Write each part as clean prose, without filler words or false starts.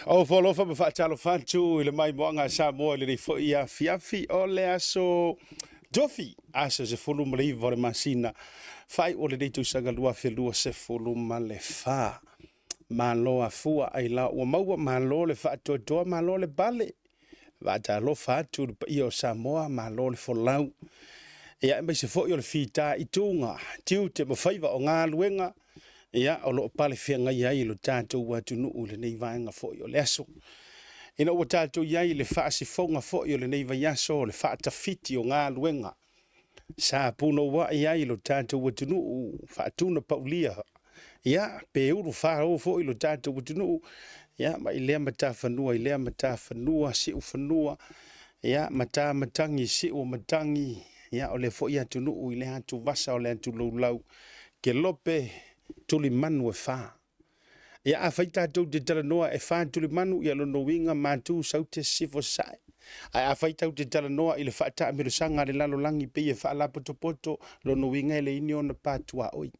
Ofo alofa ma faatalofa atu i le maimoaga a Samoa i lenei foi afiafi o le aso Tofi, aso 19 o le masina faaiu o lenei tausaga 2024. Malo afua ailao ua maua, malo le faatoatoa, malo le pale. Faatalofa atu i le paia o Samoa, malo le folau. Ia, aemaise foi o le fita i tuga, tiute ma faiva o galuega, ia, o lo o pale feagai ai lo tatou atunuu i lenei vaega foi o le aso. Ina ua tatou i ai i le faasifoga foi o lenei vaiaso o le faatafiti o galuega, sa punouai ai lo tatou atunuu, faatunapaulia, ia, pe ulufāo foi lo tatou atunuu, ia, mai lea matafanua i lea matafanua, siufanua, ia, matamatagi, siumatagi, ia, o lea foi atunuu i lea atuvasa o le atulaulau, kelope, tulimanu e fa. Ia, afai tatou te talanoa e fa tulimanu, ia lona uiga matu, saute, sisifo, sasae. Ae afai tatou te talanoa i le faataamilosaga a le lalolagi pei e faalapotopoto, lona uiga e leai ni ona pa tuaoi.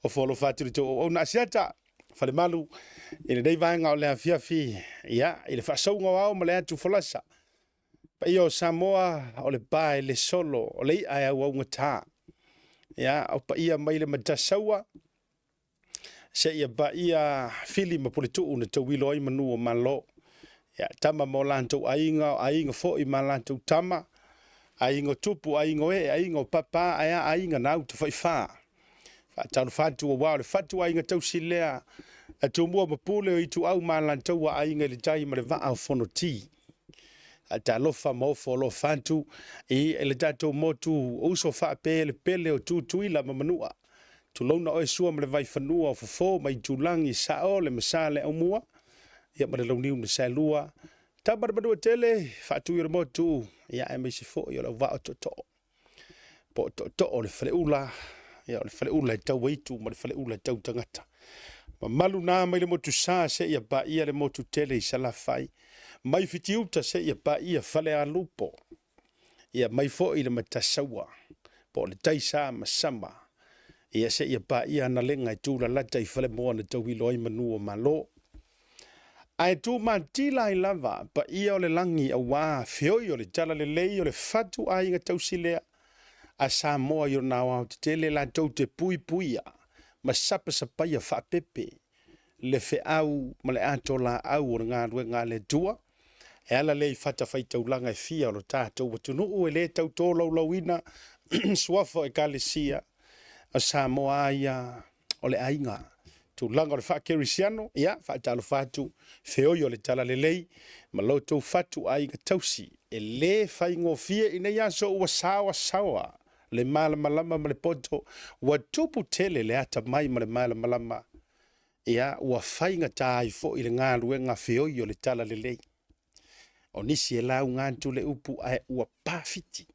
Ofo alofa atu i le tou auauna Asiata Falemalu i lenei vaega o le afiafi, ia, i le faasauga o ao ma le atu folasa. Paia o Samoa, o le pa e le solo, o le i'a e auaugata. Ia, o paia mai le Matasaua seia paia Fili ma Puletuu na tauilo ai manu o Malo. Ia, tama ma o latou aiga, o aiga foi ma latou tama, aiga o tupu, aiga o ee, aiga o papa, ae a aiga na autafaifa. Faatalofa atu aua o le fatuaiga tausi lea a Tumua ma Pule o Ituau ma Alataua, Aiga i le Tai ma le Vaa o Fonoti. Faatalofa ma ofo alofa atu i le tatou motu uso faapea le pele o Tutuila ma Manua. Tulouna oe Sua ma le Vaifanua o Fofo ma Itulagi, Sao le Masa le Aumua, ia ma le Launiu na Saelua, Tama le Manuatele, Faatui o le Motu, ia aemaise foi o le Auvaa o Tootoo. Po o Tootoo o le Faleula, ia o le Faleula e tau aitu ma le Faleula e tau tagata. Mamalu na mai le Motusa seia paia le motu tele i Salafai, mai Fitiuta seia paia Falealupo, ia mai foi le Matasaua po o le Taisa ma Sama, ia seia paia Analega e tulalata i Falemoa na tauilo ai manu o Malo. Ae tumatila ai lava paia o le lagi aua feoi o le talalelei o le fatu aiga tausi lea a Samoa i ona aoaotetele latou te puipuia ma sapasapaia faapepe le feau ma le ato laau o le galuega a le Atua e ala lea i fatafaitaulaga e fia o lo tatou atunuu e le tau tolaulauina suafa o Ekalesia o Samoa a ia o le aiga. Tulaga o le faakerisiano, ia, faatalofa atu, feoi o le talalelei ma lo outou fatu aiga tausi. E le faigofie i nei aso ua saoasaoa le malamalama ma le poto, ua tupu tele le atamai ma le malamalama, ia, ua faigata ai foi le galuega feoi o le talalelei. O nisi e lauga atu le upu ae ua pafiti.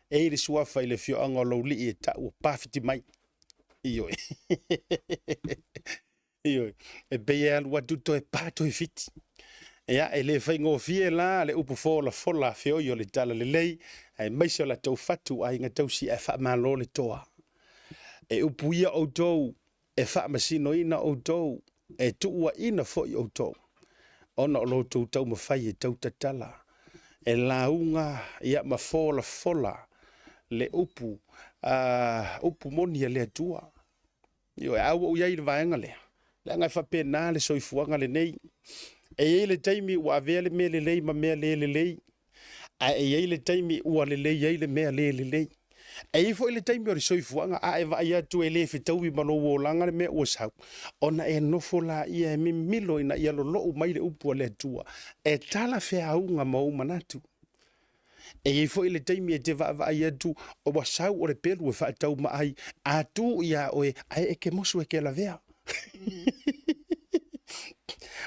E i le suafa i le afioaga o Laulii e tau ua pafiti mai. Ioe. Ioe. E pei e alu atu toe pa toe fiti. Ia, e le faigofie la le upu folafola feoi o le talalelei, aemaise o latou fatu aiga tausi ae faamalo le toa. E upuia outou, e faamasinoina outou, e tuuaina foi outou, ona o lo outou taumafai e tautatala, e lauga ia ma folafola le upu, upu moni a le Atua. Ioe, a ua ou i ai i le vaega lea, leaga e faapena le soifuaga lenei. E i ai le taimi ua avea le mea lelei ma mea le lelei, ae e i ai le taimi ua lelei ai le mea le lelei. E i ai foi le taimi o le soifuaga, a e vaai atu e le fetaui ma lou olaga le mea ua sau, ona e nofo laia e mimilo ina ia lolou mai le upu a le Atua e talafeauga ma ou manatu. E i ai foi le taimi e te vaavaai atu ua sau o le pelu e faataumaai, a tu iā oe, ae e te mosu e te lavea.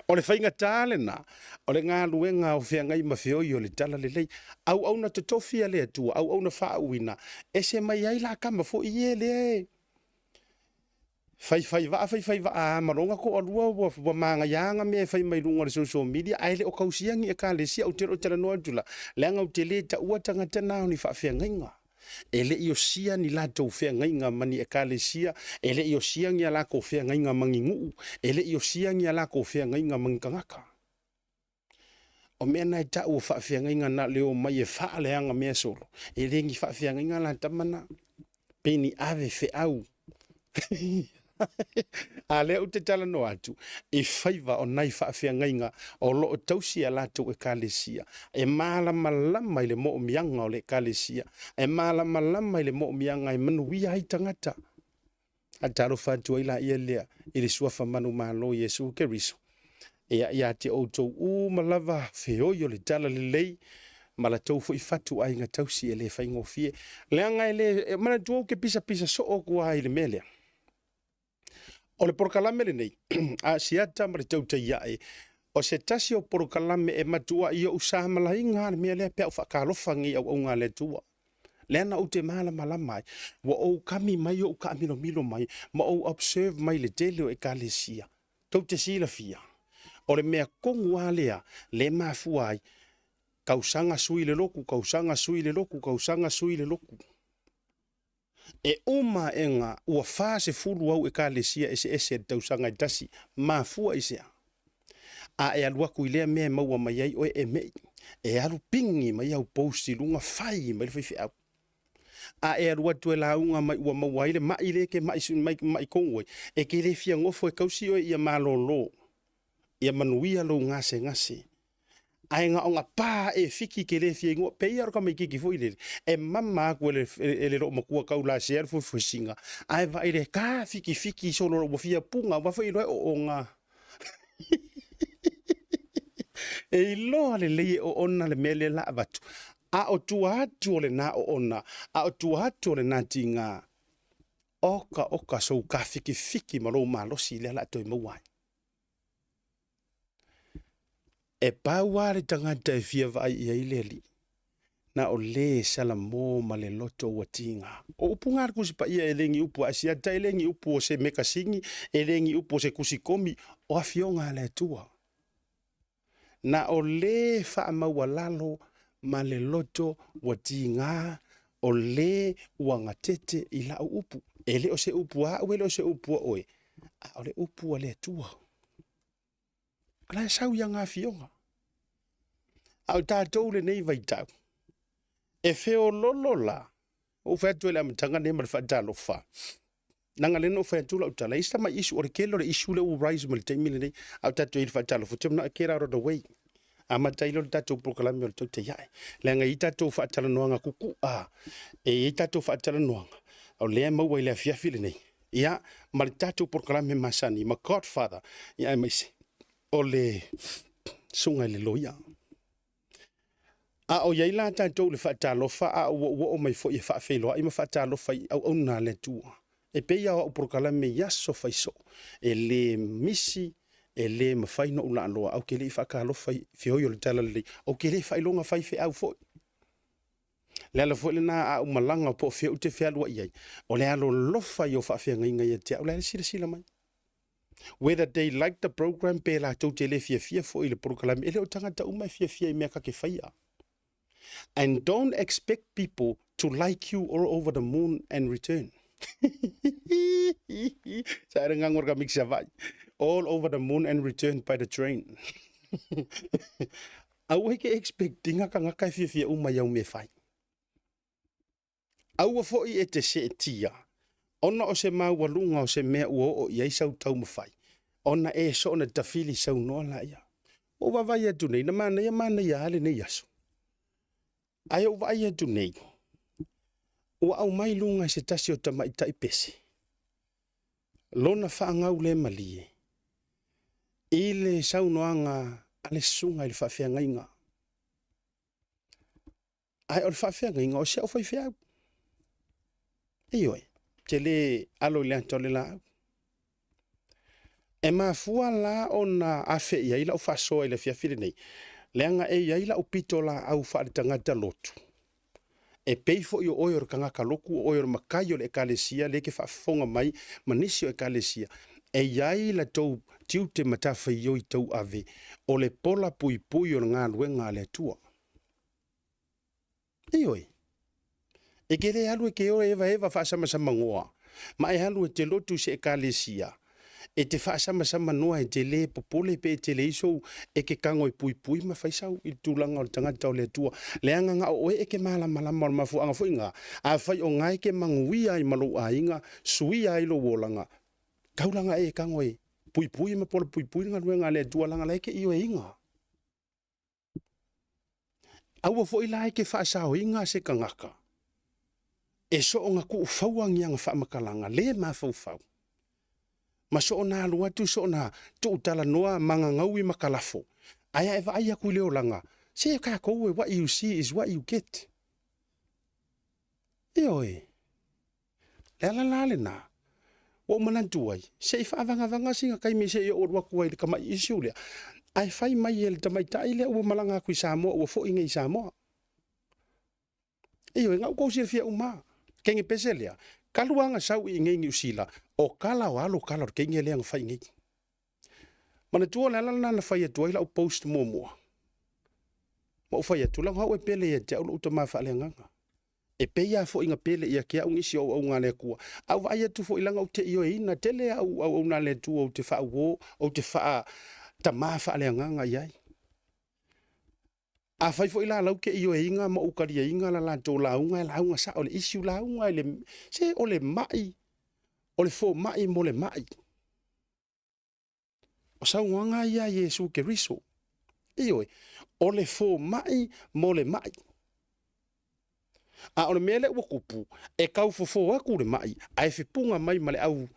O le faigata lena o le galuega o feagai ma feoi o le talalelei. Auauna totofi a le Atua, auauna faauuina, ese mai ai la kama foi e lea e faifai vaa faifai vaa a ma lona toalua ua manaia mea e fai mai luga o le social media, ae le o tausia ni ekalesia. Ou te le o talanoa atu la, leaga ou te le taua tagata na o ni faafeagaiga. E le i osia ni latou feagaiga ma ni ekalesia, e le i osia ni a lakou feagaiga ma ni nuu, e le i osia ni a lakou feagaiga ma ni tagata. O mea na e tau o faafeagaiga na le omai e faaleaga mea solo, e le ni faafeagaiga la tama na, pe ni ave feau. A lea ou te talanoa atu i faiva o nai faafeagaiga o lo o tausi a latou ekalesia, e malamalama i le moomiaga o le ekalesia, e malamalama i le moomiaga e manuia ai tagata. Faatalofa atu ai laia lea i le suafa manumalo o Iesu Keriso. Ia ia te outou uma lava feoi o le talalelei ma la tou foi fatuaiga tausi e le faigofie. Leaga e le e manatua ou te pisapisa soo atu lava i le mea lea. O le polokalame lenei a Asiata ma le Tautai Ae, o se tasi o polokalame e matuai ou samalaina lava le mea lea pe a ou faatalofa nei i auauna a le Atua. Lea na ou te malamalama ai, ua ou kami mai ou taamilomilo mai ma ou observe mai le tele o ekalesia. Tou te silafia, o le mea tonu lava lea le mafua ai, tausaga sui le lotu, tausaga sui le lotu, tausaga sui le lotu. E uma aega ua 40 au ekalesia eseese i le tausaga e tasi. Mafua i se a? A e alu atu i lea mea e maua mai ai oe e me'i, e alu pigi mai au post i luga fai mai le faifeau. A e alu atu e lauga mai ua maua ai le ma'i lea e te ma'i, ma'i tonu ai, e te le fia nofo e tausi oe ia malolo, ia manuia lou gasegase. Ae na ona pa e fiki ke le fia igoa, pei lava o le tamaititi foi lele, e mama atu e le, e le loomatua taulasea le fuefuesiga, ae vaai le tafikifiki solo ua fia puna, aua foi iloa e oona. E iloa lelei e oona le mea lea la avatu. A o tua atu o lena oona, a o tua atu o lena tiga, oka oka sou tafikifiki ma lou malosi lea la a toe maua ai. E pau lava le tagata e fia vaai i ai le Alii, na o le salamo ma le loto ua tiga. O upu na a le Tusi Paia e le ni upu a Asiata, e le ni upu o se mekasini, e le ni upu o se tusi komi, o afioga a le Atua. Na o le faamaualalo ma le loto ua tiga, o le ua gatete i lau upu. E le o se upu a au, e le o se upu a oe, a o le upu a le Atua. O la e sau i ana afioga. A o tatou lenei vaitau, e feololo la, ou fai atu i le amataga nei ma le faatalofa, leaga lea na ou fai atu lau tala, e i ai si tamai issue, o le tele o le issue lea ua rise mai le taimi lenei, a o tatou i le faatalofa, ou te manao e get out of the way. Amata ai lea o le tatou polokalame o le Tautai Ae. Leaga e i ai tatou faatalanoaga kuku'a, e i ai tatou faatalanoaga, o lea e maua i le afiafi lenei, ia, ma le tatou polokalame masani, ma Godfather, ia aemaise o le susuga i le loia. A o i ai la tatou i le faatalofa, a ua ou oo mai foi e faafeiloai ma faatalofa i auauna a le Atua. E pei lava o au polokalame i aso faisoo, e le misi, e le mafai ona ou laaloa, ae ou te le i faatalofa i feoi o le talalelei, ou te le faailoga faifeau foi. O le ala foi lena a ou malaga po o fea ou te fealuai ai, o le alolofa i o faafeagaiga ia te au, la e silasila mai. Whether they like the program pe latou te le fiafia foi i le polokalame, e le o tagata uma e fiafia i mea ta te faia. And don't expect people to like you all over the moon and return. Sa era ngangor ka mix vai. All over the moon and return by the train. Aua ke expectinga ka ngaka e fiafia uma i au me fai. Aua foi e te seetia, ona o se maualuga o se mea ua oo i ai sau taumafai, ona e soona tafili saunoa laia. Ua ou vaavaai atu nei, na manaia manaia lava lenei aso. Ae ou vaai atu nei, ua aumai luga e se tasi o tamaitai pese, lona faagaulemalie i le saunoaga a le susuga i le faafeagaiga. Ae o le faafeagaiga o si au faifeau. Ioe, te le alo i le ata o le laau. E mafua la ona afe i ai lau faasoa i le afiafi lenei, leaga e i ai lau pitolaau faaletagata lotu. E pei foi o oe o le tagata lotu, o oe o le matai o le Ekalesia lea e te faafofoga mai ma nisi o Ekalesia, e i ai la tou tiute matafaioi tauave o le pola puipui o le galuega a le Atua. Ioe. E ke le alu e ke o e evaeva faasamasamanoa, ma e alu e te lotu i se ekalesia, e te faasamasamanoa e te le popole pe e te leai sou, e ke tago e puipui ma fai sau i le tulaga o le tagata o le Atua. Leaga na o oe e ke malamalama o le mafuaaga foi lena, afai o na e ke manuia ai ma lou aiga, suia ai lou olaga, taulaga e tago e puipui ma pola puipui le galuega a le Atua leaga la e te ioeina. Aua foi la e te faasaoina se tagata e soona tuufaua ni ana faamatalaga le mafaufau, ma soona alu atu soona tuutalanoa magagaui ma kalafo, ae a e vaai atu i le olaga, se tatou e what you see is what you get. Ioe. Le ala la lena, ua ou manatu ai, se i faavagavaga sina taimi se i ou alu atu ai i le tamai issue lea, ae fai mai e le tamaitai lea ua malaga atu i Samoa ua foi nei i Samoa. Ioe, na ua tou silafia uma lava. Teine pese lea, talu lava ona sau i inei i Niu Sila, o tala o alo tala o le teine lea na fai nei. Manatua le ala lena na fai atu ai lau post muamua. Ma ou fai atu, leaga o au e pele ia te au lou tama faaleagaga. E pei lava foi na pele ia te au nisi o auauna a le Atua. A ou vaai atu foi leaga ou te ioeina tele au auauna a le Atua ou te faauo, ou te faatamā faaleagaga i ai. Afai foi la lau te ioeina ma ou taliaina la latou lauga, e lauga sao i le issue, lauga i le, se o le mai, o le fomai mo le mai. O saunoaga ia a Iesu Keriso. Ioe, o le fomai mo le mai. A o le mea lea ua tupu, e tau fofo atu le mai, ae fepuga mai ma le au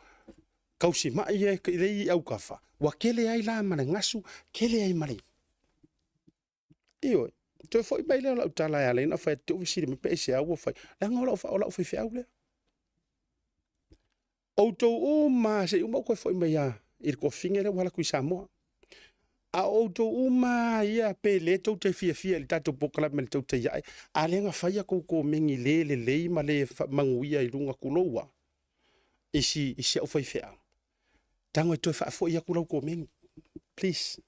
tausimai ia e i autafa, ua tele ai la ma le gasu, tele ai ma le... Ioe, toe foi mai lea o lau tala e ala ai ona fai atu, te u fesili mai pe aisea ua fai, leaga o lau faifeau lea. Outou uma lava, se i uma ou toe foi mai lava i le tuafafine lea ua alu atu i Samoa. A o outou uma lava ia, pe le tou te fiafia i le tatou polokalame i le tautai ae, a lea na fai a tou komeni le lelei ma le manuia i luga, tulou lava, i si au faifeau, tago e toe faafoi atu lau komeni, please.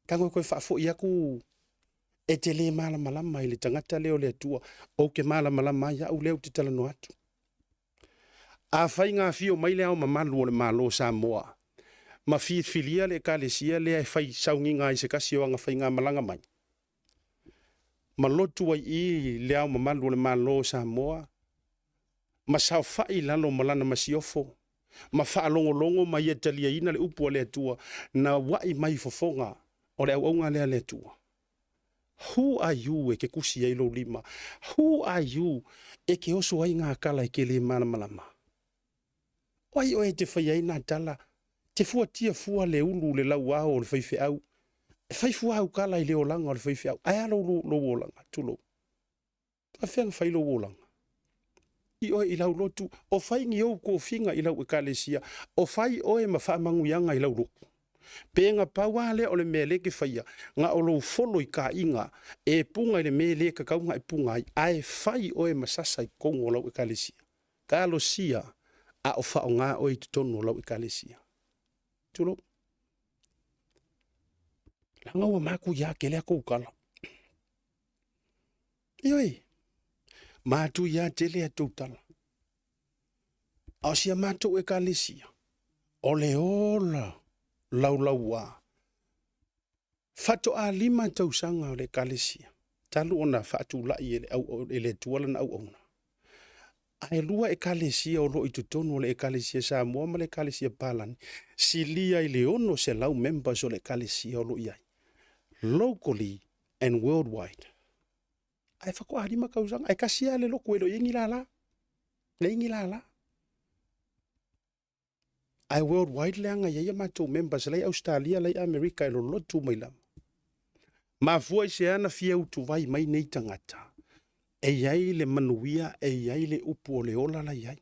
Tago e toe faafoi atu, e te le malamalama i le tagata lea o le Atua, ou te malamalama ai au lea ou te talanoa atu. Afai na afio mai le Ao Mamalu o le Malo o Samoa ma filifilia le Ekalesia lea e fai sauniga ai se tasi o ana faigamalaga mai, ma lotu ai i i le Ao Mamalu o le Malo o Samoa, ma saofai i lalo ma lana masiofo, ma faalogologo ma ia taliaina le upu a le Atua na ua'i mai i fofoga o le auauna lea a le Atua. Who are you e te tusi ai lou lima? Who are you e te oso ai ngā tala e te le malamalama? O ai oe e te faia ai nā tala? Te fuatia fua le ulu le lauao o le faifeau. E fai fua au tala i le olaga o le faifeau. Ae a lou, lou olaga? Tulou. Faafefea ona fai lou olaga? I oe i lau lotu, o fai ni ou tofiga i lau ekalesia, o fai oe ma faamanuiaga i lau lotu. Pe na pau a lea o le mea le ke faia, na o lou folo i kaiga, e puga i le me le kakau na e puga ai, ae fai oe ma sasa i totonu o lau ekalesia. Talosia a o faaaoga oe i totonu o lau ekalesia. Tulou. Leaga ua matuia tele a tou tala. Ioe, matuia tele a tou tala. A o si a matou ekalesia, o le ola laulauā. Faatoa 5 tausaga o le ekalesia, talu ona faatulai e le, au, e le Atua lana auauna. Ae 2 ekalesia o lo o i totonu o le ekalesia Samoa ma le ekalesia Palani, silia i le 600 members o le ekalesia o lo o i ai, locally and worldwide. Ae faatoa 5 tausaga, ae tasi lava le lotu e le o i ai ni lala, leai ni lala. Ae worldwide leaga e i ai a matou members la i Australia, la i Amerika e lolotu mai lava. Mafua i se ana fia utuvai mai nei tagata, e i ai le manuia, e i ai le upu o le ola la i ai.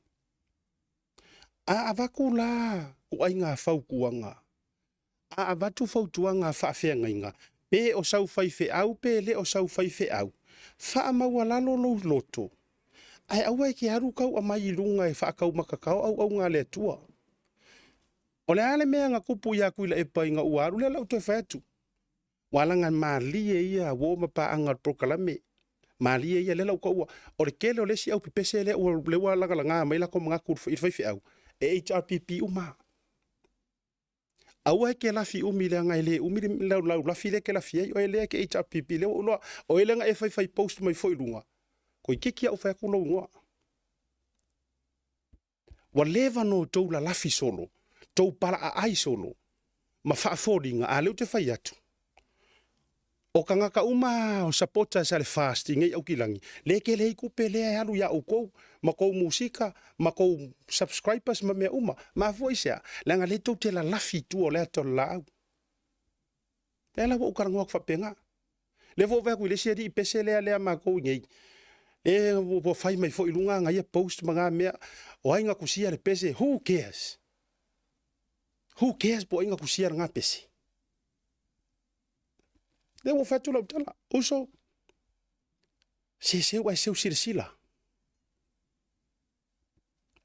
A avatu la ituaiga fautuaga, a avatu fautuaga a faafeagaiga, pe o sau faifeau pe le o sau faifeau, faamaualalo lou loto, ae aua e te alu tau aumai i luga e faataumatatao auauna a le Atua. O le a le mea na tupu ia Tuilaepa ina ua alu, lea la ua toe fai atu, ua alaga malie ia uo ma paaga o le polokalame. Malie ia lea la ua taua, o le tele o le isi au pepese lea ua, lea ua lagalaga mai latou manatu i le faifeau, e HRPP uma lava. Aua e te lafi umi leaga e le umi le lau lafi lea e te lafi ai, oe lea e te HRPP, lea ua ou iloa, o oe lea na e faifai post mai foi i luga, toeitiiti lava ou fai atu lou igoa. Ua leva ona outou lalafi solo, tou palaaai solo, ma faafoliga, a o lea ou te fai atu, o tagata uma lava o supporters a le FAST i nei Aukilagi, lea e tele ai tupe lea e alu ia outou, ma tou musika, ma tou subscribers ma mea uma. Mafua i se a? Leaga o lea tou te lalafi i tua o le ata o le laau. Lea la ua ou talanoa atu faapena. Lea foi ua ou vaai atu i le isi alii pese lea lea a matou i inei, e ua fai mai foi i luga ana ia post ma na mea, o ai na tusia le pese, who cares? Who cares po o ai na tusia lena pese? Lea ua ou fai atu lau tala, uso, se seu ae seu silasila.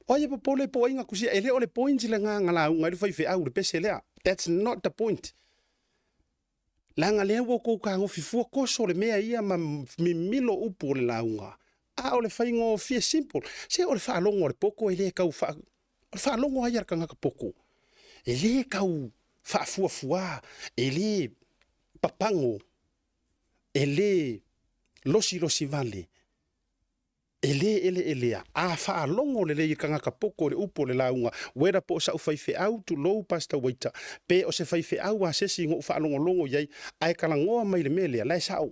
O ai e popole po o ai na tusia, e le o le point lena na lauga ai le faifeau i le pese lea. That's not the point. Leaga lea ua outou tagofi fua toso le mea ia ma mimilo upu o le lauga. A o le faigofie simple. Se o le faalogo a le poto e le tau faa... O le faalogo lava ia a le tagata poto, e le tau faafuafua, e le papago, e le losilosi vale, E le eleelea, a faalogo lelei e tagata poto i le upu o le lauga, whether po o sa'u faifeau, tulou Pastor Waiter, pe o se faifeau a sesi na ou faalogologo i ai, ae talanoa mai i le mea lea, la e sa'o.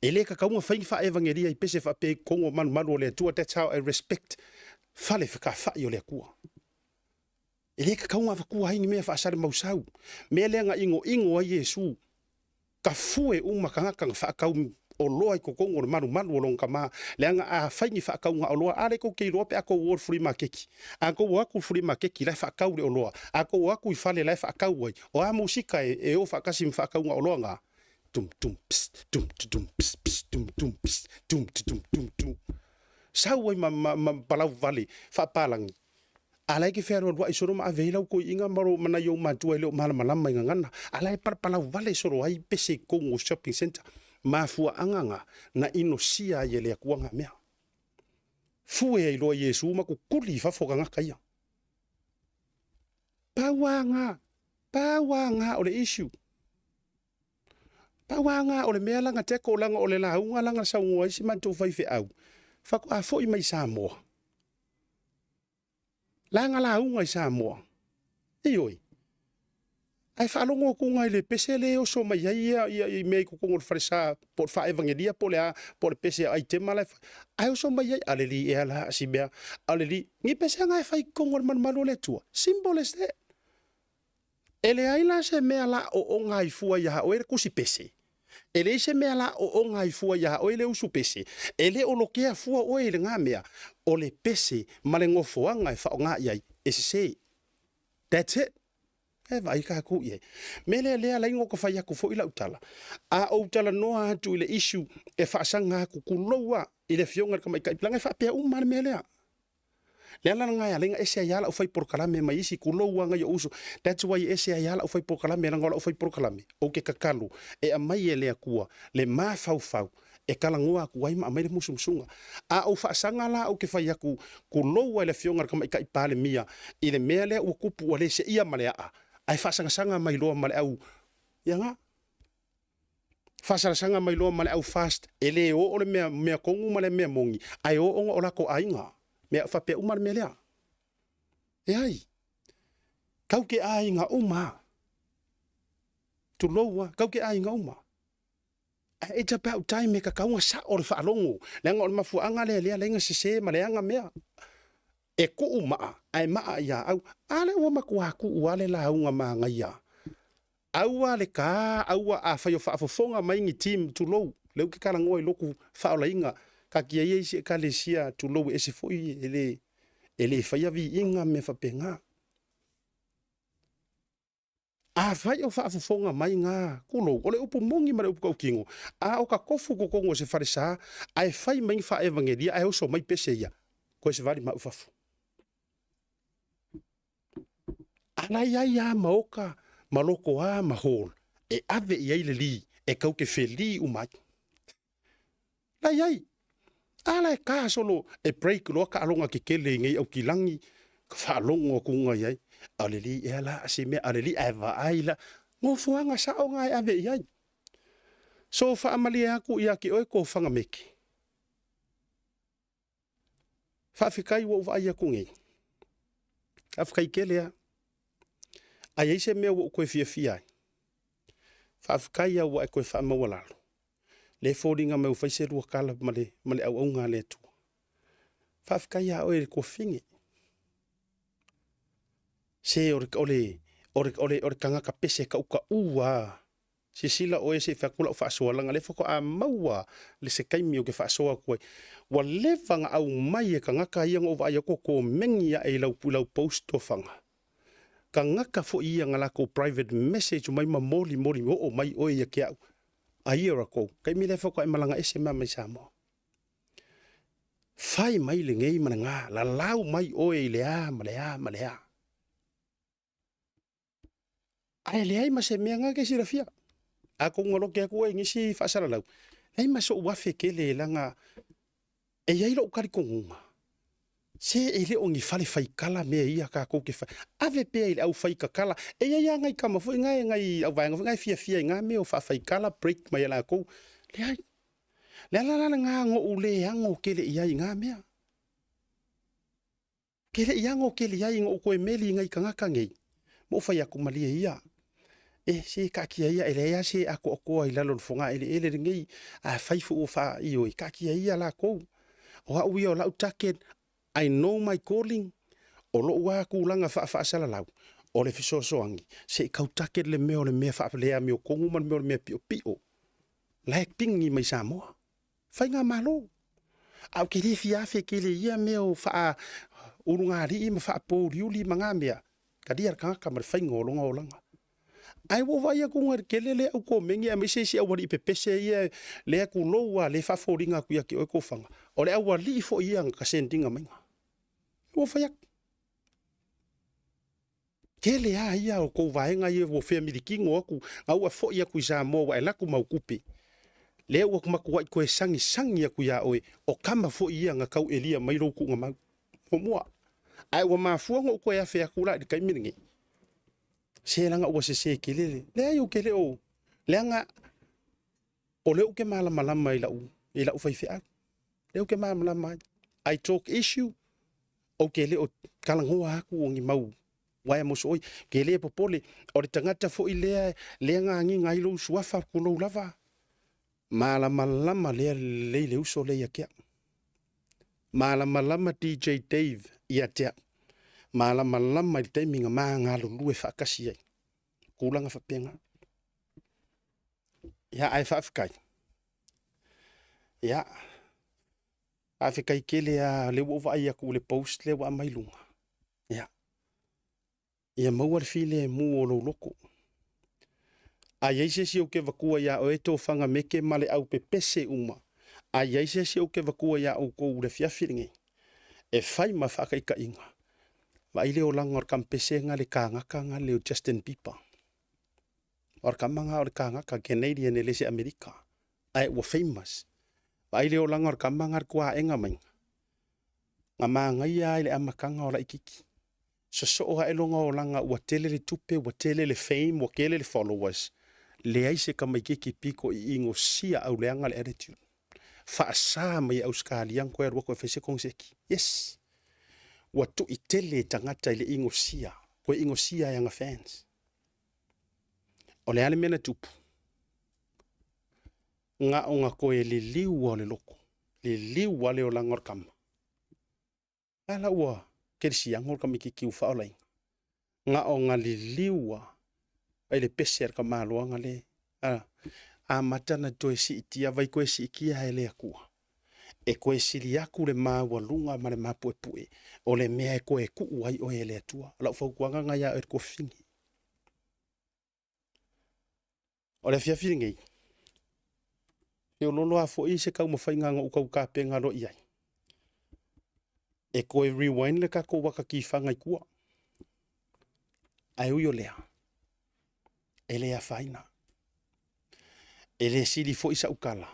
E le tatau ona fai ni faaevagelia i pese faapea i totonu o malumalu o le Atua, that's how I respect fale fetafa'i o le Atua. E le tatau ona avatua ai ni mea faasalemausau. Mea lea na inoino ai Iesu, tafue uma tagata na faatau oloa i totonu o le malumalu o lona tama, leaga a fai ni faatauga oloa, a lea tou te iloa pe a tou o i le flea maketi. A tou o atu i le flea maketi la e faatau le oloa, a tou o atu i fale la e faatau ai, o a musika e o faatasi ma faatauga oloa na? Tum tum ps tum tum ps ps tum tum ps tum tum tum tum. Sau ai ma, ma, ma palau vale faapalagi. A la e te fealualuai solo ma ave ai lau toeaiina ma ma nai ou matua e le o malamalama i gagana. A la e palapalau vale solo ai pese i totonu o shopping centre. Mafuaaga na, na inosia ai e le Atua nga mea. Fue ai loa Iesu ma kukuli i fafo tagata ia. Pau a nga, pau a nga o le issue. Pau a nga o le mea laga teko laga o le lauga laga saunoa ai si matou faifeau, faatoa foi mai Samoa. Laga lauga i Samoa. Ioe. Ae faalogo atu i le pese le oso mai ai ia, ia, ia mea i totonu o le falesa, po o le faaevagelia, po o le a, po o le pese aitema la e fai. Ae oso mai ai, aleli ea la si mea, aleli, ni pese nga e fai i totonu o le malumalu o le Atua. Simple as that. E leai la se mea la ooga ai fua iā oe le kusi pese. E leai se mea la ooga ai fua iā oe le usu pese. E le o lokea fua oe i lena mea. O le pese ma le nofoaga e faaaoga i ai, e sese. That's it. E vaai tatou i ai. Mea lea lea alai ona ou fai atu foi lau tala. A ou talanoa atu i le issue e faasaga atu, tulou lava i le afioga i le tamaitai, leaga e faapea uma lava le mea lea. Le ala lena e ala ai ona ese ai lava lau fai polokalame mai isi, tulou lava nai ou uso. That's why e ese ai lava lau fai polokalame, leaga o lau fai polokalame, ou te tatalo e aumai e le Atua le mafaufau e talanoa atu ai ma aumai le musumusuga. A ou faasaga la ou te fai atu, tulou lava i le Afioga i le Tamaitai Palemia i le mea lea ua tupu ua le seia ma le aa, ae faasagasaga mai loa ma le au, ia na. Faasalasaga mai loa ma le au fast, e le oo le mea, mea tonu ma le mea moni, ae o ona o latou aiga. Mea faapea uma le mea lea. Eai, kau ke aiga uma a. Tulou a, kau ke aiga uma. Ae it's about time e tatau ona sao le faalogo, leaga o le mafuaaga lea lea leai na sese ma leaga mea. E tuu maa, ae maa ia au. A lea ua matua tuu lava le lauga manaia. Aua le ta, aua afai o faafofoga mai ni team, tulou, lea ou te talanoa i loku faaolaina, taatia ia isi ekalesia, tulou, e ese foi e le, e le faia viiga ma mea faapena. Afai o faafofoga mai nga, tulou, o le upu moni ma le upu tautino, a o ka tofu totonu o se falesa, ae fai mai ni faaevagelia ae oso mai pese ia, toe savali ma au i fafo. A la i ai a maoka ma loko a ma hall e ave i ai le li e kau te feli uma ai. La i ai. A la e ka solo e break loa taaloga tetele i nei aukilagi ka faalogo atu i ai. A o le alii ea la se mea, a o le alii ae vaai la, nofoaga sao na e ave i ai. So faamalie atu ia te oe tofaga meke, faafetai ua ou vaai atu nei, faafetai tele lava. A i ai se mea ua ou toe fiafia ai, faafetai lava ua e toe faamaualalo, lea e foliga mai ua fai se lua tala ma le auauna a le Atua. Faafetai ia oe le tuafafine. Se o le tagata pese tautau lava. Silasila oe se i fai atu lau faasoalaga, lea faatoa maua le se taimi ou te faasoa atu ai. Ua leva ona aumai e tagata ia na ou vaai atu o komeni ae i lau post tofaga. Tagata foi ia na latou private message mai ma molimoli oo mai oe ia te au a year ago. Taimi lea faatoa e malaga ese ma mai Samoa. Fai mai lenei ma lena, lalau mai oe i le a ma le a ma le a. Ae leai ma se mea na te silafia. A tou lote atu oe i nisi faasalalau, leai ma sou afe tele leaga e i ai lou talitonuga, se e le o ni fale faikala mea ia tatou te fai. Ave pea i le au faitatala. E i ai lava nai tama foi na e nai au vaega foi na e fiafia i na mea o faafaikala break mai e latou. Leai. Le ala la lena na ou le ano tele i ai i na mea. Ke le i ano tele i ai ina ou toe meli i nai tagata nei, ma ou fai atu malie ia. E se taatia ia, e leai lava se atoatoa i lalo o le fogaeleele lenei. Afai foi ua faaioe, taatia ia latou. O au ia o lau target, I know my calling, o lou lava tulaga faafaasalalau, o le fesoasoani, se i tau target le mea o le mea faaleamiotonu ma le mea o le mea piopio. La e pigi mai Samoa. Faigamalo. Ae ou te le fia afe tele i ia mea o faaulugalii ma faapouliuli ma na mea, talia le tagata ma le faiga o lona olaga. Ae ua ou vaai atu i le tele lea au komeni aemaise isi aualii pepese ia lea tulou lava, lea e faafoliga atu ia te oe tofaga, o le aualii foi ia na send ina maiga. Ua fai atu. Tele lava ia o tou vaega ia ua feamilikino atu, a ua foi atu i Samoa ua e alu atu mau tupe. Lea ua matuai toe sagisagi atu ia oe, o tama foi ia na tau elia mai lou tuugamau. Muamua. Ae ua mafua ona ou toe afe atu la i le taimi lenei. Se leaga ua sese tele le. Leai ou te le o, leaga o lea ou te malamalama i lau faifeau. Lea ou te malamalama ai. I talk issue, ou te le o talanoa atu o ni mau uaea mosooi. Ke le popole, o le tagata foi lea, lea na agiga ai lou suafa tulou lava. Malamalama lea lelei le uso lea ia te au. Malamalama DJ Dave ia te au. Malamalama i le taimi na ma galulue faatasi ai. Tulaga faapena. Ia, ae faafetai. Ia, faafetai tele lava, lea ua ou vaai atu i le post lea ua aumai i luga. Ia, ia maua le filemu o lou loto. A i ai se isi ou te avatua ia oe tofaga meke ma le aupepese uma, a i ai se isi ou te avatua ia outou i le afiafi lenei, e fai ma faataitaiga, vaai le olaga o le kampese nga le kagaka nga le o Justin Bieber. O le kama nga o le kagaka Canadian e le se Amerika, ae ua famous. Vaai le olaga o le kama nga le kuaega mai. Nga magaia ai le amataga o laititi. Sosoo ae lona olaga ua tele le tupe, ua tele le fame, ua tele le followers. Leai se tamaitiiti pito i inosia auleaga le attitude. Faasa mai e Ausetalia ona toe alu atu e fai se koneseti. Yes. Ua tui tele tagata i le inosia, toe inosia e ana fans. O le a le mea na tupu? Na ona toe liliu o le loko. Liliu a le olaga o le kama. A la ua kerisiano le tamaitiiti ua faaolaina. Na ona liliu a ai le pese a le tamaloaga le amata na toe siitia, vai toe siitia e le Atua. E toe sili atu le maualuga ma le mapuepue o le mea e toe tuu ai oe e le Atua. O lau fautuaga na ia oe le tuafafine. O le afiafi lenei, feoloolo lava foi se taumafaiga na ou tau tapena loa i ai. E toe rewind le tatou waka tifaga i tua. Ae ui o lea, e le afaina. E le sili foi sau tala.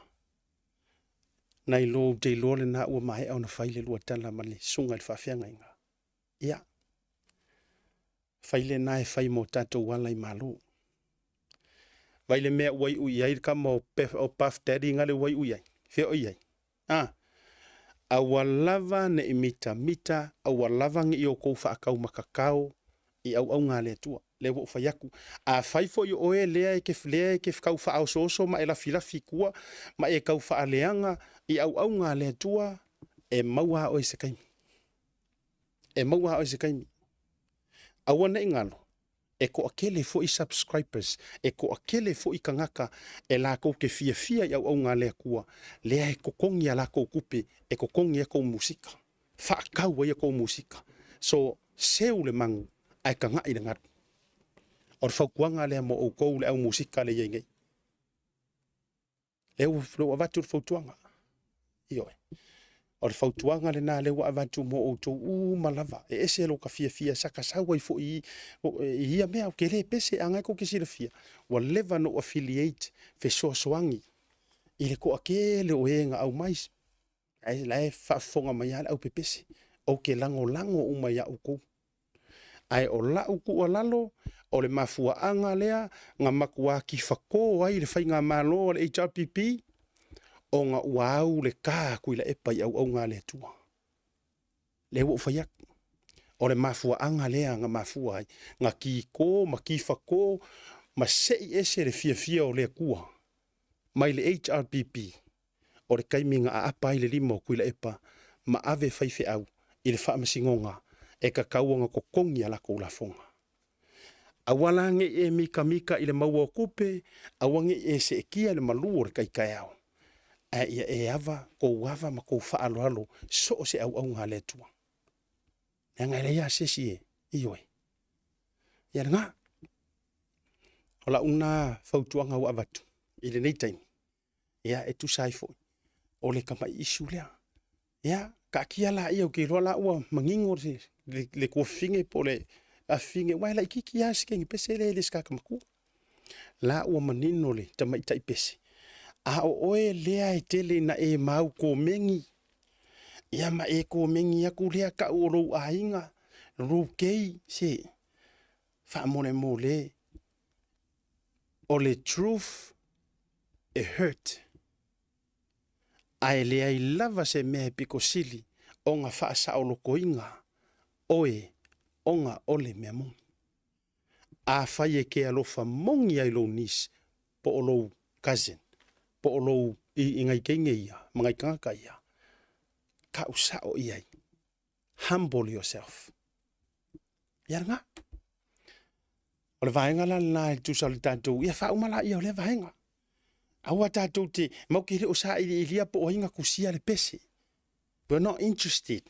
Nai lo ou te iloa lena ua maea ona fai le lua tala ma le susuga i le faafeagaiga. Ia, fai lena e fai mo tatou ala i Malo. Vai le mea ua iu i ai le kama o, o Puff Daddy ngale ua iu i ai. Fea o i ai? Ah, aua lava ne i mitamita, aua lava ne i outou faataumatatao i auauna a le Atua. Lea ua ou fai atu, afai foi o oe lea e te, lea e te tau faaosooso ma e lafilafi i tua ma e tau faaleaga i auauna a le Atua, e maua lava oe i se taimi. E maua lava oe i se taimi. Aua ne i galo, e toatele foi subscribers, e toatele foi tagata e latou te fiafia i auauna a le Atua, lea e totogi a latou tupe e totogi ai tou musika, faatau ai a tou musika. So, seu le manu ae tagai le galu. O le fautuaga lea mo outou le au musika lea e i ai nei. Lea ua avatu le fautuaga. Ioe. O le fautuaga lena lea ua avatu mo outou uma lava. E ese lou fiafia saka sau ai foi i, i ia mea, ou te le pese, a ngai kou te silafia. Ua leva ona ou affiliate fesoasoani i le toatele o e na aumai. Ae la e faafofoga mai lava le aupepese. Ou te lagolago uma ia outou. Ae o lau tuualalo, o le mafuaaga lea na matua tifatō ai le faigamalo a le HRPP, ona ua au le ta a Tuilaepa i auauna a le Atua. Lea ua ou fai atu, o le mafuaaga lea na mafua ai, na kikō ma tifatō ma sei ese le fiafia o le Atua mai le HRPP, o le taimi na aapa ai le lima o Tuilaepa ma ave faifeau i le faamasinoga e tatau ona totogi a latou lafoga. Aua la ne i e mikamika i le maua o tupe, aua ne i e seetia le malu o le tai taeao, ae ia e ava tou ava ma tou faaaloalo so o se auauna a le Atua. Leaga e leai lava se isi e, ioe. Ia lena. O lau lena fautuaga ua avatu i lenei taimi, ia e tusa ai foi o le tamai issue lea. Ia, taatia laia, ou te iloa la ua manino le, le, le tuafafine po o le afafine, aua e laitiiti lava si teine pese lea i le sikata matua. La ua manino le tamaitai pese. A o oe lea e tele ina e mau komeni, ia ma e komeni atu lea tau o lou aiga, lou kei, se faamolemole, o le truth e hurt, ae leai lava se mea e pito sili ona faasaolotoina oe ona o le mea moni. Afai e te alofa moni ai lou niece po o lou cousin po o lou i, i ngai teine ia ma ngai tagata ia, kau sao i ai. Humble yourself. Ia lena. O le vaega la lena e tusa o le tatou, ia faauma laia o lea vaega. Aua tatou te, mau ke le o sailiilia po o ai na tusia le pese. We're not interested.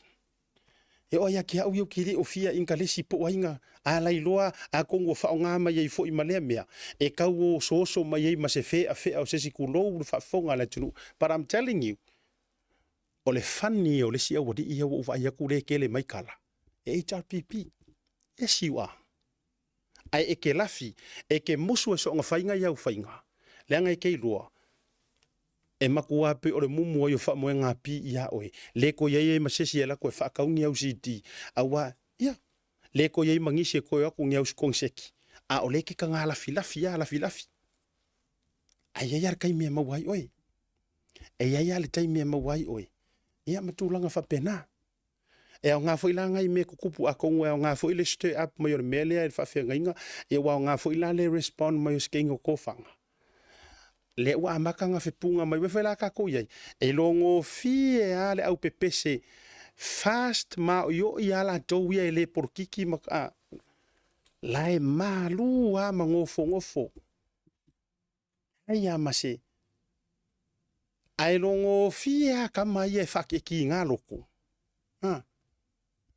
E oo ia te au ia ou te le o fia inkalesi po o ai na alai loa atonu ua faaaoga mai ai foi ma lea mea e tau osooso mai ai ma se feafea o se isi tulou le faafofoga a le atunuu. But I'm telling you, o le funny ia o le isi aualii ia ua ou vaai atu lea e tele mai tala, e HRPP. Yes you are. Ae e te lafi, e te musu e soonga faiga i au faiga, leaga e te iloa, e matua pei o le mumu ai o faamoega pi iā oe, le toe i ai ai ma se isi e alu atu e faatau ni au CD, aua, ia, le toe i ai ma nisi e toe o atu ni au koniseki, a o lea e te taga lafilafi lava, lafilafi. Ae i ai lava le taimi e maua ai oe. E i ai lava le taimi e maua ai oe, ia ma tulaga faapena. E aoga foi la nai mea tutupu atonu e aoga foi le stir up mai o le mea lea i le faafeagaiga, ia ua aoga foi la le respond mai o se teine o tofaga. Lea ua amata ona fepuga mai, foi la tatou i ai, e logofie lava le aupepese fast maoioi lava latou ia e le polokiki ma a, la e malu lava ma nofonofo. Leai lava ma se. Ae logofie lava tama ia e faakiikiga loko. Ha.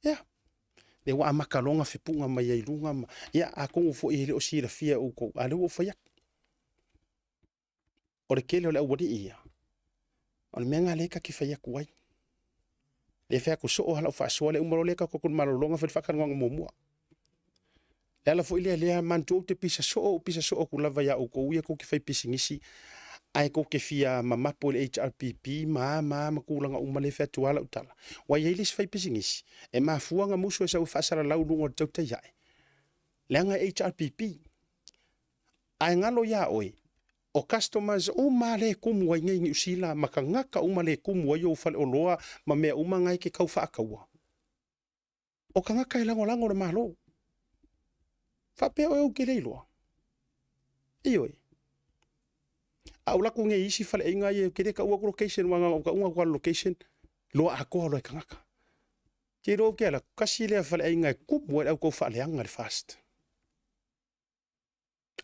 Ia. Lea ua amata loa ona fepuga mai ai i luga ma, ia, atonu foi e le o silafia e outou, a o lea ua ou fai atu. O le tele o le aualii ia, o le mea lena lea ta te fai atu ai. Lea e fai atu soo lava lau faasoa lea, uma loa lea tatou atu i le malologa fai le faatalanoaga muamua. Le ala foi lea, lea manatua ou te pisa soo, ou pisa soo atu lava iā outou ia tou te fai pisinisi. Ae tou te fia mamapo i le HRPP ma a ma a ma tulaga uma lea e fai atu lava lau tala. Ua i ai le isi faipisinisi e mafua ona musu e sau e faasalalau i luga o le tautai ae, leaga e HRPP. Ae galo ia oe, o customers uma lava lea e tumu ai nei i Niu Sila ma tagata uma lea e tumu ai ou faleoloa ma mea uma na e te tau faataua, o tagata e lagolago i le Malo. Faapea oe ou te le iloa? Ioe. A ou alu atu nei i isi faleaiga ia, ou te le taua atu location, aua na ona ou taua atu lava o le location, iloa atoa loa e tagata. Ou te iloa ou te alu atu, tasi lea faleaiga e tumu ai le au taufaaleaga i le FAST.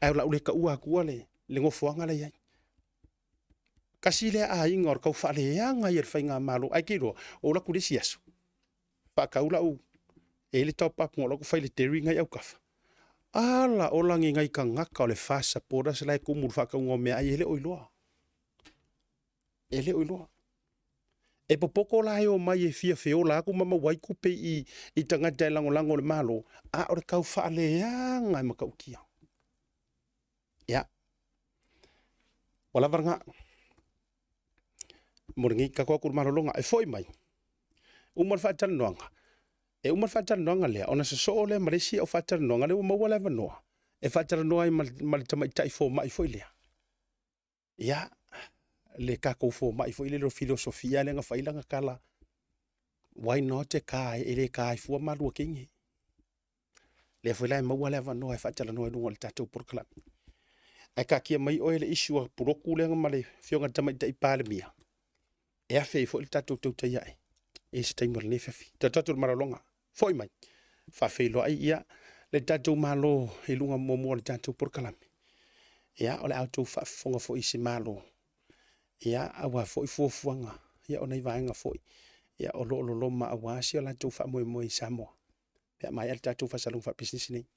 Ae o le a ou le taua atua le, le nofoaga la e i ai. Tasi lea aiga o le tau faaleaga ia le faigamalo. Ae te iloa, ou alu atu i le isi aso, faatau lau, e i ai le top up na ou alu atu fai i le dairy na i autafa. Ala ola ni nai tagata o le FAST supporters la e tumu i le faatauga o meaai e le o iloa. E le o iloa. E popoto la e omai e fia feola atu ma maua ai tupe i, i tagata e lagolago i le Malo, a o le tau faaleaga e matautia. Ia, ua lava lena. Mo lenei tatou atu i le malologa, e foi mai, uma le faatalanoaga, e uma le faatalanoaga lea, ona sosoo lea ma le isi au faatalanoaga, lea ua maua le avanoa e faatalanoa ai ma le tamaitai fomai foi lea. Ia, le tatou fomai foi lele o filosofia lea na fai lana tala, why not e ta ai, e le ta ai fua malua teine. Lea foi la e maua le avanoa e faatalanoa i luga o le tatou polokalame. Ae taatia mai oe le issue a Puloku lea ma le afioga i le Tamaitai Palemia, e afe ai foi le tatou tautai ae i se taimi o lenei afiafi. Tatou atu i le malologa, foi mai, faafeiloai ia le tatou Malo i luga muamua o le tatou polokalame. Ia, o le a outou faafofoga foi i se Malo, ia, aua foi fuafuaga, ia, o nai vaega foi, ia, o lo o loloma aua si o latou faamoemoe i Samoa, pe a maea le tatou faasalaga faapisinisi nei.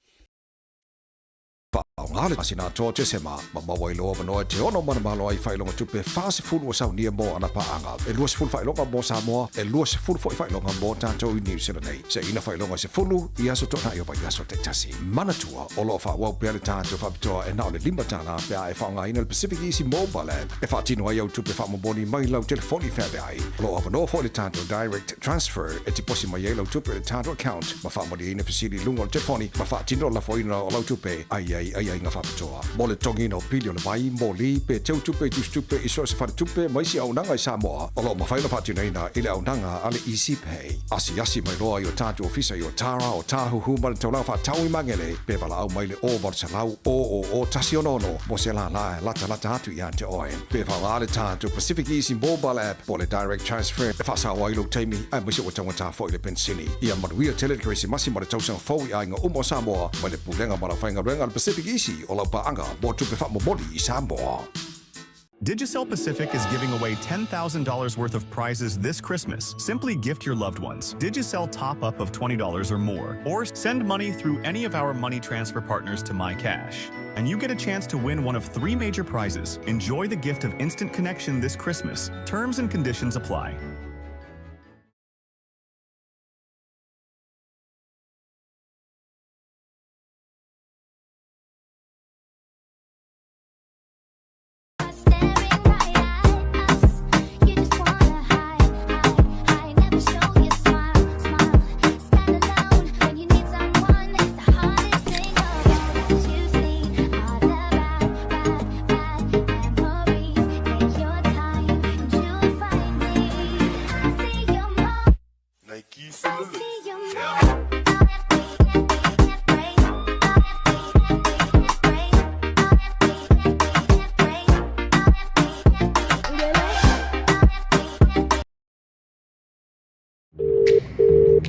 Faaaoga le masina atoa o Tesema ma maua ai lou avanoa e te ono manumalo ai i faailoga tupe 40 ua saunia mo ana paaga. E 20 faailoga mo Samoa, e 20 foi faailoga mo tatou i Niu Sila nei. Seiina faailoga e 10 i aso toanai o vaiaso taitasi. Manatua, o lo o faaauau pea le tatou faapitoa e na o le $5 pe a e faaaogaina le Pacific Easy Mobile App e faatino ai au tupe faamomoli mai lau telefoni feaveai. O lo o avanoa foi le tatou Direct Transfer e tiposi mai ai lau tupe i le tatou account ma faamalieina fesili i luga o le telefoni ma faatino le lafoina o lau tupe a i ai aiaiga faapitoa mo le totogiina o pili o le vai, moli, pe teu tupe i tusitupe i so o se faletupe ma isi auaunaga i Samoa o lo o mafai ona faatinoina i le auaunaga a le Easy Pay. Asiasi mai loa i o tatou ofisa i Otara, Otahuhu ma le taulaga faatau i Magele pe valaau mai i le 0800 000 166 mo se lālā e latalata atu ia te oe. Pe faaaoga le tatou Pacific Easy Mobile App po o le Direct Transfer e faasao ai lou taimi aemaise ua taugata foi le penisini. Ia manuia tele le Kerisimasi ma le tausaga fou i aiga uma o Samoa mai le Pulega ma le Aufaigaluega a le Pacific Easy o lau paaga mo tupe faamomoli i Samoa. Digicel Pacific is giving away $10,000 worth of prizes this Christmas. Simply gift your loved ones Digicel top up of $20 or more, or send money through any of our money transfer partners to MyCash. And you get a chance to win one of three major prizes. Enjoy the gift of instant connection this Christmas. Terms and conditions apply.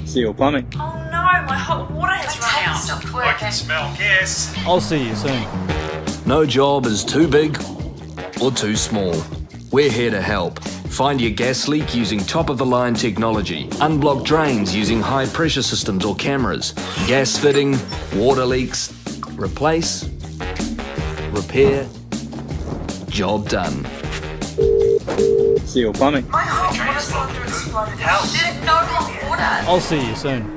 Seal Plumbing. Oh no, my hot water has run out. Stopped working. I can smell gas. I'll see you soon. No job is too big or too small. We're here to help. Find your gas leak using top of the line technology. Unblock drains using high pressure systems or cameras. Gas fitting, water leaks. Replace, repair, job done. Seal Plumbing. My hot water cylinder exploded. There's no hot water. I'll see you soon.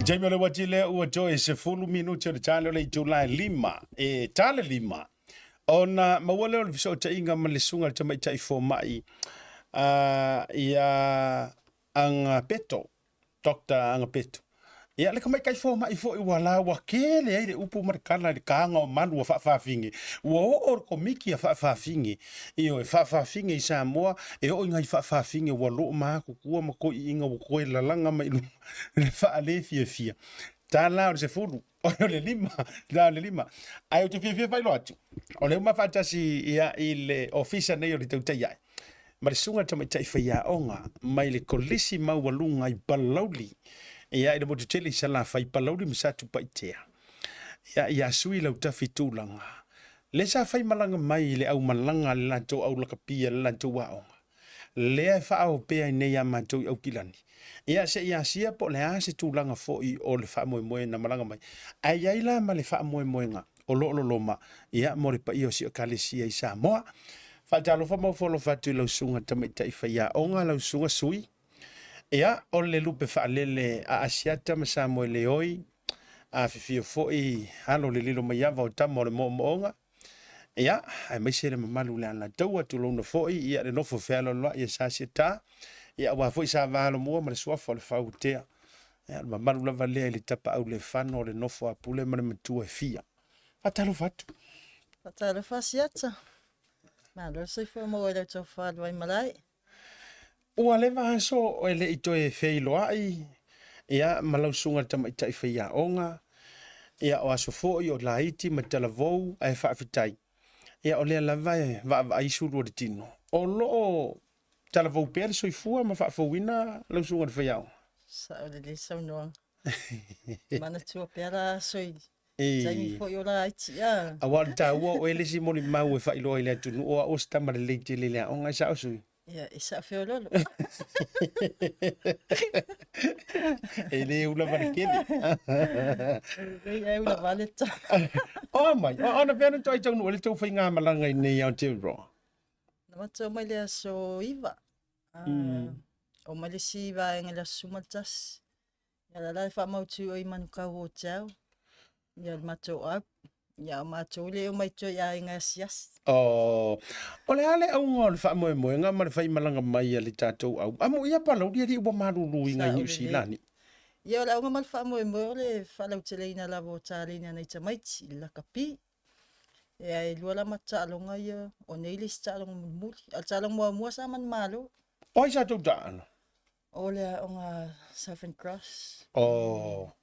Le taimi o le uati lea ua toe 10 minute o le tale o le itula e lima, e tale lima, ona maua lea o le fesootaiga ma le susuga i le tamaitai fomai ia Agapeto, Doctor Agapeto. Ia, le tamaitai fomai foi ua la ua kele ai le upu ma le tala i le taga o malu a faafafine. Ua oo le Komiti a faafafine, ioe, faafafine i Samoa, e oo i nai faafafine ua loo ma atutua ma toeaiina ua toe lalaga mai i luga le faalefiafia. Tala o le 10, o le lima, tala o le lima. Ae ou te fiafia faailoa atu, o lea ua ma faatasi ia i le ofisa nei o le Tautai Ae, ma le susuga i le tamaitai faiaoga mai le Kolisi Maualuga i Palauli, ia i le motu tele i Salafai, Palauli ma Satupaitea. Ia, ia Sui Lautafi Tulaga, lea sa faimalaga mai i le aumalaga a le latou au lakapi a le latou aoga, lea e faaoo pea i nei a matou i Aukilani. Ia, se i asia po o le a se tulaga foi o le faamoemoe na malaga mai. Ae i ai la ma le faamoemoega o lo o loloma, ia, mo le paia o si Ekalesia i Samoa. Faatalofa ma ofo alofa atu i lau susuga tamaitai faiaoga, lau susuga Sui. Ia, o le lupe faalele a Asiata ma Samoeleoi, afifio foi alo le lilo maiava o tama o le moomooga. Ia, aemaise le mamalu o le Alataua, tulouna foi, ia, le nofo fealoaloai ia Sa Siata, ia, aua foi Sa Valomua ma le suafa o le Fauatea. Ia, o le mamalu lava lea i le tapaau le fano o le nofo a Pule ma le matua e fia. Faatalofa atu. Faatalofa Asiata. Malo le soifua maua i lau tofa Luaimalae. Ua leva aso e le i toe feiloai ia ma lau susuga i le tamaitai faiaoga, ia o aso foi o laiti ma talavou ae faafetai. Ia o lea lava e vaavaai sulu o le tino. O lo o talavou pea le soifua ma faafouina lau susuga i le faiaoga? Sao lelei saunoaga. Manatua pea la aso i taimi foi o laiti, a. Aua o le taua o oe le isi molimau e faailoa i le atunuu o au o se tama lelei tele i le aoga, e sao Sui? Ia, e sao feoloolo. E le ula vale tele. Lelei ae ula vale tama. O mai, o ona pea na toai taunuu ai le tou faigamalaga i nei Aotearoa? Na matou mai le aso 9. O mai le isi vaega i le aso 11. Ia la la e faamautu i Manukau Hotel, ia le matou au. Ia o matou le omai toe i aiga e asiasi. Oh, o le a le auga o le faamoemoega ma le faimalaga mai a le tatou au? Amo ia Palauli alii ua malulu i ngai Niu Silani. Ia o le auga ma le faamoemoe o le faalauteleina lava o taleni a nai tamaiti i le lakapi. Ia e lua la matou taaloga ia, o nei le isi taaloga mulimuli. A o le taaloga muamua sa manumalo. O ai sa tou taalo? O le aoga Southern Cross. Oh,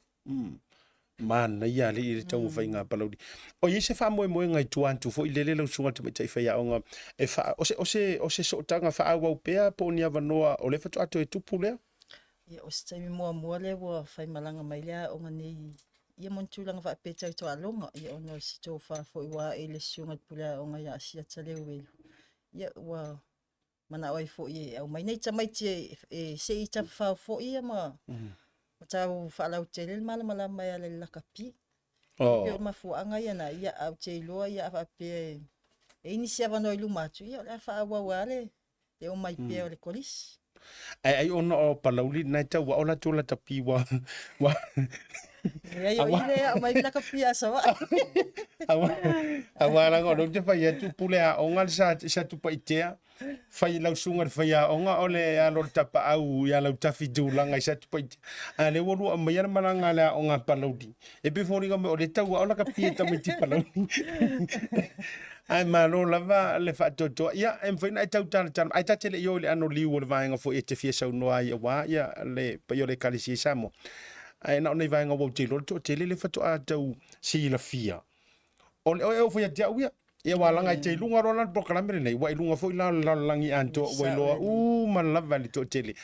manaia alii le taumafaiga a Palauli. O i ai se faamoemoega i tua atu foi lele lau susuga i le tamaitai faiaoga e faa, o se, o se, o se sootaga faaauau pea po o ni avanoa o lea faatoa toe tupu lea? Ia, o se taimi muamua lea ua faimalaga mai le aoga nei ia mo ni tulaga faapea tau taaloga, ia ona o se tofa foi ua ae i le susuga i le pule aoga ia Asiata Leuelu, ia ua manao ai foi e aumai nai tamaiti e se i tafafao foi ia ma ma tau faalautele le malamalama e ala i le lakapi. Oh. Pei o le mafuaaga ia na, ia, ae ou te iloa ia a faapea e i ai nisi avanoa i luma atu, ia o le a faaauau ai lava le omai pea o le kolisi. Ae ai ona o Palauli lena e tau ao latou lakapi ua ua Leai, o i lea aumai le lakapi a Savaii. Aua leaga o lea ou te fai atu pule aoga le sa Satupaitea, fai lau susuga i le faiaoga o le alo o le tapaau ia Lautafi Tulaga i Satupaitea. A o lea ua lua aumaia le malaga a le aoga a Palauli. E pei e foliga mai o lea e tau ao lakapi e tamaiti Palauli. Ae malo lava le faatoatoa. Ia, e mafai ona e tau talatala, ae ta te le i o i le ano liu o le vaega foi e te fia saunoa ai aua ia le paia o le Ekalesia i Samoa. Ae na o nai vaega ua ou te iloa le toatele lea faatoa tau silafia. O le oe e fai atu au ia, ia ua laga e te i luga loa la le polokalame lenei, ua i luga foi la o le lalolagi atoa ua iloa uma lava e le toatele.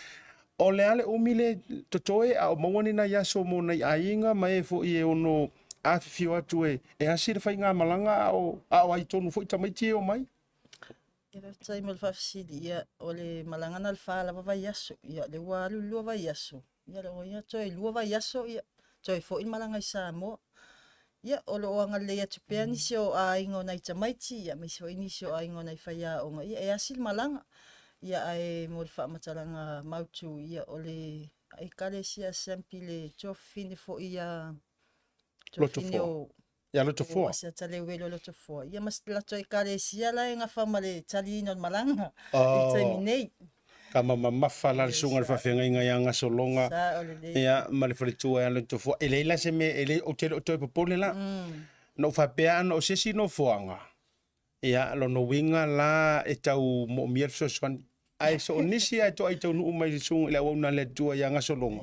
O le a le umi le totoe a o maua ni nai aso mo nai aiga ma e foi e ono afifio atu e, e asi le faigamalaga a o, a o ai tonu foi tamaiti e omai? Ia faafetai mo le faafesili. Ia, o le malaga na o le fa lava vaiaso. Ia, o lea ua alu le lua vaiaso. Ia, o ia toe lua vaiaso, ia, toe foi le malaga i Samoa. Ia, o lo o agalelei atu pea nisi o aiga o nai tamaiti, ia, aemaise foi nisi o aiga o nai faiaoga, ia, e asi le malaga. Ia, ae mo le faamatalaga mautu, ia, o le. Ekalesia Assembly le tuafafine foi ia tuafafine o Ia Lotofoa. Asiata Leuelu o Lotofoa. Ia ma latou Ekalesia la e gafa ma le taliina o le malaga i le taimi nei. Ka mamafa la le susuga i le faafeagaiga ia Gasologa ia ma le faletua ia Lotofoa. E leai la se mea, e le, ou te le o toe popole la. Na ou faapea ana o se isi nofoaga, Ia, lona uiga la e tau moomia le fesoasoani. Ae so o nisi lava e toai taunuu mai le susuga i le auauna a le Atua ia Gasologa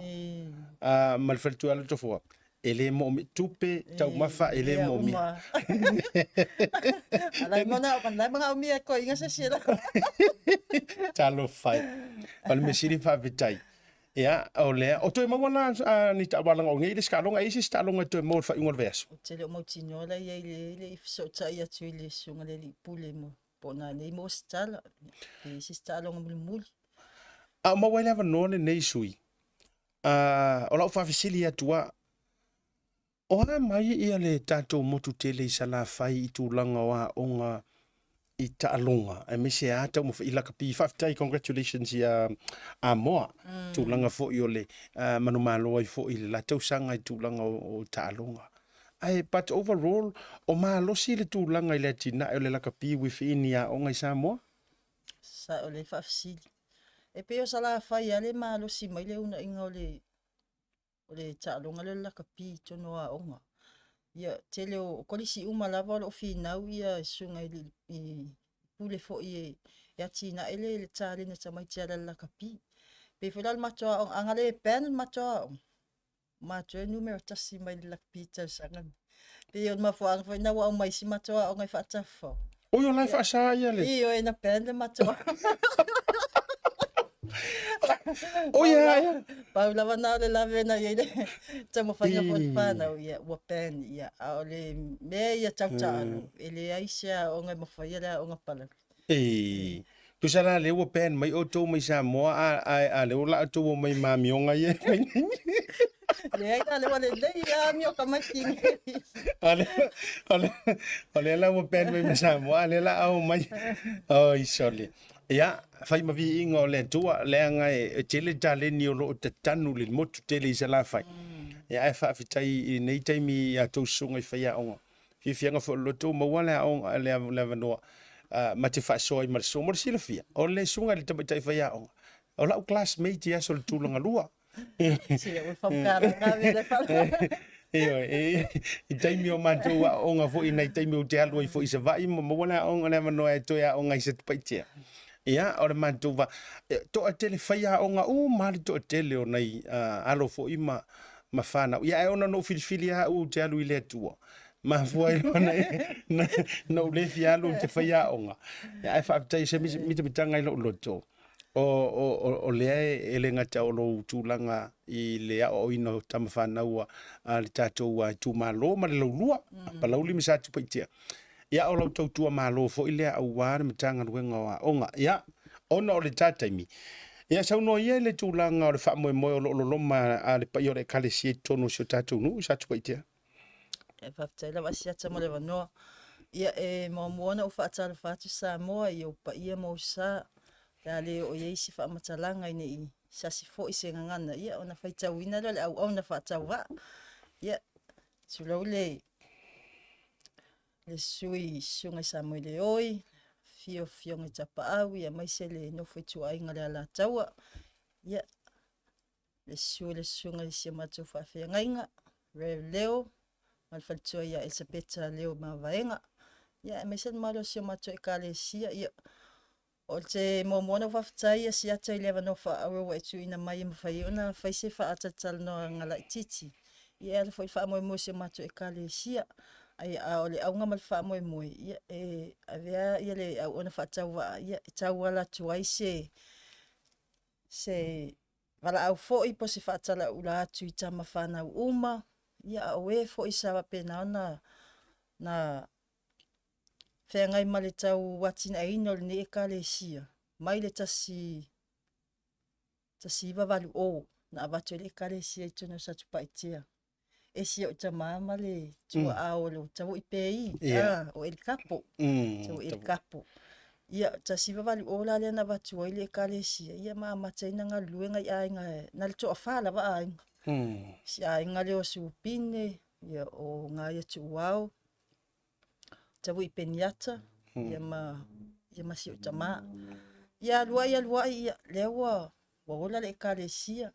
ma le faletua ia Lotofoa, e le moomia tupe, taumafa, e le moomia. La e manaomia e toeaiina se isi e Talofa e. O le mea sili faafetai. Ia, o lea, o toe maua la ni taavalaga o nei le isi taaloga, e i ai se isi taaloga e toe maua i le faaiuga o le vaiaso? Ou te le o mautinoa la i ai le le i fesootai atu i le susuga i le alii pule mo po o nanei maua se tala, pe i ai se isi taaloga mulimuli. A o maua ai le avanoa lenei sui usufono, o lau faafesili atu lava, O a mai ia le tatou motu tele i Salafai i tulaga o aoga i taaloga aemaise a taumafai i lakapi. Faafetai congratulations ia Amoa tulaga foi o le manumalo ai foi i le la tausaga i tulaga o taaloga. Ae but overall o malosi le tulaga i le atinae o le lakapi within i aoga i Samoa? Sao lelei faafesili. E pei o Salafai lava le malosi mai le unaiga o le o le taaloga lea o le lakapi i totonu o aoga. Ia, tele o kolisi uma lava o lo o finau ia susuga i, i pule foi e, e atinae le, le taleni a tamaiti e ala i le lakapi. Pei foi la le matou aoga, a na le ban le matou aoga, matou e numera tasi mai le lakapi i tausaga nei. Pei o le mafuaaga foi lena ua aumai si matou aoga e faatafafao. Oi, o la e faasa ia le... Ioe, na ban le matou aoga. Oi, ia, ia. Pau lava na o le lave na i ai le taumafaiga foi o le whanau, ia, ua ban, ia, a o le mea ia tau taalo, e leai se aoga e mafaia le aoga Palauli. E, tusa la lea ua ban mai outou mai Samoa, a, a, a lea ua la outou omai ma amioga ia e fai nei. Leai la, lea ua lelei lava amio tamaiti nei. O lea, o lea, o lea la ua ban mai ma Samoa, a lea la a omai. Oi, sole. Ia, fai ma viiga o le Atua, leaga e tele taleni o lo o tatanu le motu tele i Salafai. Ia, ae faafetai i lenei taimi i a outou susuga i faiaoga. Fiafiaga foi o le loto ua maua le aoga, le, le avanoa ma te faasoa ai ma le susuga. Mo le silafia, o le susuga i le tamaitai faiaoga, o lau classmate i aso o le tulaga lua. Ioe, i taimi o matou aoaoga foi, nai taimi ou te alu ai foi i Savaii ma maua le aoga le avanoa e toe aoga i Satupaitea. Ia, o le matou va, toatele faiaoga uma lava le toatele o nai alo foi ma, ma fanau. Ia, ae ona na ou filifili lava au ou te alu i le Atua, mafua ai loa na ou le fia alu ou te faiaoga. Ia, ae faafetai i se mitamitaga i lou loto. O, o, o, o lea e le gata o lou tulaga i le aoaoina o tama fanau a le tatou itumalo ma le laulua, Palauli ma Satupaitea. Ia, o lau tautua malo foi lea aua le Matagaluega o Aoga. Ia, ona o le ta taimi, ia saunoa ia i le tulaga o le faamoemoe o lo o loloma a le paia o le Ekalesia i totonu o si o tatou nuu i Satupaitea. E faafetai lava Asiata mo le avanoa. Ia e muamua ona ou faatalofa atu Samoa i ou paia ma ou sa, pe a le oo i ai se faamatalaga ina i sasi foi se gagana, ia ona faitauina lea o le auauna faatauvaa. Ia, tulou le le sui Susuga i Samuele Oi, afio Afioga i Tapaau, ia aemaise le nofo ituaiga o le Alataua. Ia, le susu i le susuga i si o matou faafeagaiga, Rev Leo, ma le faletua ia Elisapeta Leo Mavaega, ia aemaise le mamalu o si o matou ekalesia. Ia, o te muamua ona ou faafetai ia Siata i le avanoa faaauro ua e tuuina mai e mafai ai ona fai se faatalatalanoaga laitiiti. Ia e ala foi i le faamoemoe o si o matou ekalesia. Ai, a o le auga ma le faamoemoe, ia, e avea ia le auauna faatauvaa, ia, e tauala atu ai se se valaau foi po o se faatalaula atu i tama fanau uma, ia a o e foi sa faapena ona na feagai ma le tau atinaeina o lenei ekalesia mai le 1980 na avatu ai le ekalesia i totonu o Satupaitea. E si ou tama ma le tuaa o lo Tau'i Pei, o Elikapo. Tau'i Elikapo. Ia, 1980 la lea na avatu ai le Ekalesia, ia ma amata ai ona galulue nai aiga, na o le toafa lava aiga. Si aiga lea o Supine, ia o Gaia Tuuao, Tavui Peniata, ia ma, ia ma si ou tama. Ia alu ai alu ai, ia lea ua, ua ola le Ekalesia.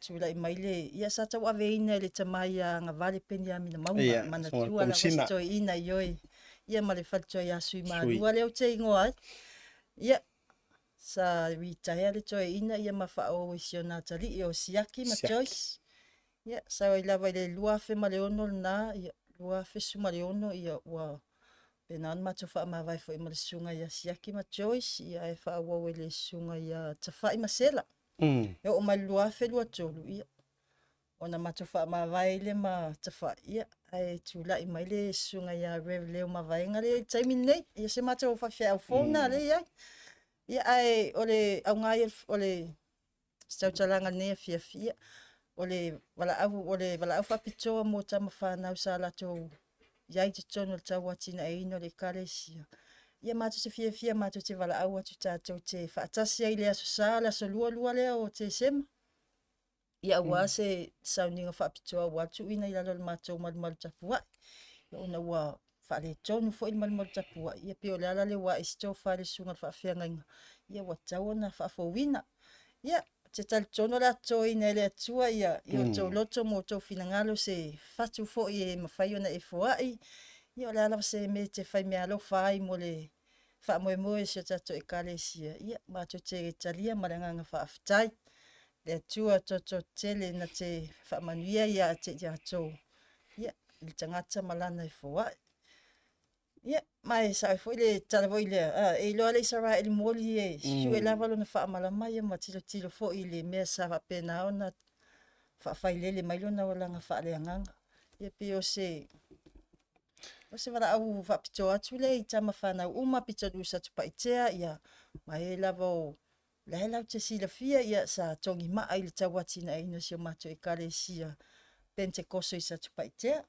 Tulai mai le, ia sa tauaveina e le tama ia Agavale Peniamina Mauga, Ia, manatua lava si Komisina. toeaina, ioe. Ia ma le faletua ia Suimalua lea ou te igoa ai. Ia, sa retire le toeaina ia ma faaauau i si ona atalii o Siaki ma Siaki. Joyce. Ia, sau ai lava i le 2006 lena, ia, 2016, ia, ua faapena ona matou faamavae foi ma le susuga ia Siaki ma Joyce, ia ae faaauau e le susuga ia Tafai ma Sela. E oo mai i le 2023, ia, ona matou faamavae ai lea ma Tafai, ia, ae tulai mai le susuga ia Rev Leo Mavaega lea i le taimi lenei. Ia, se matou faifeau fou lena lea e i ai. Ia, ae o le auga ia o le se tautalaga i lenei afiafi, ia, o le valaau, o le valaau faapitoa mo tama fanau sa latou i ai i totonu o le tauatinaeina o le Ekalesia. Ia matou te fiafia matou te valaau atu tatou te faatasi ai i le Aso Sa, le aso 22 lea o Tesema, ia aua se sauniga faapitoa aua le tuuina i lalo o le matou malumalu tapuai. Ia ona ua faaletonu foi le malumalu tapuai, ia pei o le ala lea ua ae ai se tofa i le susuga i le faafeagaiga, ia ua tatau ona faafouina. Ia, ou te talitonu o le a totoina e le Atua ia i outou loto ma outou finagalo se fatu foi e mafai ona e foai. Ia o le a lava se mea e te fai meaalofa ai mo le faamoemoe o si o tatou Ekalesia, ia matou te talia ma le agaga faafetai. Le Atua toatele na te faamanuia ia te outou, ia, i le tagata ma lana e foai. Ia, ma e sao ai foi le tala foi lea, a, e iloa le Isaraelu moli e sue lava lona faamalama ia ma tilotilo foi i le mea sa faapena ona faafailele mai lona olaga faaleagaga. Ia pei o se o se valaau faapitoa atu lea i tama fanau uma, pitonuu Satupaitea, ia, ma e lava o la e latou te silafia, ia, sa togimaa i le tauatinaeina o si o matou Ekalesia Penetekoso i Satupaitea.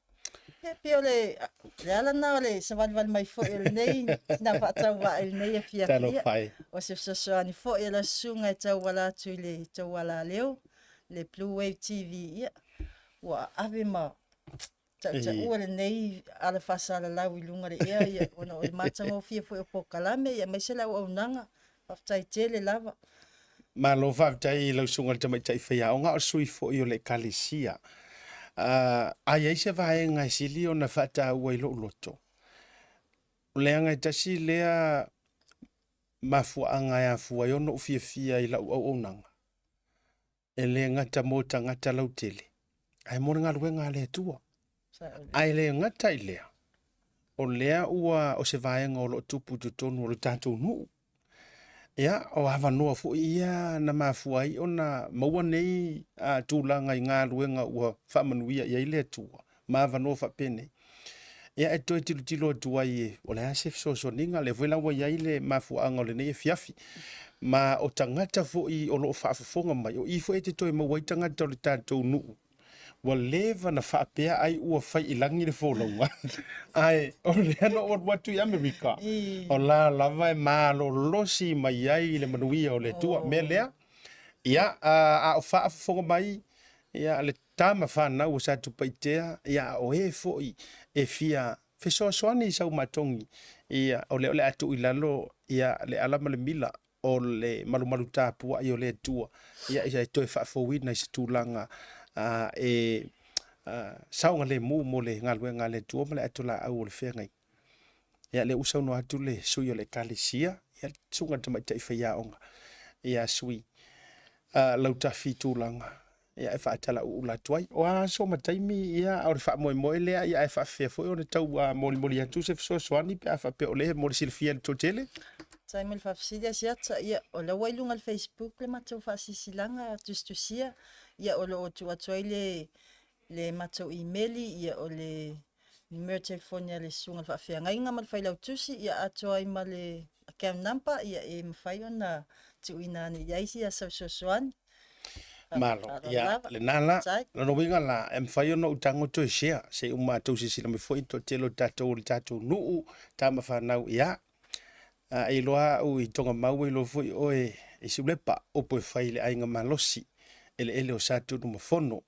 Ia, pei o le, le ala lena o le savalivali mai foi o lenei tina faatauvaa i lenei afiafi. Ia, Talofa e. o se fesoasoani foi a lau susuga e tauala atu i le tou alaleo, le Blue Wave TV, ia, ua ave ma tautaua lenei ala faasalalau i luga o le ea, ia, ona o le matagofie foi o polokalame, ia, aemaise le auaunaga. Faafetai tele lava. Malo faafetai i lau susuga i le tamaitai faiaoga, o le sui foi o le Ekalesia. A i ai se vaega e sili ona faataua i lou loto, leaga e tasi lea mafuaaga e afua ai ona ou fiafia i lau auaunaga, e le gata mo tagata lautele, ae mo le galuega a le Atua. Ae le gata i lea, o lea ua o se vaega o lo o tupu i totonu o le tatou nuu. Ia, o avanoa foi ia na mafua ai ona maua nei tulaga i galuega ua faamanuia i ai le Atua ma avanoa faapenei. Ia, e toe tilotilo atu ai o le a se fesoasoaniga, lea foi la ua i ai le mafuaaga o lenei afiafi. Ma o tagata foi o lo o faafofoga mai, o i foi e te toe maua ai tagata o le tatou nuu ua leva na faapea ai ua fai i lagi le folauga, ae o lea na ou alu atu i Amerika, o la lava e malolosi mai ai le manuia o le Atua. Mea lea, ia, a o faafofoga mai, ia, le tama fanau o Satupaitea, ia, a o e foi e fia fesoasoani i sau matongi, ia, o lea o le a tuu i lalo, ia, le ala ma le mila o le malumalu tapuai o le Atua, ia, e toe faafouina i se tulaga e saogalemu mo le galuega a le Atua ma le atolaau o le feagaiga. Ia, lea ua saunoa atu le sui o le Ekalesia, ia, le susuga i le tamaitai faiaoga, ia Sui Lautafi i tulaga ia, e faatalauula atu ai. O a aso ma taimi, ia, o le faamoemoe lea, ia, ae faafefea foi ona tau molimoli atu se fesoasoani pe a faapea o lea mo le silafia e le toatele? Faafetai mo le faafesili Asiata. Ia, o la ua i luga o le Facebook le matou faasilasilaga tusitusia, ia, o lo o tuu atu ai le le matou imeli, ia, o le numera telefoni a le susuga i le faafeagaiga ma le failautusi, ia, atoa ai ma le account number, ia, e mafai ona tuuina ane i ai ia sau fesoasoani. Malo, ia, lena la, lona uiga la, e mafai ona ou tago toe share, se i uma tou silasila mai foi i le toatele o tatou o le tatou nuu, tama fanau, ia. E iloa au i Togamau e iloa foi oe i Siulepa, upu e fai i le aiga malosi, eleele o Satunumafono.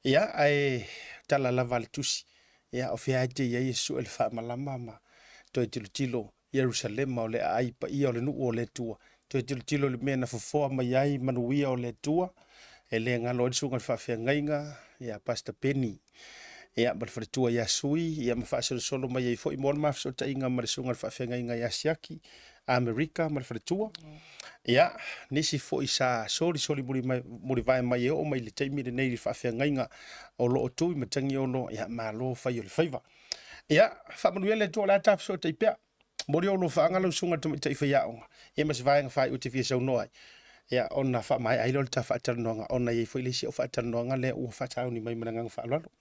Ia, ae tala lava a le tusi, ia, o fea e te i ai e sue le faamalama ma toe tilotilo Ierusalema o le aai paia o le nuu o le Atua. Toe tilotilo i le mea na fofoa mai ai manuia o le Atua, e le galo ai le susuga i le faafeagaiga ia Pastor Penny ia ma le faletua ia Sui ia ma faasolosolo mai ai foi mo le ma fesootaiga ma le susuga i le faafeagaiga ia Siaki Amerika ma le faletua. Ia, nisi foi sa solisoli mulivae mai e oo mai i le taimi lenei i le faafeagaiga o lo o tu i Matagiolo, ia malo fai o le faiva. Ia, faamanuia le Atua o le a ta fesootai pea. Momoli ou alofaaga lau susuga i le tamaitai faiaoga, ia ma se vaega faaiu e te fia saunoa ai. Ia, ona faamaea ai lea o le ta faatalanoaga, ona e i ai foi le isi au faatalanoaga lea ua faasauni mai ma le agaga faaaloalo.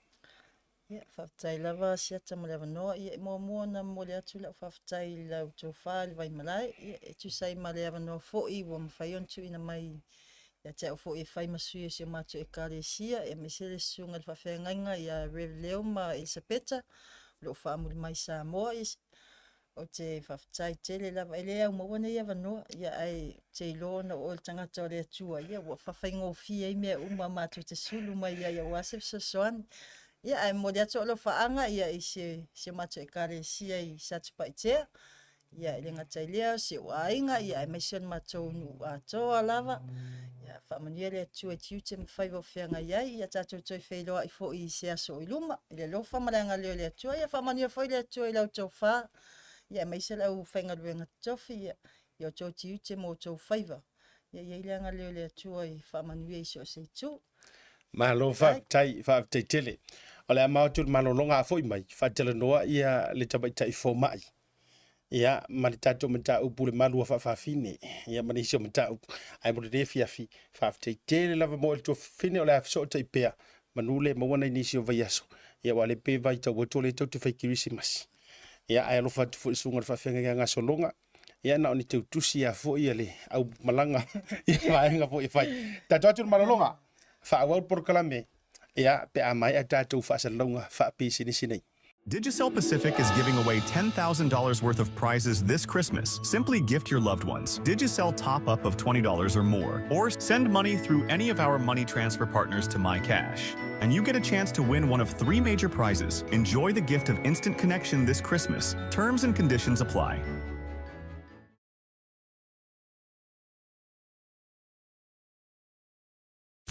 Ia, faafetai lava Asiata mo le avanoa. Ia, e muamua ona momoli atu lau faafetai i lau tofa i le Vaimalae, ia, e tusa ai ma le avanoa foi ua mafai ona tuuina mai ia te au foi e fai ma sui o si o matou Ekalesia, aemaise le Susuga i le Faafeagaiga ia Rev Leo ma Elisapeta o lo o faamuli mai i Samoa. Ia, ou te faafetai tele lava, e le au maua nei avanoa, ia ae ou te iloa ona o oe o le tagata o le Atua, ia ua faafaigofie ai mea uma matou te sulu mai ai aua se fesoasoani. Ia ae momoli atu alofaaga ia i si o matou Ekalesia i Satupaitea, Ia, e le gata i lea, o si ou aiga, ia, aemaise o le matou nuu atoa lava. Ia, faamanuia le Atua i tiute ma faiva o feagai ai. Ia tatou toe feiloai foi i se aso o i luma, i le alofa ma le agalelei o le Atua. Ia faamanuia foi le Atua i la outou fa, ia, aemaise le aufaigaluega totofi, ia, i outou tiute ma outou faiva. Ia i ai le agalelei o le Atua e faamanuia i so o se itu. Malo faafetai, faafetai tele. O le a mao atu i le malologa a foi mai, faatalanoa ia le tamaitai fomai. Ia, ma le tatou mataupu le malu a faafafine, ia ma nisi o mataupu. Ae mo lenei afiafi, faafetai tele lava mo le tuafafine o le a fesootai pea, manu le maua nai nisi o vaiaso. Ia aua o lea e pei e vaitau atu o lea tou te fai kerisimasi. Ia, ae alofa atu foi i le susuga i le faafeagaiga ia Gasologa, ia na o ni teutusi lava foi a le au malaga i vaega foi e fai. Tatou atu i le malologa, faaauau le polokalame, ia, pe a maea tatou faasalalauga faapisinisi nei. Digicel Pacific is giving away $10,000 worth of prizes this Christmas. Simply gift your loved ones. Digicel top up of $20 or more, or send money through any of our money transfer partners to MyCash. And you get a chance to win one of three major prizes. Enjoy the gift of instant connection this Christmas. Terms and conditions apply.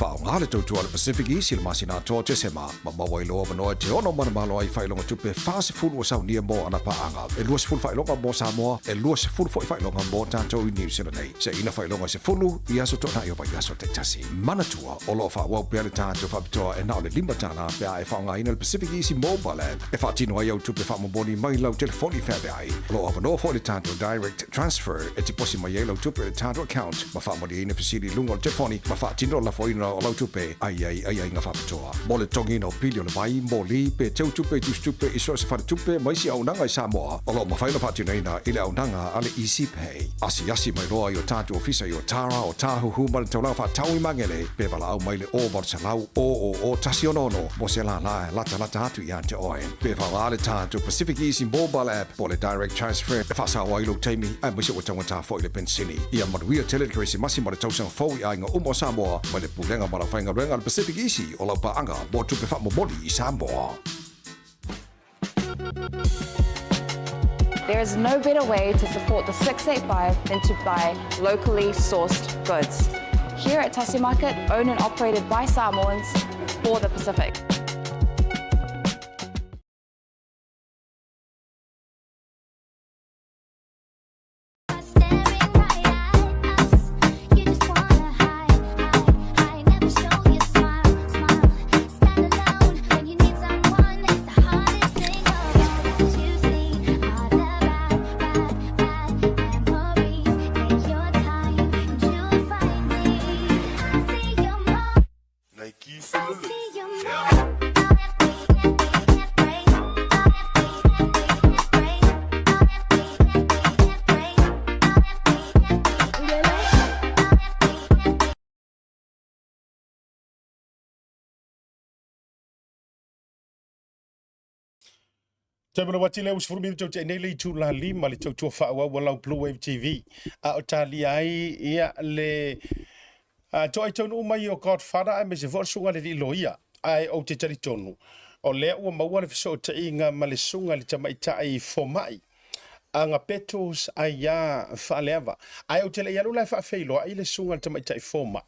Faaaoga le tautua a le Pacific East i le masina atoa o Tesema, ma maua ai lou avanoa e te ono manumalo ai i faailoga tupe 40 ua saunia mo ana paaga. E 20 faailoga mo Samoa, e 20 foi faailoga mo tatou i Niu Sila nei. Seina faailoga e 10 i aso toonai o vaiaso taitasi. Manatua, o lo o faaauau pea le tatou faapitoa e na o le $5 pe a e faaaogaina le Pacific Easy Mobile App e faatino ai au tupe faamomoli mai lau telefoni feaveai. O lo o avanoa foi le tatou Direct Transfer e tiposi mai ai lau tupe i le tatou account ma faamalieina fesili i luga o le telefoni ma faatino le lafoina o lau tupe a i ai aiaiga faapitoa mo le totogiina o pili o le vai, moli, pe teu tupe i tusitupe i so o se faletupe ma isi auaunaga i Samoa o lo o mafai ona faatinoina i le auaunaga a le EasyPay. Asiasi mai loa i o tatou ofisa i Otara, Otāhuhu ma le taulaga faatau i Magele pe valaau mai i le 0800 000 166 mo se lālā e latalata atu ia te oe. Pe faaaoga le tatou Pacific Easy Mobile App po o le Direct Transfer e faasao ai lou taimi aemaise ua taugata foi le penisini. Ia manuia tele le Kerisimasi ma le tausaga fou i aiga uma o Samoa mai le Pulega ma le Aufaigaluega a le Pacific Easy o lau paaga mo tupe faamomoli i Samoa. There is no better way to support the 685 than to buy locally sourced goods. Here at Tasi Market, owned and operated by Samoans for the Pacific. Toe ati lea ua 10 minute o te nei le itula 5 le tautua faaauau a lau Blue Wave TV a o talia ai ia le toai taunuu mai o Godfather aemaise foi o le susuga i le alii loia. Ae ou te talitonu o lea ua maua le fesootaiga ma le susuga i le tamaitai fomai Agapetos Aiā Faaleava. Ae ou te le i alu la e faafeiloai le susuga i le tamaitai fomai.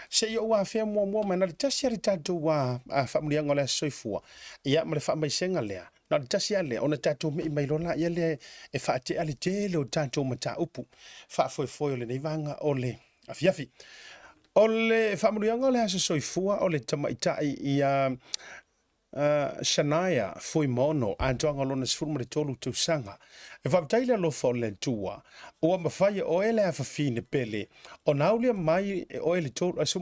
Se i ou afea muamua mai, na o le tasi lava le tatou faamanuiaga o le Aso Soifua, ia ma le faamaisega lea, na o le tasi lava lea, ona tatou me'i mai loa laia lea e faatea le tele o tatou mataupu faafoefoe o lenei vaega o le afiafi. O le faamanuiaga o le Aso Soifua o le tamaitai ia Shania Fuimaono, atoaga o lona 13 tausaga. E faafetai le alofa o le Atua, ua mafai e oe le afafine pele ona aulia mai e oe le 13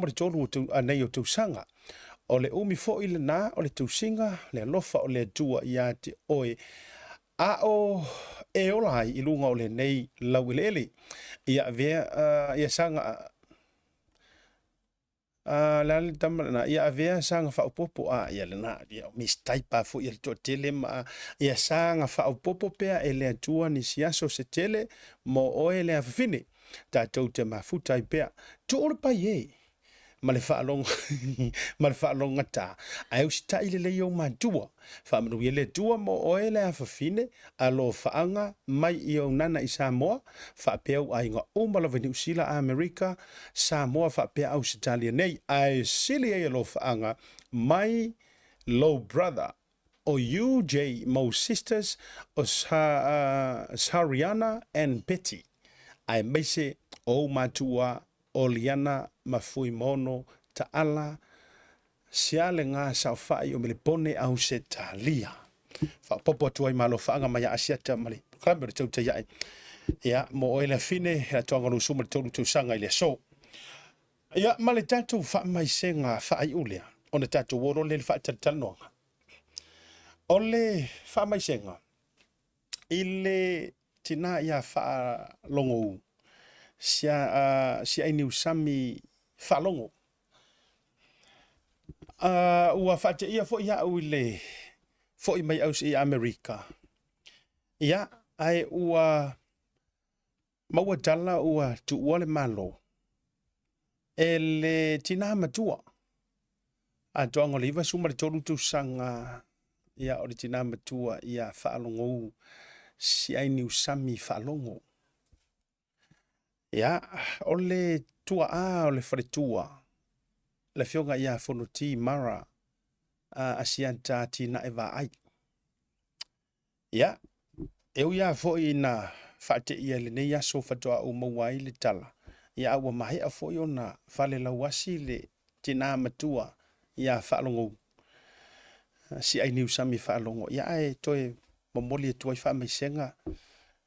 o nei o tausaga. O le umi foi lena o le tausiga le alofa o le Atua ia te oe, a o e ola ai i luga o lenei laueleele. Ia avea, ia saga A, le a le tama lena, ia avea saga faaopoopo, a, ia lena, ia o mistype a foi e le toatele ma, ia saga faaopoopo pea e le Atua nisi aso se tele mo oe le afafine, tatou te mafuta ai pea. Tuu le pai e, ma le faalogo, ma le faalogogata, ae usitai lelei ou matua. Faamanuia le Atua mo oe le afafine, alofaaga mai i ou nana i Samoa, faapea ou aiga uma lava i Niu Sila, Amerika, Samoa faapea Ausetalia nei, ae sili ai alofaaga mai lou brother o UJ ma ou sisters o Sariana and Betty, aemaise o ou matua o Liana ma Fuimaono Taala Sialega saofai o Melepone Ausetalia. Faaopoopo atu ai ma alofaaga mai a Asiata ma le polokalame o le tautai ae. Ia, mo oe le afine, le atoaga o lou 13 tausaga i le aso. Ia, ma le tatou faamaisega faaiu lea, ona tatou o loa lea i le faatalatalanoaga. O le faamaisega i le tina ia Faalogou, sia, si Niusami Faalogo. Ua faateia foi au i le foi mai aus i Amerika. Ia, ae ua maua tala ua tuua le Malo e le tinā matua. Atoaga o le 93 tausaga, ia, o le tinā matua ia Faalogou Siai Niusami Faalogo. Ia, o le tuaa o le faletua, le afioga ia Fonoti Mara Asiata Atinae Vaai. Ia, e ui lava foi ina faateia i lenei aso faatoa ou maua ai le tala, ia a ua maea foi ona falelauasi le tinā matua ia Faalogou, Siai Niusami Faalogo, ia ae toe momoli atu ai faamaisega,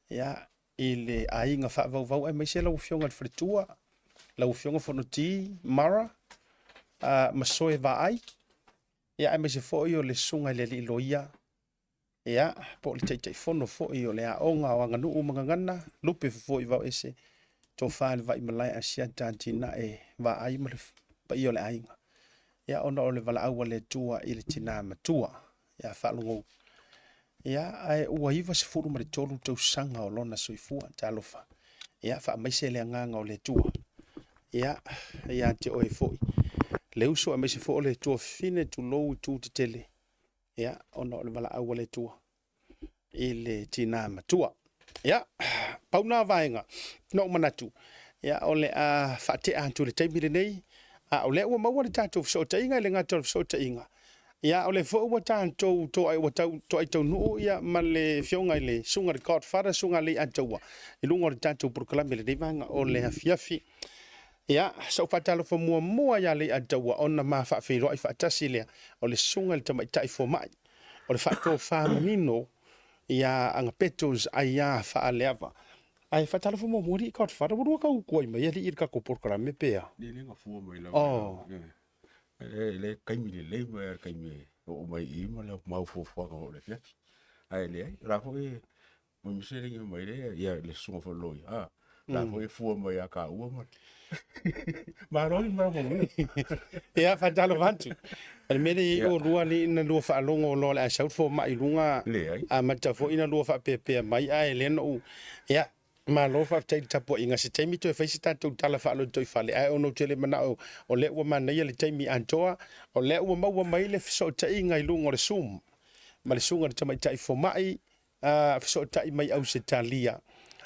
ia, i le aiga faavauvau aemaise lau Afioga i le Faletua, lau Afioga Fonoti Mara Masoe Vaai, ia aemaise foi o le Susuga i le Alii Loia, ia po o le Taitaifono foi o le Aoga o Aganuu ma Gagana, Lupe Fofo i Vaoese, Tofa i le Vaimalae Asiata Atinae Vaai ma le paia o le aiga. Ia ona o le valaau a le Atua i le tinā matua, ia Faalogou. Ia, ae ua 93 tausaga o lona soifua, talofa. Ia, faamaise le agaga o le Atua. Ia, ia te oe foi. Le uso aemaise foi o le tuafafine tulou i tu tetele. Ia, ona o le valaau a le Atua i le tinā matua. Ia, pau nā vaega, na ou manatu, ia, o le a faatea atu i le taimi lenei, a o lea ua maua le tatou fesootaiga, e le gata o le fesootaiga, ia, o lea foi ua tatou toai, ua tau, toai taunuu ia, ma le afioga i le susuga i le Godfather, susuga Leiataua, i luga o le tatou polokalame i lenei vaega o le afiafi. Ia, sa ou faatalofa muamua ia Leiataua ona ma faafeiloai faatasi lea, o le susuga i le tamaitai fomai, o le faatofa manino ia Agapetos Aiā Faaleava. Ae faatalofa muamua alii Godfather, ua lua kau tuai mai alii i le tatou polokalame pe a? Le le gafua mai lava. Oh. Le le kaimi lelei mai le kaimi e oo mai i ma le mau fuafuaga o le afiafi. Ae leai, o la foi e mo se lagi mai le ia le susuga foi loia. Ah, la foi e fua mai a ka ua ma. Malo ni ma mo. Ia, faatalofa atu. O le mea lea e i ai oulua alii na lua faalogo loa o le a sau le fomai i luga, amata foi na lua faapeapea mai ae lea na ou, ia, malo faafetai i le tapuaiga. Se taimi toe fai se tatou tala faalotoifale, ae ona ou te le manao o lea ua manaia le taimi atoa, o lea ua maua mai le fesootaiga i luga o le Zoom ma le susuga i le tamaitai fomai, a fesootai mai Ausetalia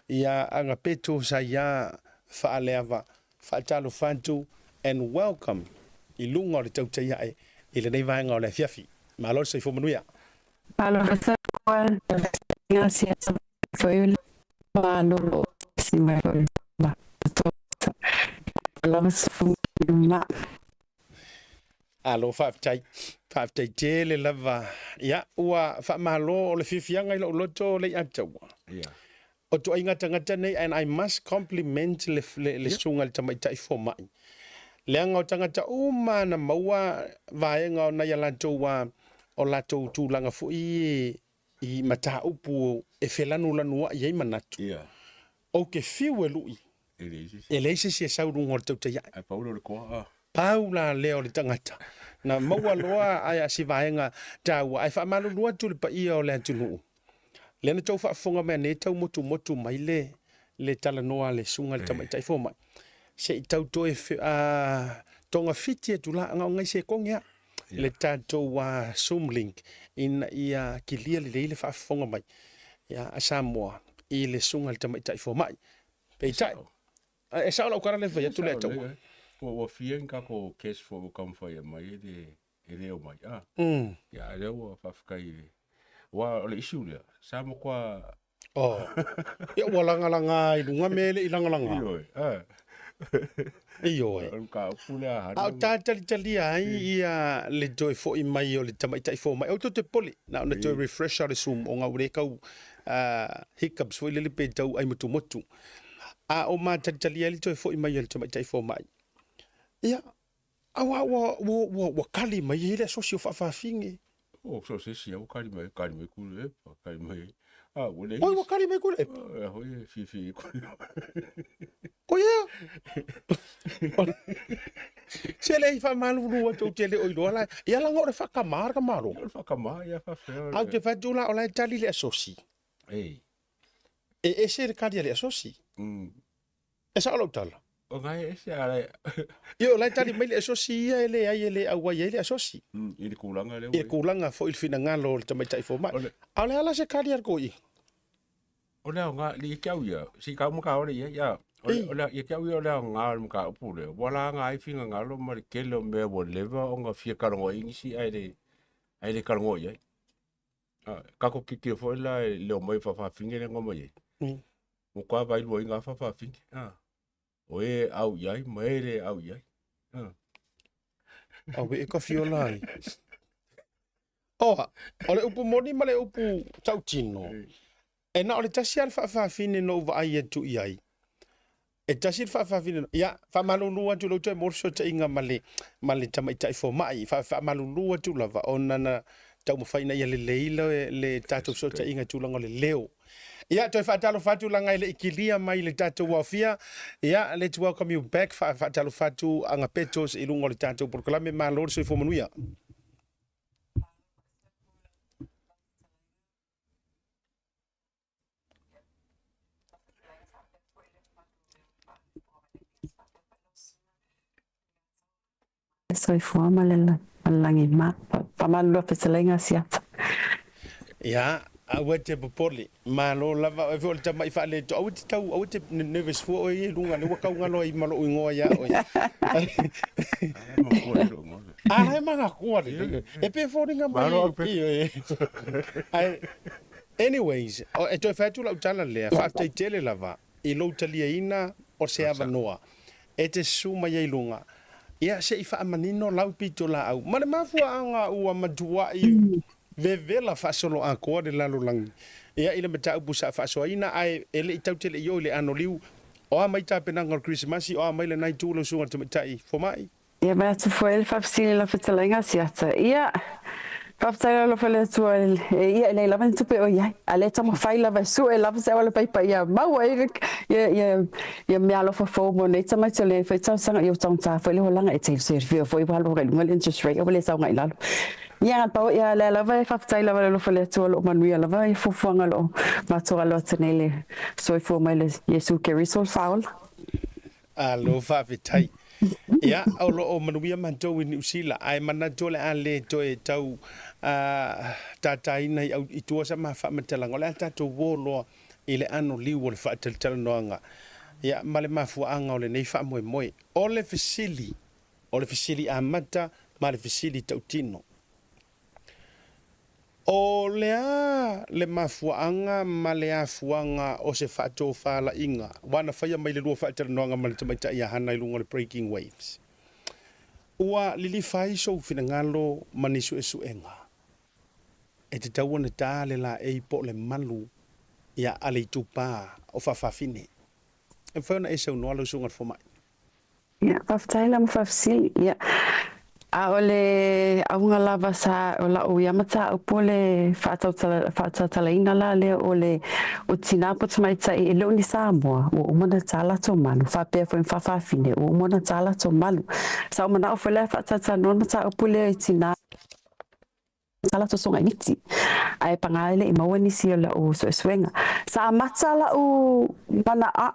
ia Agapeto Saia Faaleava faatalofa atu and welcome i luga o le tautai ae i lenei vaega o le afiafi. Malo le soifua manuia. Malo Alo faafetai. Faafetai tele lava. Ia, ua faamalo o le fiafiaga i lou loto le Ataua. Ia. O tuaiga tagata nei and I must compliment le, le, le susuga i le tamaitai fomai. Leaga o tagata uma na maua vaega o nai a latou a o latou tulaga foi i mataupu e felanulanuai ai manatu. Ia. Ou te fiu e lui. E leai se isi. E leai se isi e sau i luga o le tautai ae. Ae pau lea o le toa. Pau la lea o le tagata. Na maua loa ae a si vaega taua ae faamalulu atu i le paia o le atunuu. Lea na tou faafofoga mai nei tau motumotu mai le le talanoa a le susuga i le tamaitai fomai. Se i tau toe togafiti atu la gaogai se koge a le tatou Zoom link ina ia kilia lelei le faafofoga mai a Samoa i le susuga i le tamaitai fomai. Peitai, e sao lau tala lea e fai atu lea taua. Ua fia ni tatou case foi ua taumafai e aumai e le e le omai. Ah. Ia, a lea ua faafetai i le... Aua o le issue lea, sa matua... Oh. Ia ua lagalaga i luga mea e le i lagalaga. Ioe. Ah. Ioe. O le mataupu lea a o ta talitalia ai ia le toe foi mai o le tamaitai fomai. Aua tou te popole, na ona toe refresh lava o le Zoom ona ua le tau hiccups foi lele pe tau ai motumotu. A o ma talitalia ai le toe foi mai o le tamaitai fomai. Ia, aua ua, ua, ua, ua kali mai ai le asosi o faafafine. O, so se isi ua kali mai, kali mai Tuilaepa, kali mai. A, ua leai. Oi, ua kali mai Tuilaepa. E hoi e fiafia i Tuilaepa. O ia. Se leai faamalulu atu ou te le o iloa la. Ia leaga o le faakamā le tamaloa. O le faakamā, ia faafefea. Ae ou te fai atu la o la e tali le asosi. Ei. E ese le kali a le asosi. E sao lau tala. O ngai e ese a le... Ia o la e tali mai le asosi ia e leai e le auai ai le asosi. I le tulaga lea I le tulaga foi i le finagalo o le tamaitai fomai. A o le a la se kali a le toeaina? O le aoga, ia te au ia, se i tau mataole i ai, ia, o le, ia te au ia o le aoga o le mataupu lea, ua laga ai finagalo ma le tele o mea ua leva ona fia talanoa i ai nisi ae le, ae le talanoa i ai. Tatou tilotilo foi la i le omai o faafafine lea na omai ai, ua matua vaeluaina lava faafafine, o e au i ai ma e le au i ai. Aue e ka fiola ai. Oa, o le upu moni ma le upu tautino, e na o le tasi lava le faafafine na ou vaai atu i ai. E tasi le faafafine, ia, faamalulu atu i lou toe mo le fesootaiga ma le, ma le tamaitai fomai, faamalulu atu lava ona na taumafai ina ia lelei le, le tatou fesootaiga i tulaga o le leo. Ia, toe faatalofa atu leaga e le i kilia mai le tatou aofia. Ia, let's welcome you back. Faatalofa atu Agapetos i luga o le tatou polokalame. Malo le soifua manuia. Soifua ma le lagi ma faamalulu fetalaiga Siata. Ia, aua e te popole. Malo lava, oe foi o le tamai faaleto. Aua te tau, aua te nervous fua oe ia i luga, lea ua tau galo ai ma lou igoa ia oe. A la e manatua lelei. E pei e foliga mai. Ae, anyways, e toe fai atu lau tala lea, faafetai tele lava i lou taliaina o se avanoa e te susu mai ai i luga, ia se i faamanino lau pitolaau ma le mafuaaga ua matuai vevela faasoloatoa le lalolagi ia i le mataupu sa faasoaina ae e le i tau tele i o i le anoliu. O a mai tapenaga o le Kerisimasi, o a mai lenai itu lau susuga i le tamaitai fomai? Ia manatu foi le faafesili i lau fetalaiga Asiata. Ia, Faafetai le alofa i le Atua e ia e leai lava ni tupe o i ai, a o lea e taumafai lava e sue lava se auala paipai ia maua ai ia meaalofa fou mo nei tamaiti o lenei foi tausaga. Ia ua taugata foi le olaga, e te silafia foi ua alu ai i luga le interest rate ua le sau agai i lalo. Ia na pau, ia lea lava e faafetai lava i le alofa o le Atua o lo o manuia lava ia fuafuaga o lo o matou alo atu nei le soifua mai le Iesu Keriso le Faaola. Alo faafetai. Ia, o lo o manuia matou i Niu Sila, ae manatu o le a le toe tau tātāina i au i tua sa ma faamatalaga, o le a tatou uo loa i le ano liu o le faatalatalanoaga, ia, ma le mafuaaga o lenei faamoemoe. O le fesili, o le fesili amata ma le fesili tautino. O le a le mafuaaga ma le afuaga o se faatofalaiga ua na faia mai le lua faatalanoaga ma le tamaitai ia Hana i luga o le Breaking Waves? Ua lilifa ai sou finagalo ma ni suesuega e tatau ona ta le laei po o le malu ia a le itupa o faafafine. E mafai ona e saunoa lau Susuga i le Fomai? Ia, faafetai la ma faafesili. Ia, a o le auga lava sa o la'u ia mataupu o le faatautalaina la lea o le o tinā po tamaitai e le o ni Samoa, ua uma ona tā latou malu, faapea foi ma faafafine, ua uma ona tā latou malu. Sa ou mana'o foi la e faatalatalanoa le mataupu lea i tinā sa latou soga iti, ae paga e le i maua nisi o la'u suesuega. Sa amata la'u mana'a,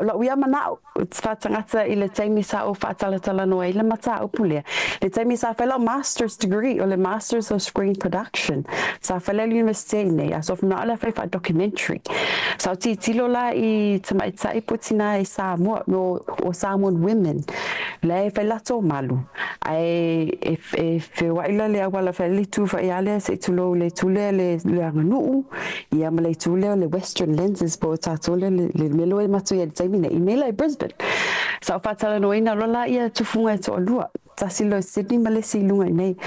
la'u ia mana'o faatagata i le taimi sa ou faatalatalanoa ai le mataupu lea, le taimi sa fai la'u Masters degree, o le Masters of Screen Production, sa fai lea i le Universite i nei, a sa ou mana'o lea e fai faa-documentary. Sa ou tilotilo la i tamaitai po o tinā i Samoa, o Samoan women, la e fai latou malu, Ae e feoai la le auala fai le itu fai a lea se i tulou le itu lea le le aganuu ia ma le itu lea o le western lenses po o tatou lea le le mea loa e matou i ai i le taimi nei i nei la i Brisbane. Sa ou faatalanoaina loa la ia tufuga e toalua, tasi loa i Sydney ma le isi i luga i nei.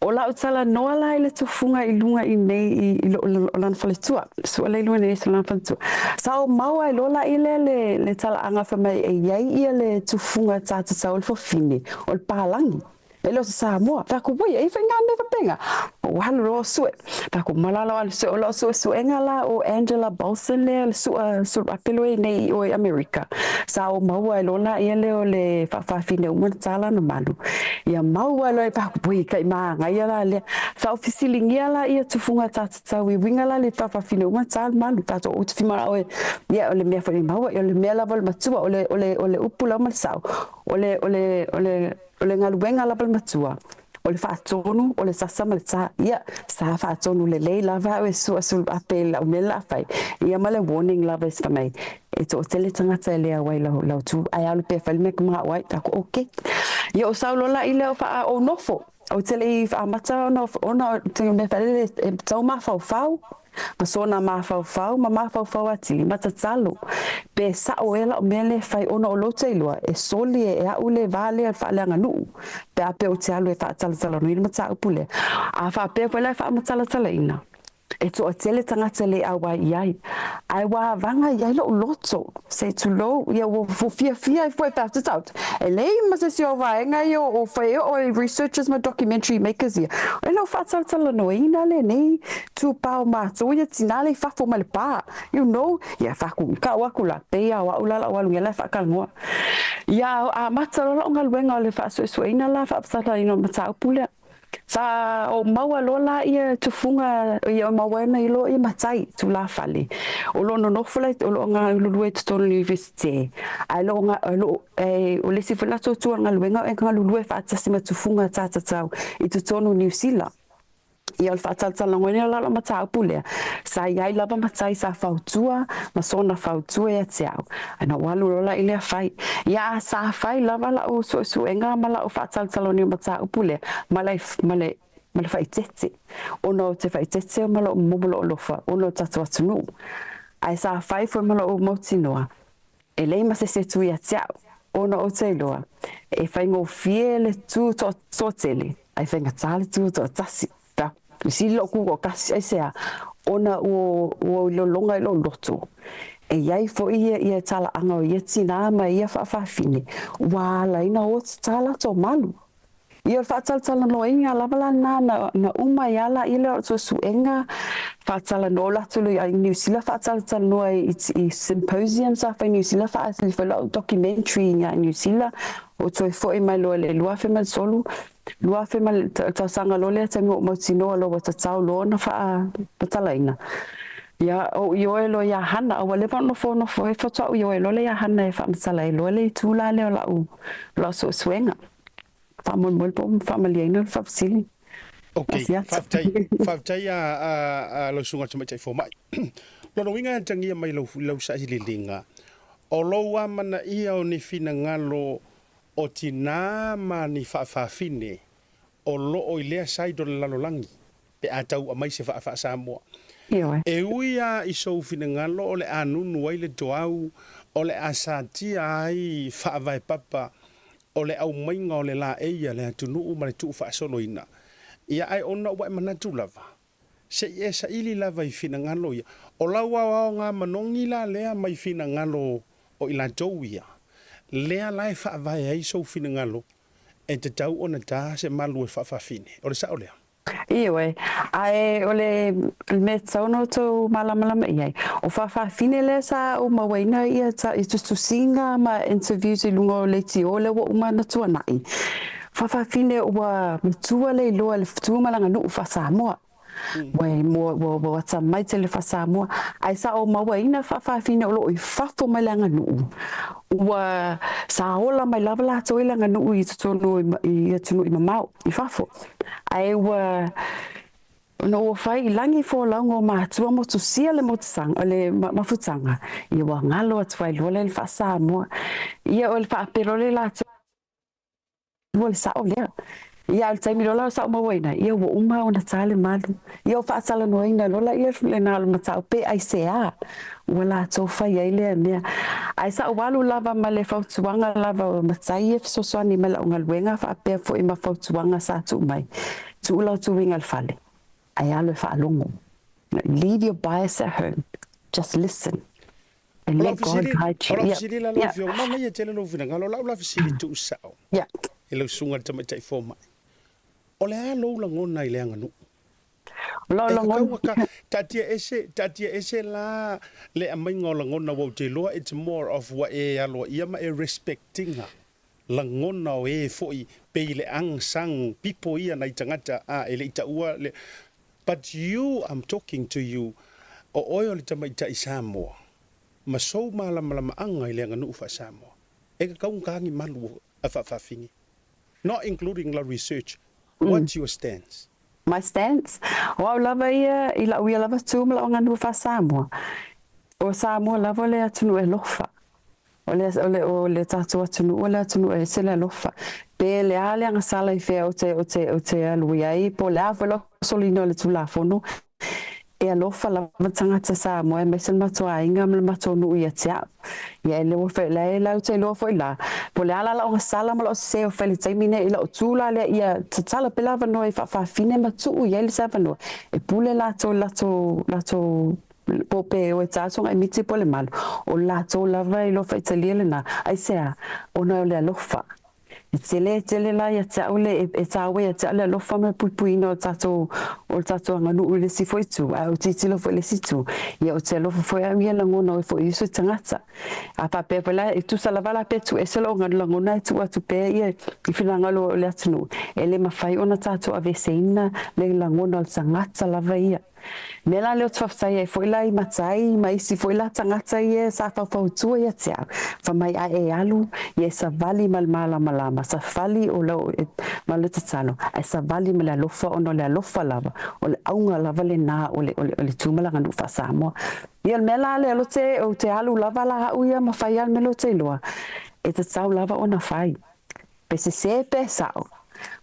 O la'u talanoa la i le tufuga i luga i nei i, i lo'u o lana faletua, sua lea i luga nei o lana faletua. Sa ou maua ai loa la i lea le, le talaaga fai mai e i ai ia le tufuga ta tatau o le fafine, o le palagi. E le o se Samoa. Fai atu, ui, e i ai faiga mea faapena. Ua alu loa sue. Fai atu, malala o alu sue. O la'u suesuega la o Angela Bolson lea, le sua suluape loa i nei i o i Amerika. Sa ou maua ai loa la ia lea o le faafafine uma na ta lana malu. Ia maua loa e pui kai māngaia la lea. Sa ou fesiligia la ia tufuga ta tatau i uiga la le faafafine uma ta malu. Tatou ou te fimana oe, ia o le mea foi maua, ia o le mea lava o le matua, o le, o le, o le upu lava ma le sao. O le, o le, o le, o le galuega lava le matua, o le faatonu, o le sasa ma le ta. Ia, sa faatonu lelei lava au e sua sulu ape i lau mea la fai. Ia ma le warning lava e fai mai, e toatele tagata e le auai lau, lau tu, ae alu pea fai le mea ka ai, ta ko okay. Ia o sau lola i leo wha o nofo, o te le i whaamata ona, ona te mea whalele e tau mafaufau, ma sona mafaufau, ma mafaufau atili, ma tatalo, pe sa'o ea la'u mea lea e fai ona o lou tailoa, e soli e a'u le va lea o le faaleaganuu, pe a pea ou te alu e faatalatalanoaina le mataupu lea. A faapea foi la e faamatalatalaina, e toatele tagata e le auai i ai, ae ua avaga i ai lo'u loto, se i tulou, ia ua fiafia ai foi pe a tuta atu. E leai ma se isi o vaega ia o fai e oo i researchers ma documentary makers ia, e le o faatalatalanoaina lenei tupao matou ia tina le i fafo mai le pa, you know, ia faku kau aku la, pei a o a'u la la'u alu ia la e faatalanoa. Ia amata loa la'u galuega o le faasuesueina la faatalanoaina o le mataupu lea. Sa ou maua loa la ia tufuga ia maua ai mai loa ia matai tulafale o lo o nonofo la o lo o galulue i totonu o le Universite ae lo o lo o e o le isi foi latou tu o le galuega e galulue faatasi ma tufuga tatatau i totonu o Niu Sila. Ia o le faatalatalanoaina la o le mataupu lea, sa i ai lava matai sa fautua ma sona fautua ia te au, ae na ou alu loa la i lea fai. Ia a sa fai lava la'u suesuega ma la'u faatalatalanoaina o mataupu lea ma le, ma le, ma le faaeteete, ona ou te faaeteete ma lo'u momo lo'u alofa ona o tatou atunuu. Ae sa fai foi ma lo'u mautinoa, E leai ma se isi e tu ia te au, ona ou te iloa, e faigofie le tu toatele, ae faigata le tu toatasi. Pea, sili lou ku toatasi, aisea? Ona ua ua lologa i lou loto, e i ai foi ia ia talaaga o ia tinā ma ia faafafine, ua ala ai ona o tā latou malu. Ia, o le faatalatalanoaina lava la lena na, na uma ai lava laia lea o suesuega, faatalanoa, o latou i Niu Sila faatalatalanoa i, i symposium sa fai i Niu Sila, faaasili foi lau documentary i Niu Sila, ou toe foi mai loa i le 2003, 2000 ma le tausaga loa lea taimi ua ou mautinoa loa ua tatau loa ona faamatalaina. Ia, ou ioe loa iā Hana, a ua leva ona nofonofo ai, faatoa ou ioe loa lea iā Hana e faamatala ai loa le itu la lea o lau, o lau suesuega. Faamolemole po o faamalieina le faafesili. Ok, faafetai, faafetai a, a, a lau susuga i le Tamaitai Fomai. Lona uiga e atagia mai lau, lau sailiiliga, o lou amanaia o ni finagalo o tinā ma ni faafafine o loo i lea side o le lalolagi pe a tau aumai se vaa faa-Samoa. Ioe. E ui a i sou finagalo o le a nunu ai le toau, o le a satia ai faavae papa o le aumaiga o le laei a le atunuu ma le tuufaasoloina, ia ae ona ua e manatu lava, se i e saili lava i finagalo ia. O lau aoaoga manogi la lea mai finagalo o i latou ia, lea la e faavae ai sou finagalo e tatau ona ta se malu e faafafine. O le sao lea? Ioe, ae o le mea tatau ona outou malamalama i ai, o faafafine lea sa ou mauaina ia tusitusiga ma interviews i luga o leitio lea ua uma ona tuanai, faafafine ua matua le iloa i le tu ma le aganuu faa-Samoa. Ua, ua, ua, ua atamai tele faa-Samoa, ae sa ou mauaina faafafine o lo o i fafo mai le aganuu, ua sa ola mai lava latou i le aganuu i totonu i atunuu i mamao, i fafo. Ae ua ona ua fai i lagi folauga o matua motusia le motusaga, le mafutaga, ia ua galo atu ai loa lea i le faa-Samoa. Ia o le faapelo le latou o le sao lea. Ia, a o le taimi loa la o sa ou mauaina, ia ua uma ona ta le malu. Ia o faatalanoaina loa la ia lena o le mataupu pe aisea ua latou fai ai lea mea. Ae sa ou alu lava ma le fautuaga lava o matai e fesoasoani mai lau galuega faapea foi ma fautuaga sa tuu mai, tuu lau tuiga i le fale, ae alu e faalogo. Leave your bias at home, just listen and O lau let God fesili, guide o you. lau Yeah, fesili la lau yeah. afioga, manaia tele lou finagalo, o lau la fesili tuusao i lau susuga i le tamaitai fomai, o le a lou lagona i le aganuu? O lau E kakau lagona, aka, taatia ese, taatia ese la le aumaiga o lagona ua ou te iloa it's more of ua e aloaia ma e respect ina lagona o e foi pei le unsung people ia nai tagata a e le i taua le but you I'm talking to you o oe o le tamaitai Samoa ma sou malamalamaaga i le aganuu faa-Samoa e kakau ona tagi malu a faafafine not including la research what's your stance? My stance, o au lava ia i lau ia lava tu ma lau aganuu faa-Samoa, o Samoa lava o le atunuu e alofa. O le, o le, o le tatou atunuu o le atunuu e ese le alofa. Pe le a le agasala i fea ou te, ou te, ou te alu i ai, po o le a foi lau soliga o le Tulafono, e alofa lava tagata Samoa aemaise le matou aiga ma le matou nuu ia te au. Ia e le ua fai, la e lau te iloa foi la, po o le a la lau agasala ma lau sese o fai i le taimi nei i lau tu la lea ia tatala pea le avanoa i faafafine ma tuu i ai le se avanoa e pule latou i latou, latou Po pe o e tātoga i miti po le malu, o latou lava e lofa i talia lena, aisea? Ona o le alofa. E tele, tele la ia te au le, e tāua ia te au le alofa ma le puipuiina o le tatou, o le tatou aganuu i le isi foi itu, ae ou tilotilo foi i le isi itu, ia ou te alofa foi au ia lagona oe foi i uso i tagata. A faapea foi la, e tusa lava la pe tuu ese lou lagona e tuu atu pea ia i finagalo o le atunuu, e le mafai ona tatou aveeseina le lagona o le tagata lava ia. Mea la lea ou te faafetai ai foi la i matai ma isi foi la tagata ia sa faufautua ia te au, fai mai a e alu ia e savali ma le malamalama, savali o lau ma le tatalo, ae savali ma le alofa ona o le alofa lava, o le auga lava lena o le, o le, o le tu ma le aganuu faa-Samoa. Ia o le mea la lea ou te, ou te alu lava la au ia ma fai lava le mea lea ou te iloa, e tatau lava ona fai. Pe sesē pe sao,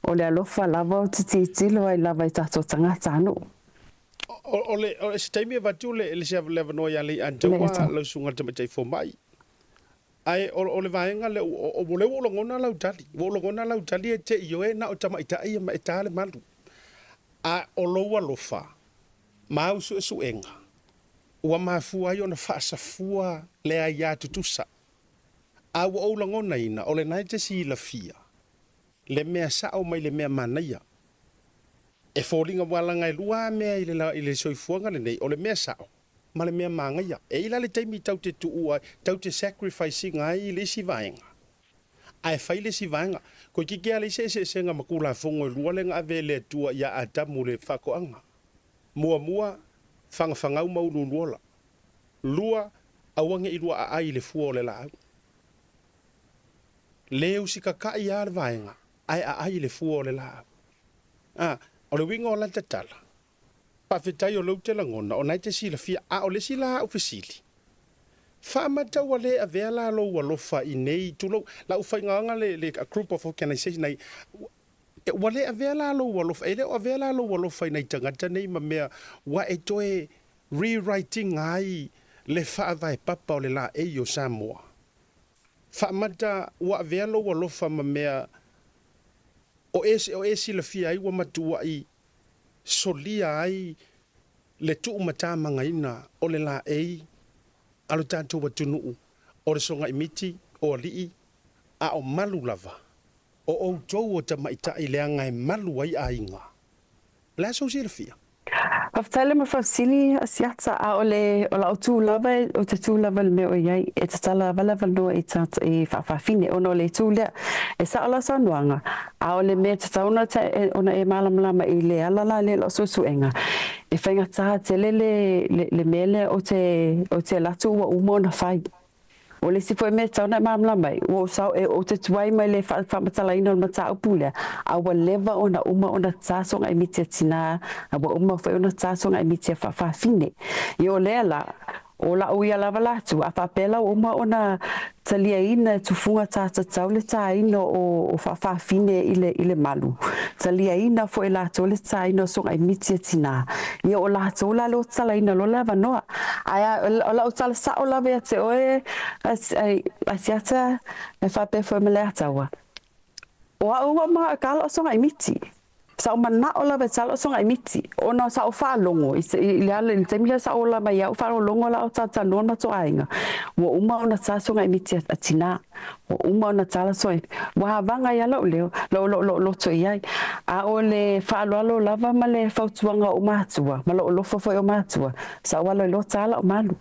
o le alofa lava ou te tilotilo ai lava i tatou tagatanuu. O le, o se taimi e avatu le, le se le avanoa ia Leiataua, lau susuga i le Tamaitai Fomai. Ae o, o le vaega lea, o, o, o lea ua ou lagona lau tali. Ua ou lagona lau tali e te ioe na o tamaitai ia ma e ta le malu. A o lou alofa ma au suesuega, ua mafua ai ona faasafua le aia tutusa. A ua ou lagonaina, o lena e te silafia. Le mea sa'o mai le mea manaia. E foliga ua laga e lua a mea i le i le soifuaga lenei, o le mea sa'o ma le mea magaia. E i ai la le taimi tau te tuua ai, tau te sacrifice ina ai i le isi vaega, ae fai le isi vaega. Koikiki a leai se eseesega ma Tulafono e lua lea na ave e le Atua ia Atamu i le faatoaga. Muamua, fagafagau ma uluuluola. Lua, aua ne i lua aai i le fua o le laau. Le usitatai lava le vaega, ae aai i le fua o le laau. A, o le uiga o lata tala, faafetai o lou te lagona, o na e te silafia, a o le isi la au fesili, faamata ua le avea la lou alofa i nei, tulou, lau faigaga le, le group of organization nei, ua le avea la lou alofa, e le o avea la lou alofa i nai tagata nei ma mea ua e toe rewriting ai le faavae papa o le laei o Samoa. Faamata ua avea lou alofa ma mea o e, o e silafia ai ua matuai solia ai le tuumatamagaina o le laei a lo tatou atunuu, o le sogaimiti, o alii, a o malu lava o outou o tamaitai leaga e malu ai aiga. O le a sou silafia? Faafetai le mafasili a Siata, a o le o lau tu lava ou te tu lava i le mea o i ai, e tatala lava le avanoa i tagata i faafafine ona o le itu lea. E sao lau saunoaga, a o le mea e tatau ona ona e malamalama i le ala la lea i lau suesuega, e faigata tele le le mea lea ou te ou te alu atu ua uma ona fai. O le isi foi mea e tatau ona e malamalama ai, ua ou sao, ou te tuai mai le faamatalaina o le mataupu lea, a ua leva ona uma ona ta sogaimiti a tinā, a ua uma foi ona ta sogaimiti a faafafine. Ia o lea la, o la'u ia lava la atu, a faapea la ua uma ona taliaina e tufuga ta tatau le taina o faafafine i le, i le malu, taliaina foi e latou le taina o sogaimiti a tinā, ia o latou la lea ua tatalaina loa le avanoa. Ae o lau tala sao lava ia te oe Asiata, e faapea foi ma Leataua, o au ua ma ka loo soga i miti. Sa ou manao lava e tala o soga i miti, ona sa ou faalogo i le ala i le taimi lea sa ou ola mai ai, ou faalogologo la o talatalanoa le matou aiga, ua uma ona ta soga i miti a tinā. Ua uma ona tala soa, ua havaga ai lava lou leo, lou, lou, lou loto i ai. A o le faaaloalo lava ma le fautuaga o ou matua, ma lou alofa foi o matua, sa ou alo i loa ta lau malu.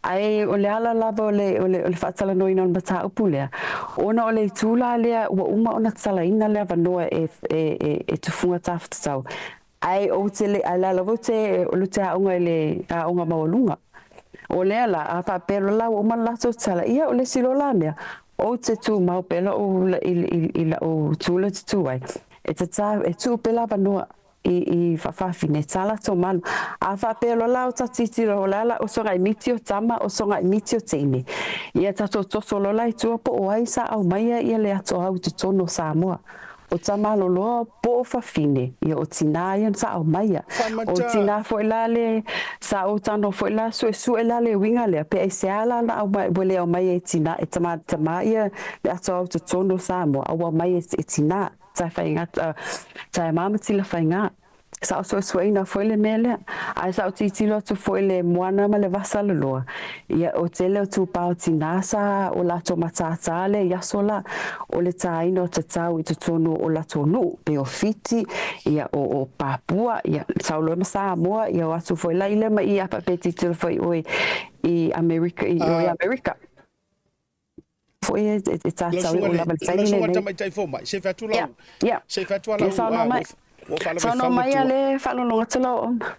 Ae o le ala lava o le, o le, o le faatalanoaina o le mataupu lea, ona o le itu la lea ua uma ona tatalaina le avanoa e, e, e, e tufuga tafatatau, ae ou te le, ae la lava ou te, o te aoga i le aoga maualuga. O lea la, a faapea loa la ua uma le latou tala, ia o le isi loa la mea, ou te tumau pea lou, i, i, i lau tu lea ou te tu ai, e tatā, e tuu pea le avanoa i, i faafafine, tā latou malu. A faapea loa la o ta tilotilo, o le a la, o soga i miti o tama, o soga i miti o teine, ia tatou toso loa la i tua po o ai sa aumaia ia le ato au i totonu o Samoa. O Tamaloloa po o Fafine, ia o tinā ia sa aumaia. O tinā foi la le, sa ou tano foi la suesue la le uiga lea, pe aisea la na aumai, ua le aumaia e tinā, e tama, tama ia le ato au totonu o Samoa, a ua aumaia e tinā, tae faiga, tae mamatila faiga. Sa ou suesueina foi le mea lea, ae sa ou tilotilo atu foi i le moana ma le vasa loloa, ia o tele o tupā o tinā sa o latou matātā lea i aso la, o le tāina o tatau i totonu o latou nuu, pei o Fiti, ia o, o Papua, ia sau loa ma Samoa, ia o atu foi la i lea ma i a faapea tilotilo foi oe i Amerika, i o i Amerika. Foi e, e, e Lau tātau e susuga o le, lava le lau taimi susuga lenei. tamaitai fomai, se i fai atu Ia, lau, ia. se i fai atu Ia lau, saunoa a, mai. ua ou faalawe Saunoa fau mai atu a le faalogologo atu lau auauna.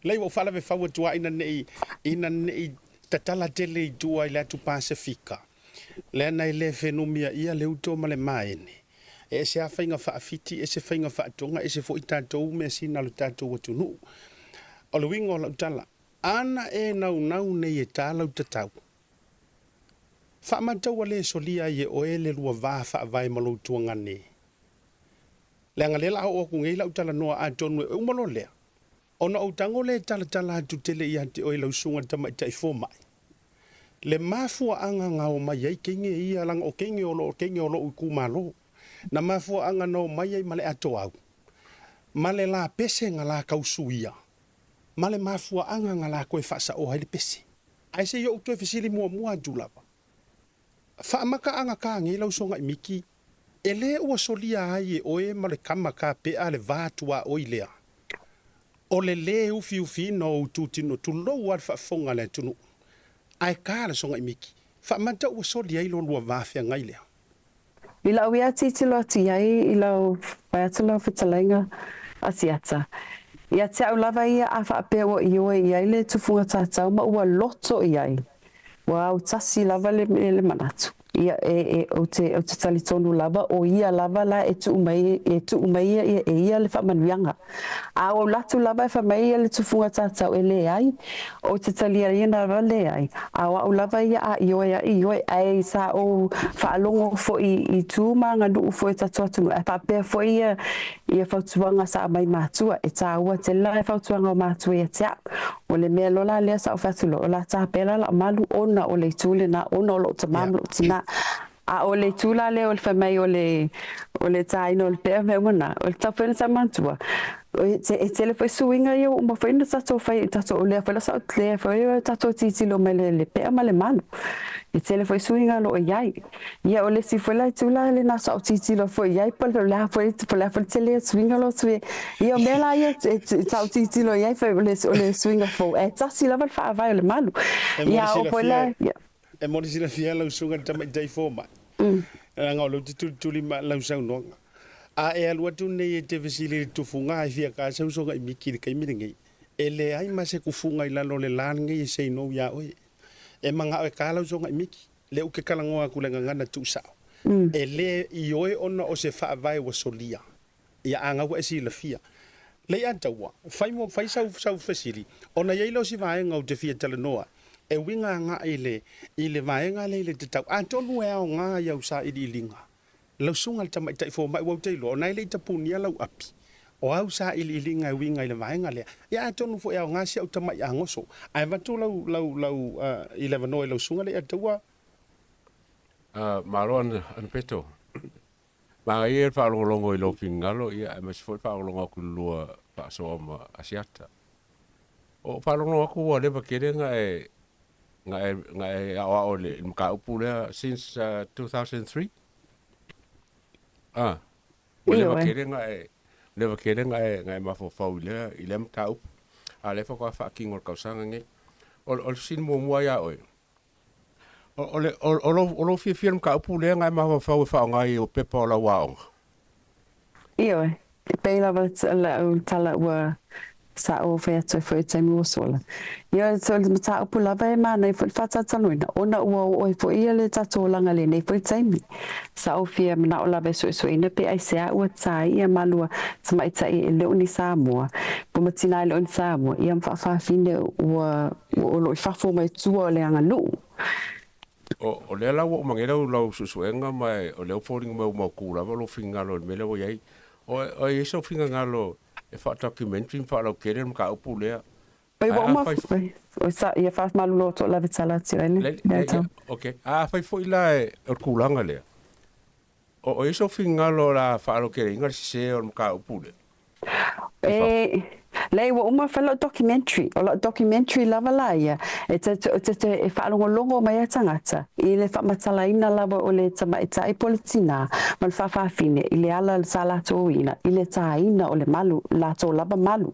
Leai, ua ou faalawe fau atu lava ina ne i, ina ne i tatala tele i tua i le atu Pasefika, leaga e le fenumiaia le uto ma le maene. E ese lava faiga faafiti, ese faiga faatoga, ese foi tatou measina a lo tatou atunuu. O le uiga o lau tala, ana e naunau nei e ta lau tatau, Faamata ua le solia ai e oe le lua va faavae ma lou tuagane. Leaga lea la a oo atu nei lau talanoa atonu e uma loa lea, ona ou tago lea e talatala atu tele ia te oe lau susuga i le tamaitai fomai. Le mafuaaga na omai ai teine ia, leaga o teine o loo teine o lou itumalo. Na mafuaaga na omai ai ma le atoau, ma le lapese na la tausuia, ma le mafuaaga na la toe faasaoa ai le pese. Ae se i ou toe fesili muamua atu lava, Faamakaaga ka nei lau sogaimiti E lē ua solia ai e oe ma le kama kapea le va tuaoi lea, o le lē ufiufiina o ou itutino, tulou lava le faafofoga a le atunuu, ae ka le soga'i miki, faamata ua soli ai lo lua va feagai lea. I lau ia tilotilo atu i ai i lau fai atu lau fetalaiga Asiata, ia te au lava ia a faapea ua ioe i ai le tufuga tatau ma ua loto i ai, ua autasi lava le le manatu, ia e e ou te ou te talitonu lava o ia lava la e tuu mai e tuu mai ia e ia le faamanuiaga. A ua alu atu lava e fai mai ia le tufuga tatau e leai, Ou te taliaina lava leai, a o au lava ia a ioe a ioe, ae sa ou faalogo foi i tu ma aganuu foi o tatou atunuu, ae faapea foi ia ia fautuaga sa aumai matua, e taua tele la le fautuaga o matua ia te au. O le mea loa la lea sa ou fai atu loa, o le a tapea la lau malu ona o le itu lena, ona o lou tama ma lou tina. A o le itu la lea o le fai mai o le o le tāina o le pea mea uma na, o le tau foi ona sa manatua, e tele foi suiga ia ua uma foi ona tatou fai, tatou, o lea foi la sa ou lea foi o tatou tilotilo mai le, le pea ma le malu. E tele foi suiga o lo o i ai. Ia o le isi foi la itu la lena sa ou tilotilo foi i ai, po o le a foi, po o le a foi le tele o suiga o lo o sui. Ia o mea la ia sa ou tilotilo i ai foi o le, o le suiga fou, ae tasi lava le faavae o le malu. E mo le Ia a oo foi la, silafia, ia. E mo le silafia lau susuga i le tamaitai fomai, leaga o lea ou te tulituli ma lau saunoaga. A e alu atu nei e te fesili i le tufuga e fia ka sau soga i miki i le taimi lenei, e leai ma se tufuga i lalo o le la lenei e say no iā oe. E manao e ka lau soga i miki, lea ou te talanoa atu i le gagana tuusao. E le ioe ona o se faavae ua solia. Ia a gau ua e silafia. Leiataua, fai mo, fai sau, sau fesili, ona i ai lea o si vaega ou te fia talanoa ai, e uiga agai i le, i le vaega lea i le tatau. Atonu e aoga i au sailiiliga, lau susuga i le tamaitai fomai, ua ou te iloa, ona e le i tapunia lau api, o au sailiiliga e uiga i le vaega lea. Ia atonu foi e aoga si au tamai agoso. Ae avatu lau, lau, lau, i le avanoa i lau susuga Leiataua. Malo Anapeto. Manaia ia le faalogologo i lou finagalo, ia, aemaise foi le faalogologo atu i le lua faasoa ma Asiata. O faalogologo atu ua leva tele na e, na e, na e aoao i le, mataupu lea since 2003. Ah, ua leva Ioe. tele na e, leva tele na e, na e mafaufau i lea, i lea mataupu. A o lea faatoa faatino i le tausaga lenei. O, o le fesili muamua ia oe, O, le, o, o, lou, o lou fiafia i le mataupu lea na e mafaufau e faaaoga i pepa o lau aoga? Ioe, e pei lava lau tala ua sa ou fai atu ai foi i le taimi ua sola. Ia, o le mataupu lava e manaia foi le faatalatalanoaina, ona ua oo ai foi ia le tatou olaga i lenei foi taimi. Sa ou fia manao lava e suesueina pe aisea ua tai ia malua tamaitai e le o ni Samoa, po ma tina e le o ni Samoa, ia ma faafafine ua ua o lo o i fafo mai tua o le aganuu. O, o lea la ua uma nei lau, lau suesuega ma e, o lea ua foliga mai ua mautu lava lou finagalo i le mea lea ua i ai. O, o i ai sou finagalo e faa-documentary ma faalautele le mataupu lea. Oi Ae ua a uma fai, oi sa ia faamalulu atu o lave tala atu ai le le, lea le, ia, tau. okay. A afai foi la e, o le tulaga lea, o, o i ai sou finagalo o le a faalauteleina le sese o le mataupu lea i fafo? E leai ua uma fai lau documentary, o lau documentary lava la ia e te te te e faalogologo mai ai tagata i le faamatalaina lava o le tamaitai po o le tinā ma le faafafine i le ala sa latou ina i le tāina o le malu, latou lava malu.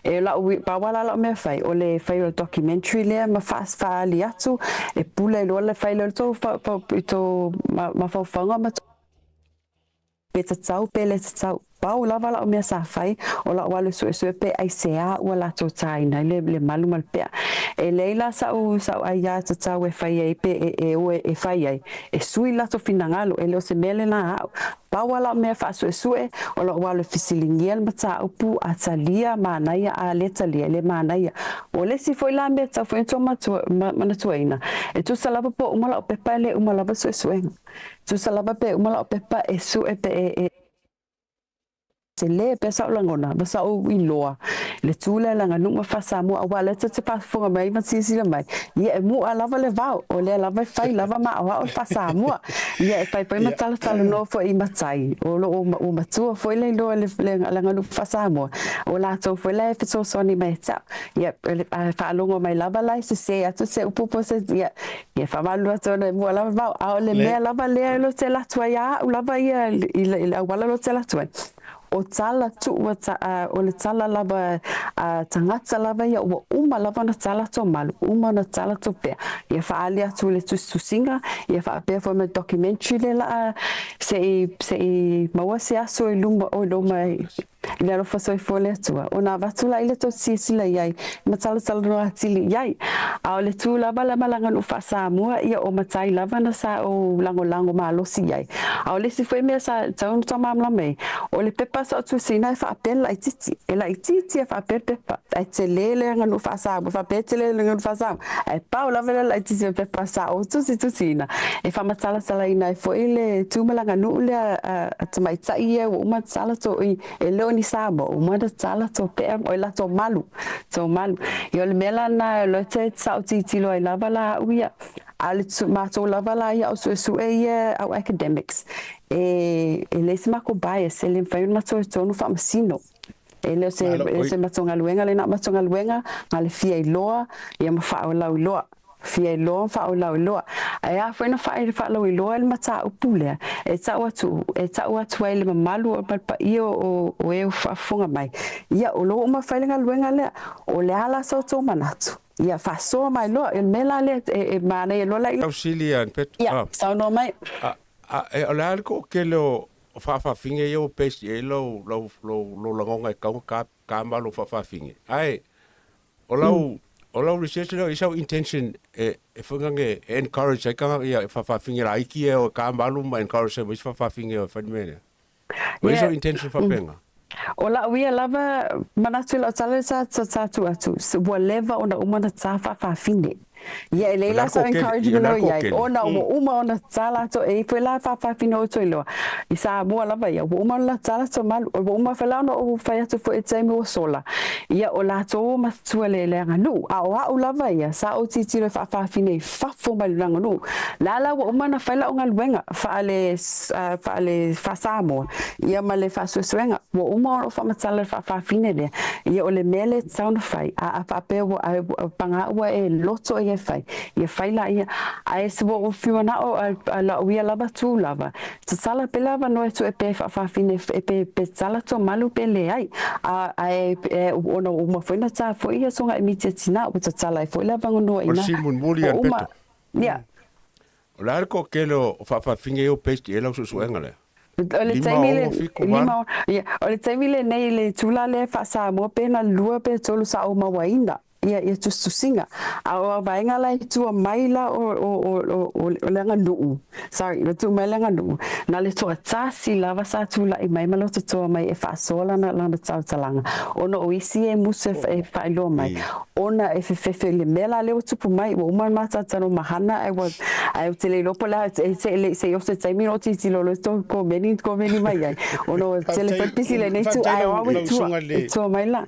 E lau pau lava la lau mea fai o le fai o le documentary lea ma faaali atu e pule loa le fai lea o le tou i tou mafaufauga ma pe tatau pe le tatau. Pau lava lau mea sa fai, o lau alu e suesue pe aisea ua latou tāina ai le, le malu ma le pea. E leai la sa'u, sa'u aiā tatau e fai ai pe e, e o e fai ai, e sui latou finagalo, e le o se mea lena a a'u. Pau lava lau mea faasuesue, o lau alu e fesiligia le mataupu, a talia, manaia, a le talia, e le manaia. O le isi foi la mea tatau foi ona tou matua, ma, manatuaina, e tusa lava po o uma lau pepa e le uma lava le suesuega. Tusa lava pe uma lau pepa e sue pe e, e tele pea sa'u lagona ma sa'u iloa le tu lea o le aganuu ma faa-Samoa aua o lea tou te faafofoga mai ai ma silasila mai, ia e mu'a lava le vao, o lea lava e fai lava ma aoao le faa-Samoa. Ia e fai foi ma talatalanoa foi i matai, o lo o ua matua foi le iloa i le aganuu faa-Samoa, o latou foi la e fesoasoani mai ia te a'u. Ia, a faalogo mai lava la e sesē atu se upu po o se, ia, ia faamalulu atu ona e mu'a lava le vao, a o le mea lava lea e lote alu atu ai ia a'u lava ia i le auala lote alu atu ai, O tala tuu a, o le tala lava a tagata lava ia ua uma lava ona tala to malu, uma ona tala to pea. Ia faaali atu i le tusitusiga, ia faapea foi ma le documentary lea laa se i, se i maua se aso i luma, oi loma i le alofa soifua o le Atua, ona avatu la ile tou silasila i ai ma talatalanoa atili i ai. A o le tu lava lea ma le aganuu faa-Samoa, ia o matai lava na sa ou lagolago malosi i ai. A o le isi foi mea sa tatau ona faamalamalama i ai, o le pepa sa ou tusiina e faapea le laitiiti. E laitiiti e faapea le pepa, ae tele le aganuu faa-Samoa, faapea e tele le aganuu faa-Samoa, ae pau lava le laitiiti o le pepa sa ou tusitusiina e faamatalatalaina ai foi le tu ma le aganuu lea a tamaitai ia ua uma ona tatala to, e le o ni Samoa, ua uma ona tatala to pea, oi latou malu, to malu. Ia o le mea la lena o lea te sa ou tilotilo ai lava la au ia, A o le matou lava la ia au suesue ia au academics, e, e leai se matou bias, e le mafai ona matou o e tonu faamasino. E le o se, e le o se matou galuega lena, o matou galuega na o le fia iloa ia ma faaolauiloa. Fia iloa ma faaolauiloa. Ae a foi na faalauiloa le mataupu lea, e tau atu, e tau atu ai i le mamalu o le paia o, o e o faafofoga mai, ia o lo o uma fai le galuega lea, o le a la sa outou manatu? Ia faasoa mai loa, o le mea la lea e manaia loa la i. Tau sili ia Pet. Ia, saunoa mai. A, e, o le a le toatele o faafaafine ia ua base i ai lou, lou, lou, lou lagona e tatau ona ka, ka ma lou faafaafine. Ae, o lau, o lau research lea, i sau intention e, e foi nane, e encourage ai tagata ia faafaafine laiti ia e o e ka malu ma encourage ai ma isi faafaafine e o e fai le mea lea. O i sau intention faapena? O la'u ia lava manatu i la'u tala sa sa tuu atu, ua leva ona uma ona ta fa'afafine. Ia e lei la sau encouragement o iai, ona ua uma ona ta latou, e i foi la fa'afafine o toe loa, i Samoa lava ia, ua uma ona ta latou malu, ua uma foi la ona ou fai atu foi i taimi ua sola, ia o latou ua matua le le aganuu, a o a'u lava ia, sa ou tilotilo e fa'afafine i fafo mai le aganuu, la la ua uma ona fai la'u galuega fa'ale faale faa-Samoa, ia ma le faasuesuega, ua uma ona ou faamatala le faafafine lea, ia o le mea lea e tatau ona fai, a a faapea ua ae ua paga ua e loto ia e fai, ia fai laia. Ae ua ou fiu manao a la'u ia lava tu lava, tatala pea le avanoa e tue pea e faafafine e pe pe tatala to malu pe leai. A ae e ona ua uma foi ona ta foi ia soga miti a tina, ua tatala ai foi le avanoa O le ina, simulimuli ua a le uma, peto. ia. O le a le toatele o faafaafine ia ua paste i ai lau suesuega lea? O le Lima, taimi le, ono, fitu, valu. lima, ia, o le taimi lenei i le itula lea faa-Samoa pe na lua pe tolu sa ou mauaina ia, ia tusitusiga. A o vaega la i tua mai la o, o, o, o, o, o le aganuu, sorry, ua tuu mai le aganuu, na le toatasi lava sa tulai mai ma lototoa mai e faasoa lana, lana tautalaga, ona o isi e musu e, e faailoa mai. Ona e fefefe i le mea la lea ua tupu mai, ua uma le matata ma hana ae ua ae ou te le iloa po o le a e se le se i oso i taimi na o tilotilo loa i komeni komeni mai ai ona ua tele foi pisi lenei itu Faafetai ae o lau au e lau tua susuga i le e tua mai la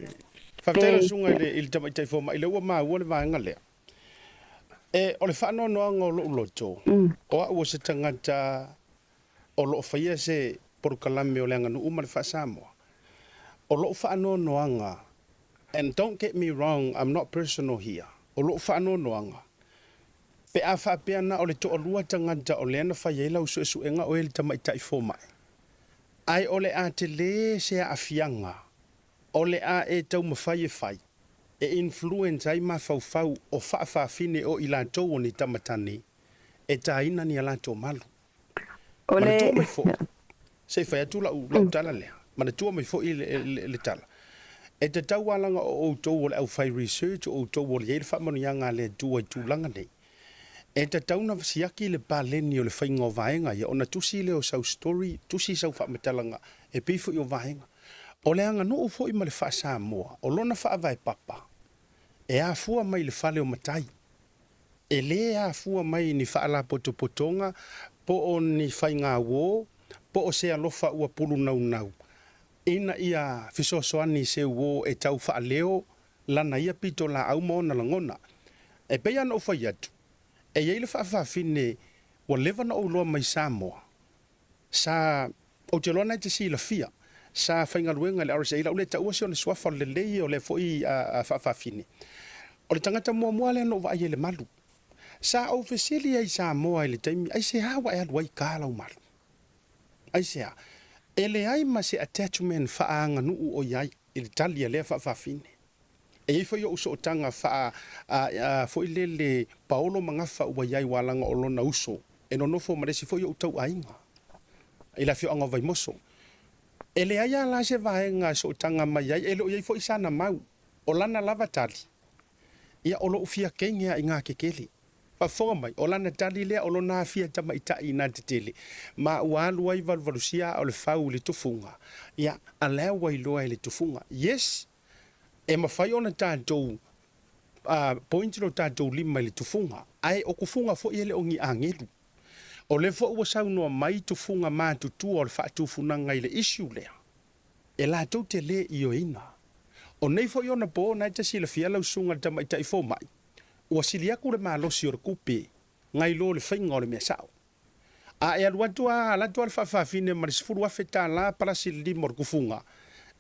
Faafetai lau pe susuga i le i le tamaitai fomai lea ua maua le vaega lea. E o le faanoanoaga o lou loto, o au o se tagata o lo o faia se polokalame o le aganuu ma le faa-Samoa. O lou faanoanoaga And don't get me wrong, I'm not personal here, o lou faanoanoaga, pe a faapea na o le toalua tagata o lea na fai ai lau suesuega oe le tamaitai fomai, ae o le a tele se aafiaga o le a e taumafai e fai, e influence ai mafaufau o faafafine o i latou o ni tamatane e taina ni a latou malu. O le. Manatua mai foi, se i fai atu lau, lau tala lea, manatua mai foi le, le, le tala, e tatau lava leaga o outou o le aufai research, o outou o le i ai le faamanuiaga a le Atua i tulaga nei, e tatau ona siaki le paleni o le faiga o vaega ia, ona tusi lea o sau story, tusi sau faamatalaga e pei foi o vaega. O le aganuu foi ma le faa-Samoa, o lona faavae papa, e afua mai i le fale o matai. E lē afua mai i ni faalapotopotoga po o ni faigauō po o se alofa ua pulunaunau. ina ia fesoasoani i se uo e tau faaleo lana ia pitolaau ma ona lagona. E pei lava ona ou fai atu, e i ai le faafafine ua leva ona ou iloa mai Samoa, sa, ou te iloa na e te silafia, sa faigaluega i le RSA, o le a ou le taua si ona suafa, o le lelei ia o lea foi faafafine. O le tagata muamua lea na ou vaai ai i le malu. Sa ou fesili ai i Samoa i le taimi, aisea ua e alu ai i ka lau malu? Aisea? E leai ma se attachment faaganuu o i ai i le tali a lea faafafine. E i ai foi ou sootaga faa foi lele paolo ma gafa ua i ai ua laga o lona uso e nonofo ma le isi foi ou tauaiga i le afioaga o Vaimoso. E leai lava la se vaega e sootaga mai ai, e le o i ai foi sana mau. O lana lava tali, ia o lou fia kenge a i ngā kekele. Faafofoga mai, o lana tali lea o lona afia tamaitai inā tetele, ma ua alu ai valuvalusia a o le fau i le tufuga, ia, a lea ua iloa e le tufuga. Yes, e mafai ona tatou point lo tatou lima i le tufuga, ae o kufuga foi e le o ni agelu. O lea foi ua saunoa mai tufuga matutua o le faatufunaga i le issue lea, e latou te le ioeina. O nei foi ona po, na e te silafia lau susuga i le tamaitai fomai, ua sili atu le malosi o le kupe nai lo le faiga o le mea sao. A e alu atu a, ala atu a le faafafine ma le $10,000 palasi le lima o le kufuga,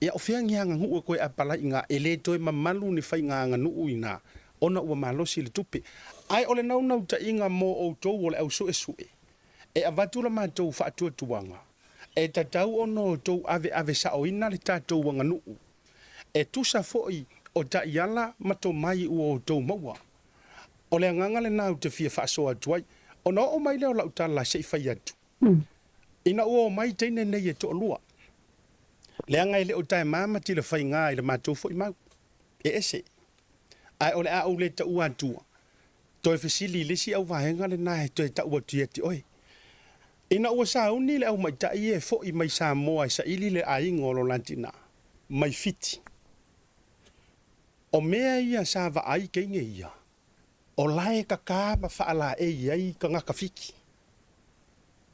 ia o fea ni aganuu e toe apalai ina e le toe mamalu ni faiga aganuu ina ona ua malosi le tupe. Ae o le naunautaiga mo outou o le au suesue, e avatu la matou faatuatuaga, e tatau ona outou aveave saoina le tatou aganuu, e tusa foi o taiala ma tomai ua outou maua. O le agaga lena ou te fia faasoa atu ai. Ona oo mai lea o lau tala se i fai atu, ina ua omai teine nei e toalua, leaga e le o taema ma tilafaiga i le matou foi mau, e ese. Ae o le a ou le taua atua, toe fesili i le isi auvaega lena e toe tau atu ia te oe. Ina ua sauni le aumaitai e foi mai Samoa e saili le aiga o lo la tina, mai Fiti. O mea ia sa vaai teine ia, o la e kaka ma faalaei ai tagata Fiti.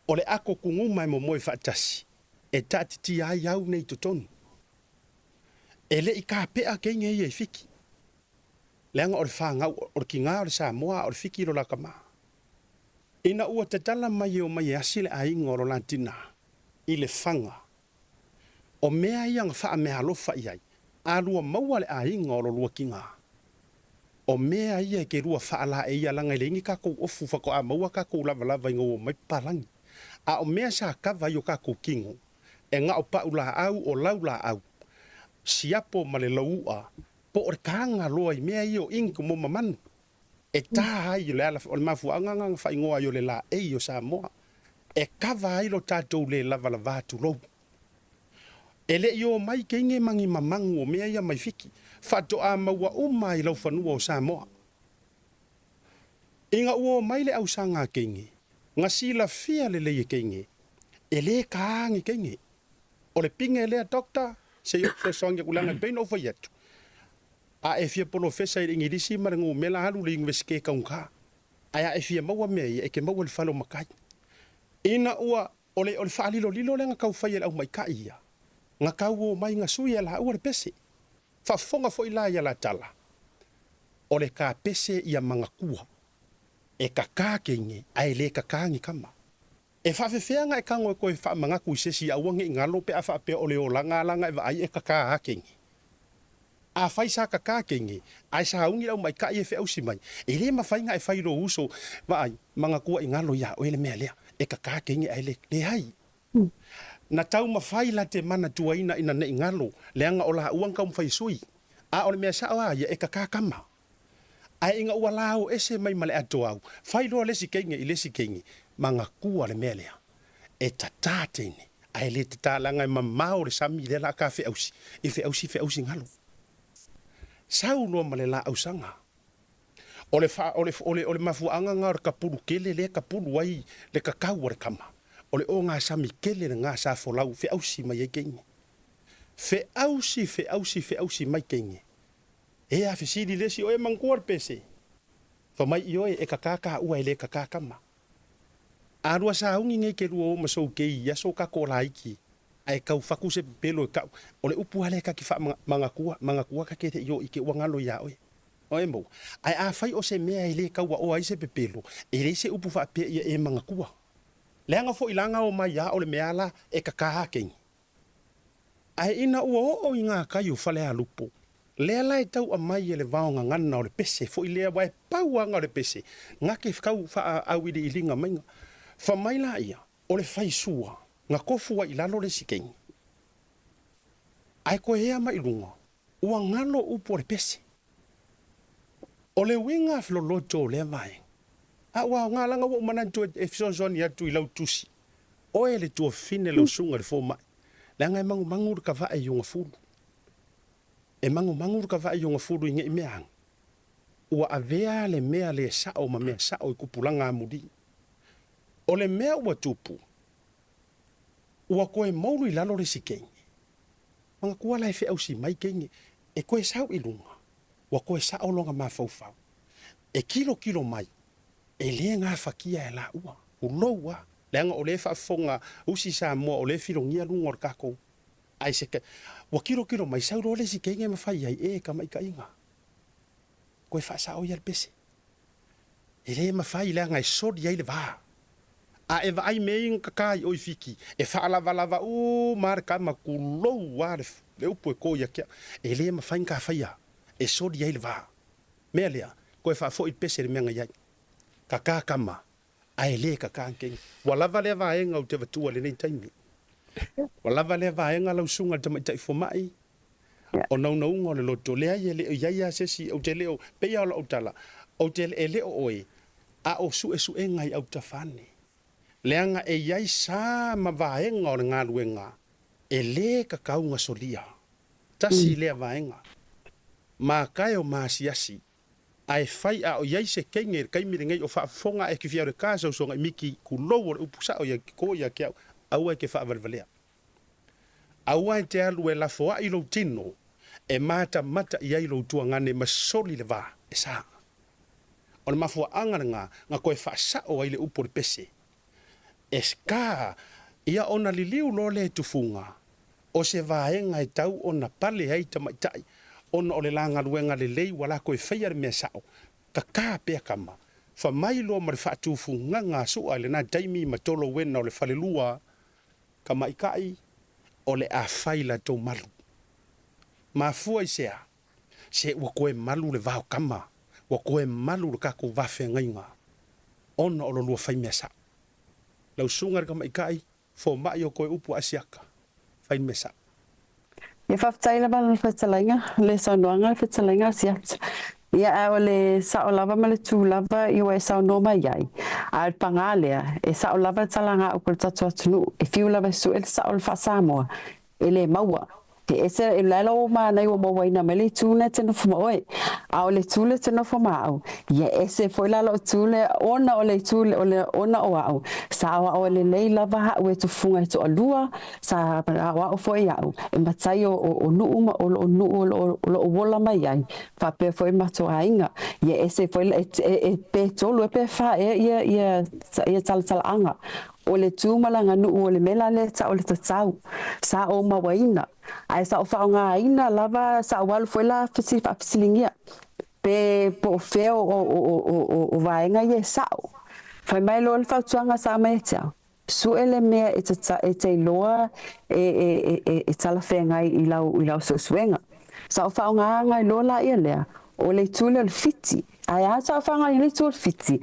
O le ako kuguma e momoe faatasi e taatitia ai au nei totonu. E le i kapea teine ia i Fiti, leaga o le fanau, o le tina o le Samoa a o le Fiti lo la tama. Ina ua tatala mai e omai e asi le aiga o lo la tina i le faga, o mea ia na faameaalofa i ai, a lua maua le aiga o lo lua tina. O mea ia e ke lua faalaei ia laga e leai ni kakou ofu faatoa maua kakou lavalava ina ua omai papalagi. A o mea sa kava ai o kakou kino, e na o pau laau o lau laau, siapo ma le lou'a, po o le kaga loa i mea ia o ink mo mamanu. E tā ai le ala, o le mafuaaga na na faaigoa ai o le laei o Samoa, e kava ai lo tatou le lavalava tulou. E le i omai keige ma ni mamagu o mea ia mai Fiti, faatoa maua uma ai laufanua o Samoa. Ina ua omai le ausaga a keige, na silafia lelei e keige, e le kā ni keige. O le pine lea Doctor, se i ou fesoasoani atu leaga e pei ona ou fai atu, A e fia polofesa i le Igilisi ma le numela alu i le Iunivesite taugata. Ae a e fia maua mea ia, e te maua i le fale o matai. Ina ua, o le, o le faalilolilo lea na tau fai e le aumaitai ia, na tau o mai na sui e laua le pese. Faafofoga foi la ia la tala, o le ta pese ia manatua, e kaka keine, ae le kaka ni kama. E faafefea na e tago e toe faamanatu i se isi aua ne i galo pe a faapea o le olaga a laga e vaai e kaka a keine. Afai sa kaka keine, ae sauni le aumaikai e feausi mai, e le mafai na e fai lou uso, vaai, manatua i galo iā oe le mea lea, e kaka keine ae le, leai. Na taumafai la te manatuaina ina ne i galo, leaga o laua na taumafai e sui. A o le mea sao a ia, e kaka kama. Ae ina ua lao ese mai ma le atoau, fai loa le isi teine i le isi teine, manatua le mea lea, e tatā teine, ae le tatā leaga e mamao le sami lea la ka feausi, i feausi feausi galo. Sau loa ma le laausaga. O le fa, o le, o le, o le mafuaaga na o le kapulu kele lea e kapulu ai le kakau a le kama. O le ogasami kele lena sa folau feausi mai ai teine. Feausi, feausi, feausi mai teine. E a fesili le isi, Oe manatua le pese? Fa mai ioe, e kakā ka ua e le kakā kama. A lua sauni nei ke lua o ma sou kei i aso ka ko laiki. Ae tau faku se pepelo e ka'u, o le upu lava lea ta te faamagatua, magatua ta te le i o i te ua galo iā oe. Oe maua. Ae afai o se mea e le tauaoa ai se pepelo, e leai se upu faapea ia e magatua. Leaga foi la gao mai a o le mea la e kaka a keini. Ae ina ua oo i ngā kai o Falealupo, lea la e tau aumai e le vaogagana o le pese foi lea aua e pau aga o le pese, gake kau faaauiliiliga maiga. Fa mai laia, o le faisua, ga kofu ai i lalo le isi keini. Ae koe ea mai i luga, ua galo upu o le pese. O le uiga loloto o lea vaega, a ua aoga leaga ua ou manatu e fesoasoani atu i lau tusi, oe le tuafafine lau susuga i le fomai, leaga e magumagu le kavae i Ugafulu. E magumagu le kavae i Ugafulu i nei mea aga. Ua avea le mea le sao ma mea sao i tupulaga amuli. O le mea ua tupu, ua toe moulu i lalo le isi keine. Manatua la e feausi mai keine, e toe sau i luga, ua toe sao lona mafaufau. E kilokilo mai, e le gafatia e laua, tulou a, leaga o lea e faafofoga usi Samoa o lea e filogia luga o le tatou ai se ua kilokilo mai, sau loa le isi keine ma fai ai, e tamaitaiga, toe faasao ia le pese. E le mafai leaga e soli ai le va. A e vaai mea ia na kaka i o i Fiti, e faalavalava uma lava le tama, tulou lava le upu e to ia te au. E le mafai ona ta faia, e soli ai le va. Mea lea, toe faafoi le pese i le mea na i ai. Kaka tama, ae le kaka ni keiki. Ua lava lea vaega ou te avatua i lenei taimi. Ua lava lea vaega lau susuga i le tamaitai fomai, o naunauga o le loto, leai e le o i ai lava se isi, ou te le o, pei lava o lau tala, ou te, e le o oe, a o suesuega i autafa ane. Leaga e i ai sa ma vaega o le galuega e le tatau ona solia. Tasi lea vaega. Matae o maasiasi, ae fai a o i ai se keine i le taimi lenei o faafofoga ae kifia o le ta sausoga i miki, tulou o le upu sao ia ko ia te au, aua e te faavalevalea. Aua e te alu e lafoai lou tino e matamata i ai lou tuagane ma soli le va e sa. O le mafuaaga lena na toe faasao ai le upu o le pese. E ska ia ona liliu loa lea e tufuga, o se vaega e tau ona pale ai tamaitai ona o le la galuega lelei ua latou e faia le mea sao, kaka pea tama, fa mai loa ma le faatufugaga a Su'a i lena taimi ma Tolowena o le falelua tamaitai o le a fai latou malu. Mafua i se a? Se ua toe malu le va o tama, ua toe malu le tatou va feagaiga ona o lo lua fai mea sao. Lau susuga i le tamaitai, fomai o toe upu a Asiata, fai le mea sao. Ia faafetai lava le fetalaiga, le saunoaga le fetalaiga Asiata. Ia ae o le sao lava ma le tu lava i ua e saunoa mai ai. A o le paga lea, e sao lava le talagaupu o le tatou atunuu, e fiu lava e sue le sao o le faa-Samoa, e le maua. E ese, e la ua manaia ua mauaina mai le itu lea e te nofo ma oe. A o le itu lea e te nofo ma au, ia e ese foi la lou itu lea, ona o le itu o le ona o au, sa aoao lelei lava au e tufuga e toalua, Sa aoao foi au e matai o, o, o nuu ma o loo nuu o loo, o loo ola mai ai, faapea foi matou aiga. Ia ese foi e, e, e pe tolu e pe fa ea ia, ia, ia talatalaaga. O le tu ma le aganuu o le mea la lea e tau o le tatau. Sa ou mauaina, ae sa ou faaaogaina lava, sa ou alu foi la fesili faafesiligia pe po o fea o, o, o, o, o, o vaega ia e sao. Fai mai loa le fautuaga sa aumai ia te au, Sue le mea e te, e te iloa e, e, e, e talafeagai i lau, i lau suesuega. Sa ou faaaogaina ai loa laia lea, o le itu lea o le fiti. Ae a sa ou faaaogaina le itu o le fiti?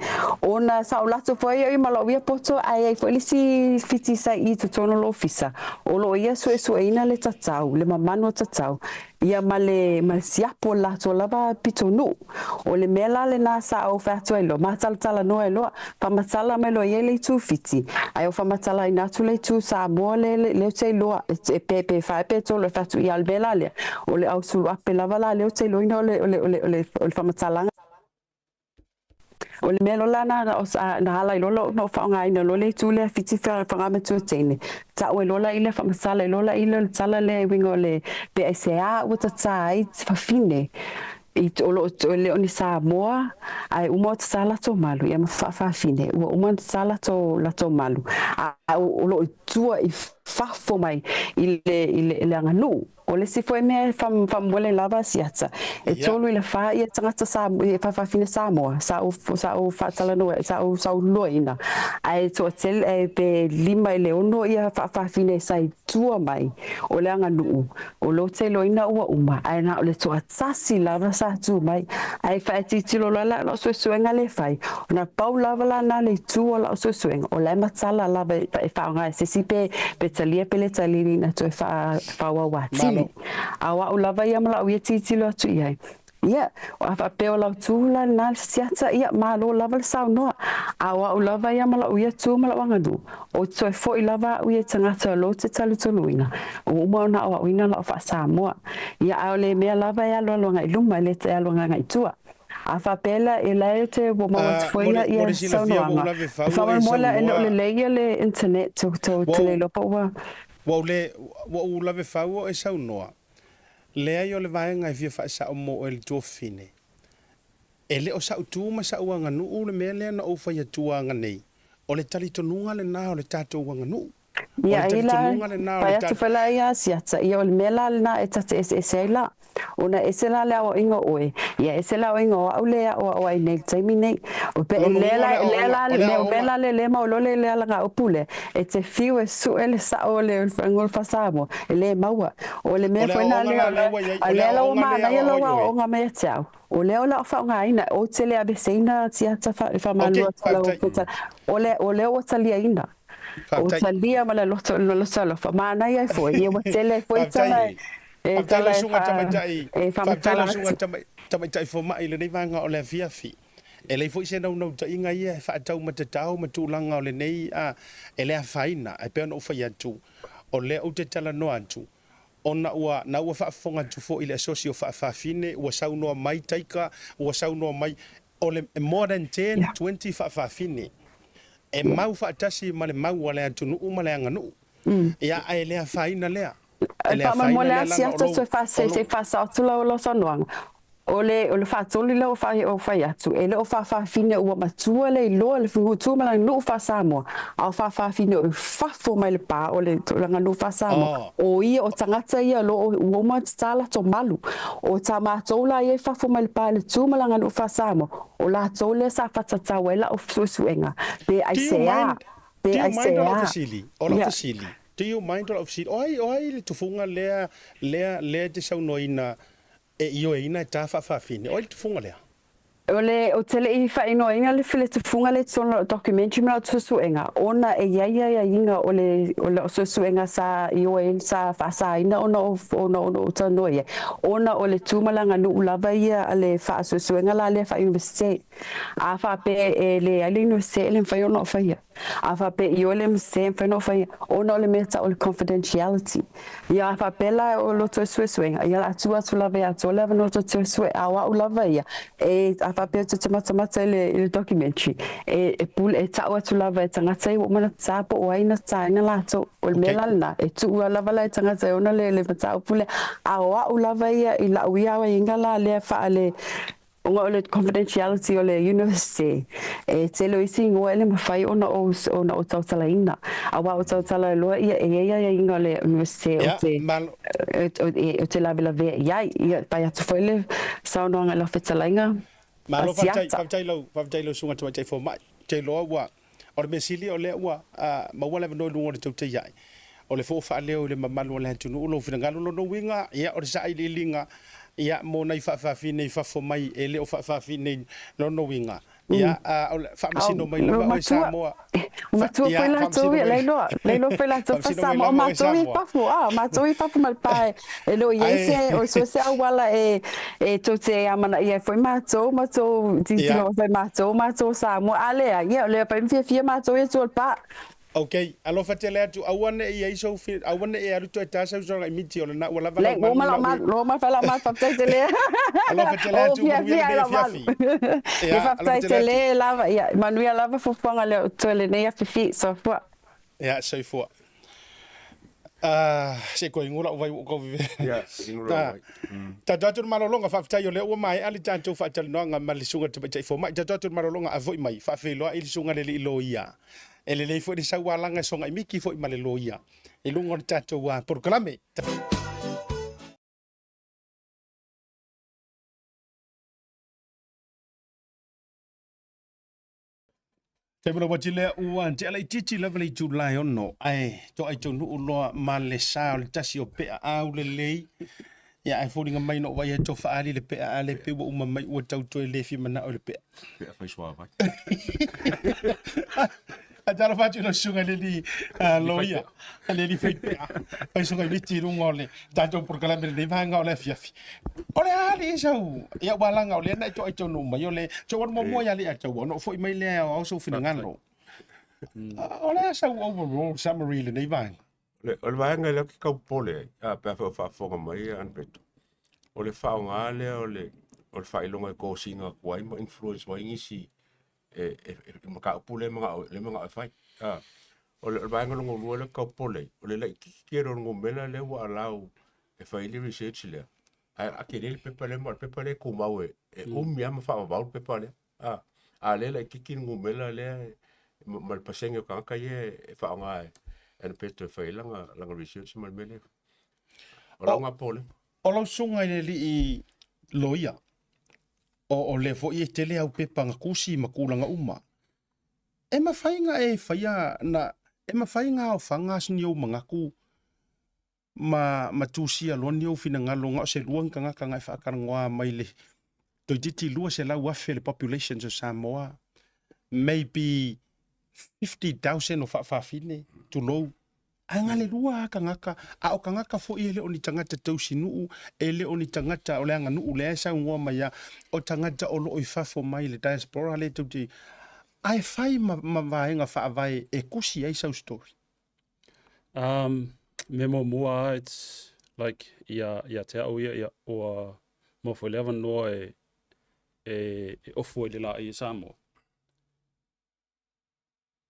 Ona sa ou lato foi au ia ma lou ia poto, ae i ai foi le isi fiti sa i i totonu o le ofisa, o lo o ia suesueina le tatau, le mamanu o tatau, ia ma le, ma le siapo o le latou lava pitonuu. O le mea la lena sa ou fai atu ai loa, matalatala noa ai loa, faamatala mai loa i ai le itu Fiti, ae ou faamatalaina atu le itu Samoa le, le, le ou te iloa, e pe, pe fa e pe tolu e fai atu, ia o le mea la lea, o le au suluape lava la lea ou te iloaina o le, o le, o le, o le, o le faamatalaga. O le mea loa la na, na ala ai loa na ou faaaogaina loa le itu lea Fiti Fagamatua teine, ta'u ai loa la ia faamatala ai loa la ia le tala lea e uiga o le pe aisea ua tatā ai fafine. I o lo o le o ni Samoa ae uma o tatā latou malu ia ma faafafine ua uma ona tatā latou latou malu a o lo o i tua i fafo mai i le i le, le aganuu. O le isi foi mea e faamoemoe lava siata e tolu i le fa ia tagata sa faafafine Samoa sa ou sa ou faatalanoa sa ou saunoaina ae toatele e pe 5 i le 6 ia faafafine sa i tua mai o le aganuu O lo te iloaina ua uma, ae na o le toatasi lava sa tu mai. Ae fae-tilotilo loa la lau suesuega lea e fai, ona pau lava la na le itu o lau suesuega, o la e matala lava e faaaoga e se isi pe pe talia pe le talia ina toe faaauau atili. A o au lava ia ma lau ia tilotilo atu i ai, Ia, a faapea o lau tu la lena le siata, ia, malo lava le saunoa. A o au lava ia ma la'u ia tu ma la'u aganuu, ou te toe fo'i lava a'u ia i tagata o lou te talutoluina, ua uma ona aoaoina la'u faa-Samoa. Ia, a o le mea lava e alualu agai luma, e le te alu agai tua. A faapea la, e la e te ua maua atu foi Mo le, ia, mo ia le silafia ua ou saunoaga. lave E fau o e faamoemoe la e le o saunoa, lelei ia le internet, tou, tou ua te le ou, iloa po ua. ua ou le, ua ou lave fau o e saunoa, Leai o le vaega e fia faasao mo oe le tuafafine. E le o sa'u tu ma sa'u aganuu le mea lea na ou fai atua aganei, o le talitonuga lena o le tatou aganuu. O Ia le ai la, talitonuga lena o pai le atu foi la ia Asiata, ia o le mea la lena e ta te eseese ai la. Ona ese la le aoaoina o oe, ia ese le aoaoina o au lea e aoao ai nei i le taimi nei. O pe Lona lea uiga o la, le lea aoaoga, la, o le mea, mea aoaoga. la lea le mau loa le le alagaupu lea, e te fiu e su'e le sa'o o le fagolo Samoa, e le maua. O le O mea le foi lena aoaoga lea la o lea le, ua i ai, a o le lea la ua aoaoga lea e manaia aoao lou ai oe. aoaoga mai ia te au, o lea o le a ou faaaogaina, ou te le aveseina tiata fa, Ok, faamalua atu lau faafetai. fetalai. O le, o lea ua taliaina. Ua Faafetai. talia ma le loto, le loto alofa. Manaia ai foi, ia ua tele ai foi Faafetai. tala e, e Faafetai tala lau e susuga faa, tamaitai, e faafetai faamatala lau susuga atu. tamai, tamaitai fomai i lenei vaega o le afiafi. E leai foi se naunautaiga ia e faataumatatao ma tulaga o lenei a e le afaina, ae pei ona ou fai atu, o lea ou te talanoa atu, ona ua, na ua faafofoga atu foi i le asosi o faafafine, ua saunoa mai taika, ua saunoa mai, o le more than 10, Ia. 20 faafafine e mau faatasi ma le mau a le atunuu ma le aganuu. Ia, ae le afaina lea. E E le afaina faamoemoe le lea leaga o asiata lou, toe o faasei lou. se i faasao atu lau lau saunoaga. O le o le faatolu lea ua fai ou fai atu, e le o faafafine ua matua le iloa le tu ma lana nuu faa-Samoa, a o faafafine o i fafo mai le pa o le tulaga nuu faa-Samoa. Oh. O ia, o tagata ia o lo o ua uma ona tatā latou malu. O tā mātou la ia i fafo mai le pa i le tu ma lana nuu faa-Samoa, o latou lea sa whatatau ai lau suesuega, pe Do you aisea, mind, pe do you mind o lau aisea. fesili, o lau Ia. fesili, do you mind o lau fesili, o ai, o ai le tufuga lea, lea, lea e te saunoaina e ioeina e ta faafafine, o ai le tufuga lea? O le, ou te le i faaigoaina le le tufuga lea i totonu o lau documentary ma lau suesuega, ona e i ai aiaiga o le, o lau suesuega sa ioe ai, sa faasaina ona o, ona ona ou talanoa i ai, ona o le tu ma le aganuu lava ia a le faasuesuega la lea faa-Iunivesite. A faapea e leai le Iunivesite e le mafai ona ou faia. A faapea ioe le MSC e mafai ona ou faia ona o le mea tau o le confidentiality. Ia a faapea la o lo toe suesuega, ia o le a tuu atu lava ia te oe le avanoa toe suesue, a o au lava ia, e, a faapea tou te matamata i le, i le documentary, e, e pule, e tau atu lava e tagata ia ua uma ona tata po o ai na tataina latou. O le mea Okay. la lena, e tuu lava la e tagata e ona le, le mataupu lea. A o au lava ia i lau ia aiaiga la lea faale, Ona o le confidentiality o le university, e tele o isi igoa e le mafai ona ou ona ou tautalaina. Aua o tautala loa ia e i ai aiaiga o le university o Ia, te malo. o te lavelavea i ai. Ia, pai atu foi le saunoaga i lau fetalaiga Malo faafetai, Asiata. faafetai lau, faafetai lau susuga tamaitai fomai. Ou te iloa ua, o le mea sili o lea ua maua le avanoa i luga o le tautai ae, o le fo'o faaleo i le mamalu o le atunuu lou finagalo lona uiga, ia, o le sailiiliga, ia, mo nai faafaafine i fafo mai e le o faafaafine i lona uiga, ia, o le faamasino mai Ua lava oe matua, Samoa, ua fa, matua ia, foi latou faamasino ia, mai, le iloa, le iloa foi latou fa faamasino mai Samoa, o lava oe matou i Samoa. fafo, a, matou i fafo ma le pa e, e le o i ai se, Ae, o so se auala e, e tou te amanaia ai foi matou, ma tou ia. tilotilo mai foi matou, matou o Samoa, a leai, ia, o lea foi fiafia matou ia tua i le pa. Ok, alofa tele atu, aua ne i ai sou fi, aua ne i alu toe ta sau soga i miti o lena ua lava Lei, lau ua malu uma ma lau lau malu, ua uma foi lau malu, faafetai tele. Alofa tele Ua ou atu, manuia fiafia i lenei lau malu. afiafi. Ia Ia, alofa faafetai tele atu. tele lava, ia manuia lava fuafuaga lea o totoe i lenei afiafi. Soifua. Ia, soifua. Ah, se koe ingola o vai o kau veve. Ia, ingola o vai. Tatou atu le malologa, faafetai o lea ua maea le tatou faatalanoaga ma le susuga i le Tamaitai Fomai. Tatou atu le malologa a foi mai, faafeiloai le susuga i le alii loia. E lelei foi le saualaga e sogai miki foi ma le loia i luga o le tatou polokalame. Taimi lau lea ua tea laitiiti lava le itula e 6, ae toai taunuu loa ma le sa o le tasi o pea au lelei. Ia ae foliga mai no vai e to faali le pea a le pe ua uma mai ua tau toe le fia manao i le pea. Pea fai suavai. A talo fatu no suga le li loia. Le li fai pea. Fai suga miti i lunga o le tatou polokalame lenei vaega o le afiafi. O le a alii sau, ia ua laga o lea na e toai taunuu mai o le tau alu muamua ia alii a taua, ona ou foi mai lea e aoao sou finagalo. O le a sau overall summary i lenei vaega? O le vaega lea ou te tau popole ai, a, pe a fai o faafofoga mai ia Anapeto, o le faaaoga lea o le o le faailoga e kosiga atu ai ma influence mai nisi e, e, e mataupu lea manao lea manao e fai. A, o le, o le vaega lona lua lea ou te tau popole ai, o le laitiiti tele o le numera lea ua allow e fai ai le research lea, ae a tele le pepa lea, ma o le pepa lea e tumau e, e umi lava ma faavavau le pepa lea. A, a lea e laitiiti le numera lea ma, ma le pasene o tagata ia e faaaoga e Anapeto e fai ai lana, lana research ma le mea lea. O lau lena popolega. O lau susuga i le alii loia, o, o lea foi e tele au pepa na tusi ma tulaga uma. E mafai na e faia na e mafai na aofaga ni ou manatu ma ma tusia loa ni ou finagalo na o se lua ni tagata na e faatalanoa mai le toeitiiti 200,000 le populations o Samoa, maybe 50,000 o faafaafine, tulou, ae na le lua lava tagata, a o tagata foi e le o ni tagata tausinuu, e le o ni tagata o le aganuu lea e saunoa mai lava, o tagata o lo o i fafo mai le diaspora lea tou te, ae fai ma, ma vaega faavae e tusi ai sau story. Mea muamua lava, it's like ia, ia te au ia, ia ua maua foi le avanoa e, e, e ofu ai le laei e Samoa.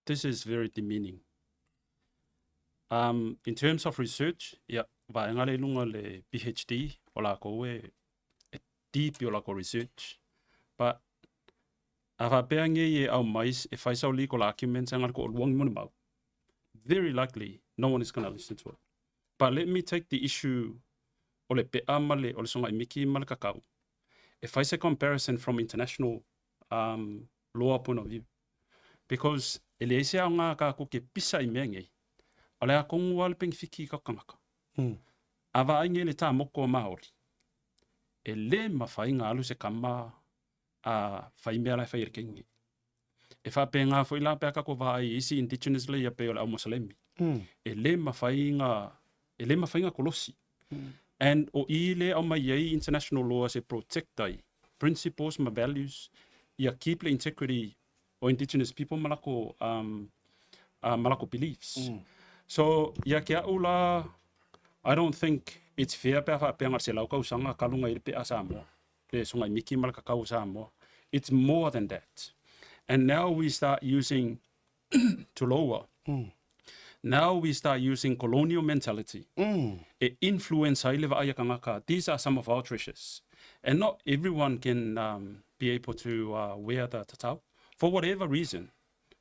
This is very demeaning. In terms of research, ia, vaega lea i luga o le PhD o lakou e, e deep i o lakou research. But a faapea nei e aumai e fai sau legal arguments aga le toalua ni molimau, very likely no one is gonna listen to it. But let me take the issue o le pea ma le, o le sogaimiki ma le kakau, e fai se comparison from international law point of view. Because e leai se aoga a kākou ke pisa i mea nei, o le a kogu lava le penefiti i ka kanaka. A vaai nei le tā moko a Māori, e le mawhai ngā alu se kama a whai mea la e whai e le kenge. E whapengā foi la pea kako vaai i isi indigenous le ia pe o le au Moselemi. E le mawhai ngā, e le mawhai ngā kolosi. And o i le au mai ai international law se protect ai principles ma values ia keep le integrity o indigenous people ma lako, ma lako beliefs. So ia ke au la, I don't think it's fair pe a whaapea ngā se lau kausanga ka lunga i le pe a Samoa, le songa i miki ma le kakau o Samoa. It's more than that. And now we start using tuloua. Now we start using colonial mentality. E influence ai le vaai a kangaka. These are some of our treasures. And not everyone can be able to wear the tatau. For whatever reason,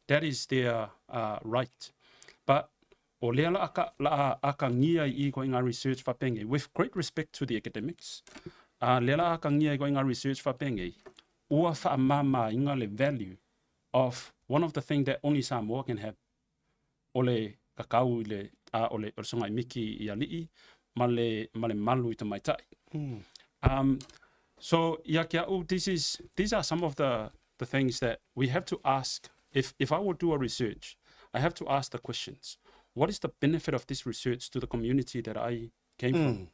that is their right. But o lea la aka, la akangia i ko ngā research whapenge, with great respect to the academics, lea la akangia i ko ngā research whapenge, ua whaamama inga le value of one of the thing that only Samoa can have, o le kakau i le, a, o le, o le songa i miki i ali'i, ma le, ma le malu i tamaitai. So, ia ke au, this is, these are some of the things that we have to ask. If I would do a research, I have to ask the questions. What is the benefit of this research to the community that I came from?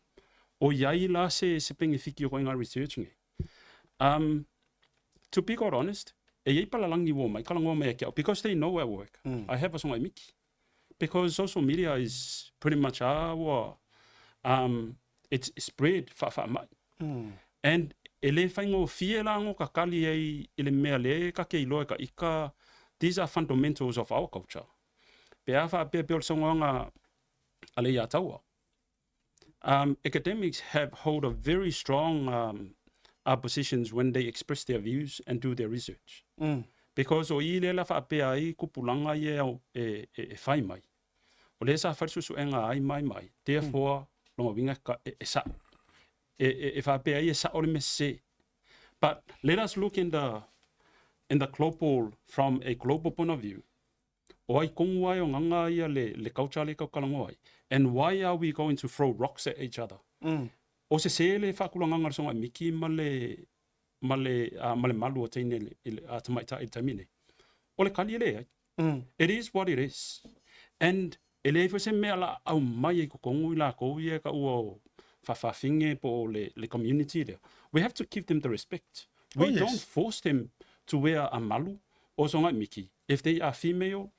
O iai la se, se penefiki o ko ngā research nge. To be quite honest, e iai palalangi wo mai, kalangoa mai e ke au, because they know our work. I have a songa i miki. Because social media is pretty much our, it's spread wha wha mai. And e le whaingo fie la ngo ka kali ei i le mea le ka ke iloa ka ika, these are fundamentals of our culture. Pe a wha pe pe o le songa a Leiataua. Academics have hold a very strong positions when they express their views and do their research. Because o i lea la faapea ai kupulaga ia e, e, e fai mai. O lea sa fai le suesuega ai mai mai. Therefore, lona uiga e, e sa'o. E, e, e faapea ai e sa'o le mea sese. But let us look in the global, from a global point of view. O ai kongu ai o nganga ia le culture le kaukalango ai. And why are we going to throw rocks at each other? O se se le whakulanganga le songa miki ma le malu o teine le, le a tamaita i tamine. O le kali le ai. It is what it is. And e le fo se mea la au mai e kokongu i la kou ia ka ua o whawhawhinge po o le community lea. We have to give them the respect. We don't force them to wear a malu or songa miki. If they are female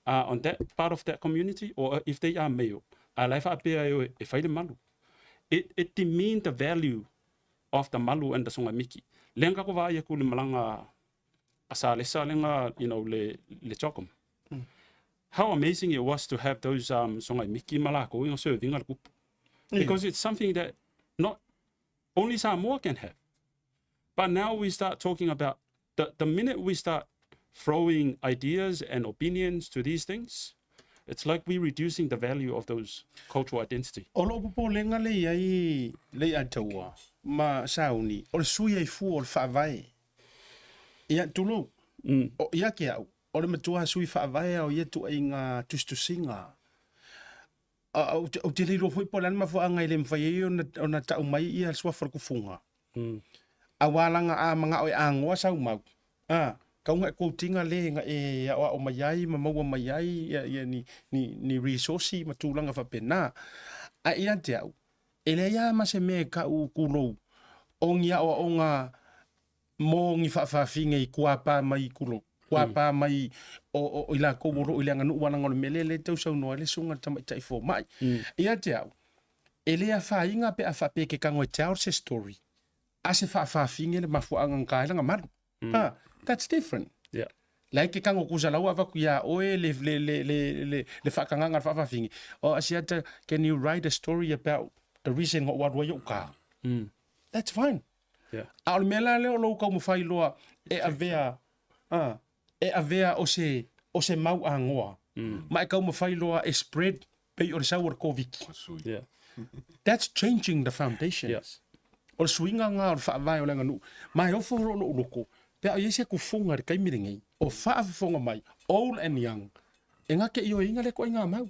on that part of that community or if they are male, a lai whaapea e, e whai le malu. It demean the value of the malu and the songa miki. Lenga ko vai ku le malanga a sa le sa lenga, le chokom. How amazing it was to have those songa miki malako ing serving al kupu. Because it's something that not only Samoa can have. But now we start talking about the minute we start throwing ideas and opinions to these things, it's like we're reducing the value of those cultural identity. O loo popolega le iai le ataua ma sauni o le sui ai fua o le faavae. Ia tulou. O ia ke au. O le matua sui faavae o ia tu ai ngā tusitusiga. O te leilo foi po le ana mafuaaga i le mafai ai ona tau mai ia le suafa o le kufuga. Auā laga a magao e agoa sau mau. A, kauga e quote-ina le ga e aoao mai ai ma maua mai ai ia, ia ni resource ma tulaga faapena. Ae ia te au, e leai lava ma se mea e kau kulou o ni aoaoga mo ni faafaafine i kuapā mai i kulou kuapā mai o i lakou o loo i le aganuu alaga o le mea lea lea e tausaunoa ai le susuga i le tamaitai fomai. Ia te au, e lē afaina pe a faapea e ke kago e tell se story a se faafaafine le mafuaaga na ta ai laga malu. Ah, that's different. Lai ke kago kusa lau avaku iā oe le faakagaga le faafaafine. Oh, Asiata, can you write a story about the reason o alu ai ou kā? That's fine. A o le mea la lea o lou taumafai loa e avea e avea o se mau agoa ma e taumafai loa e spread pei o le sau o le Covid. That's changing the foundations. O le suiga gā o le faavae o le aganuu. Ma e ofo loo lou loko, pe a o i ai se kufuga i le taimi lenei, o faafofoga mai, old and young, e gake ioeina le koaiga mau.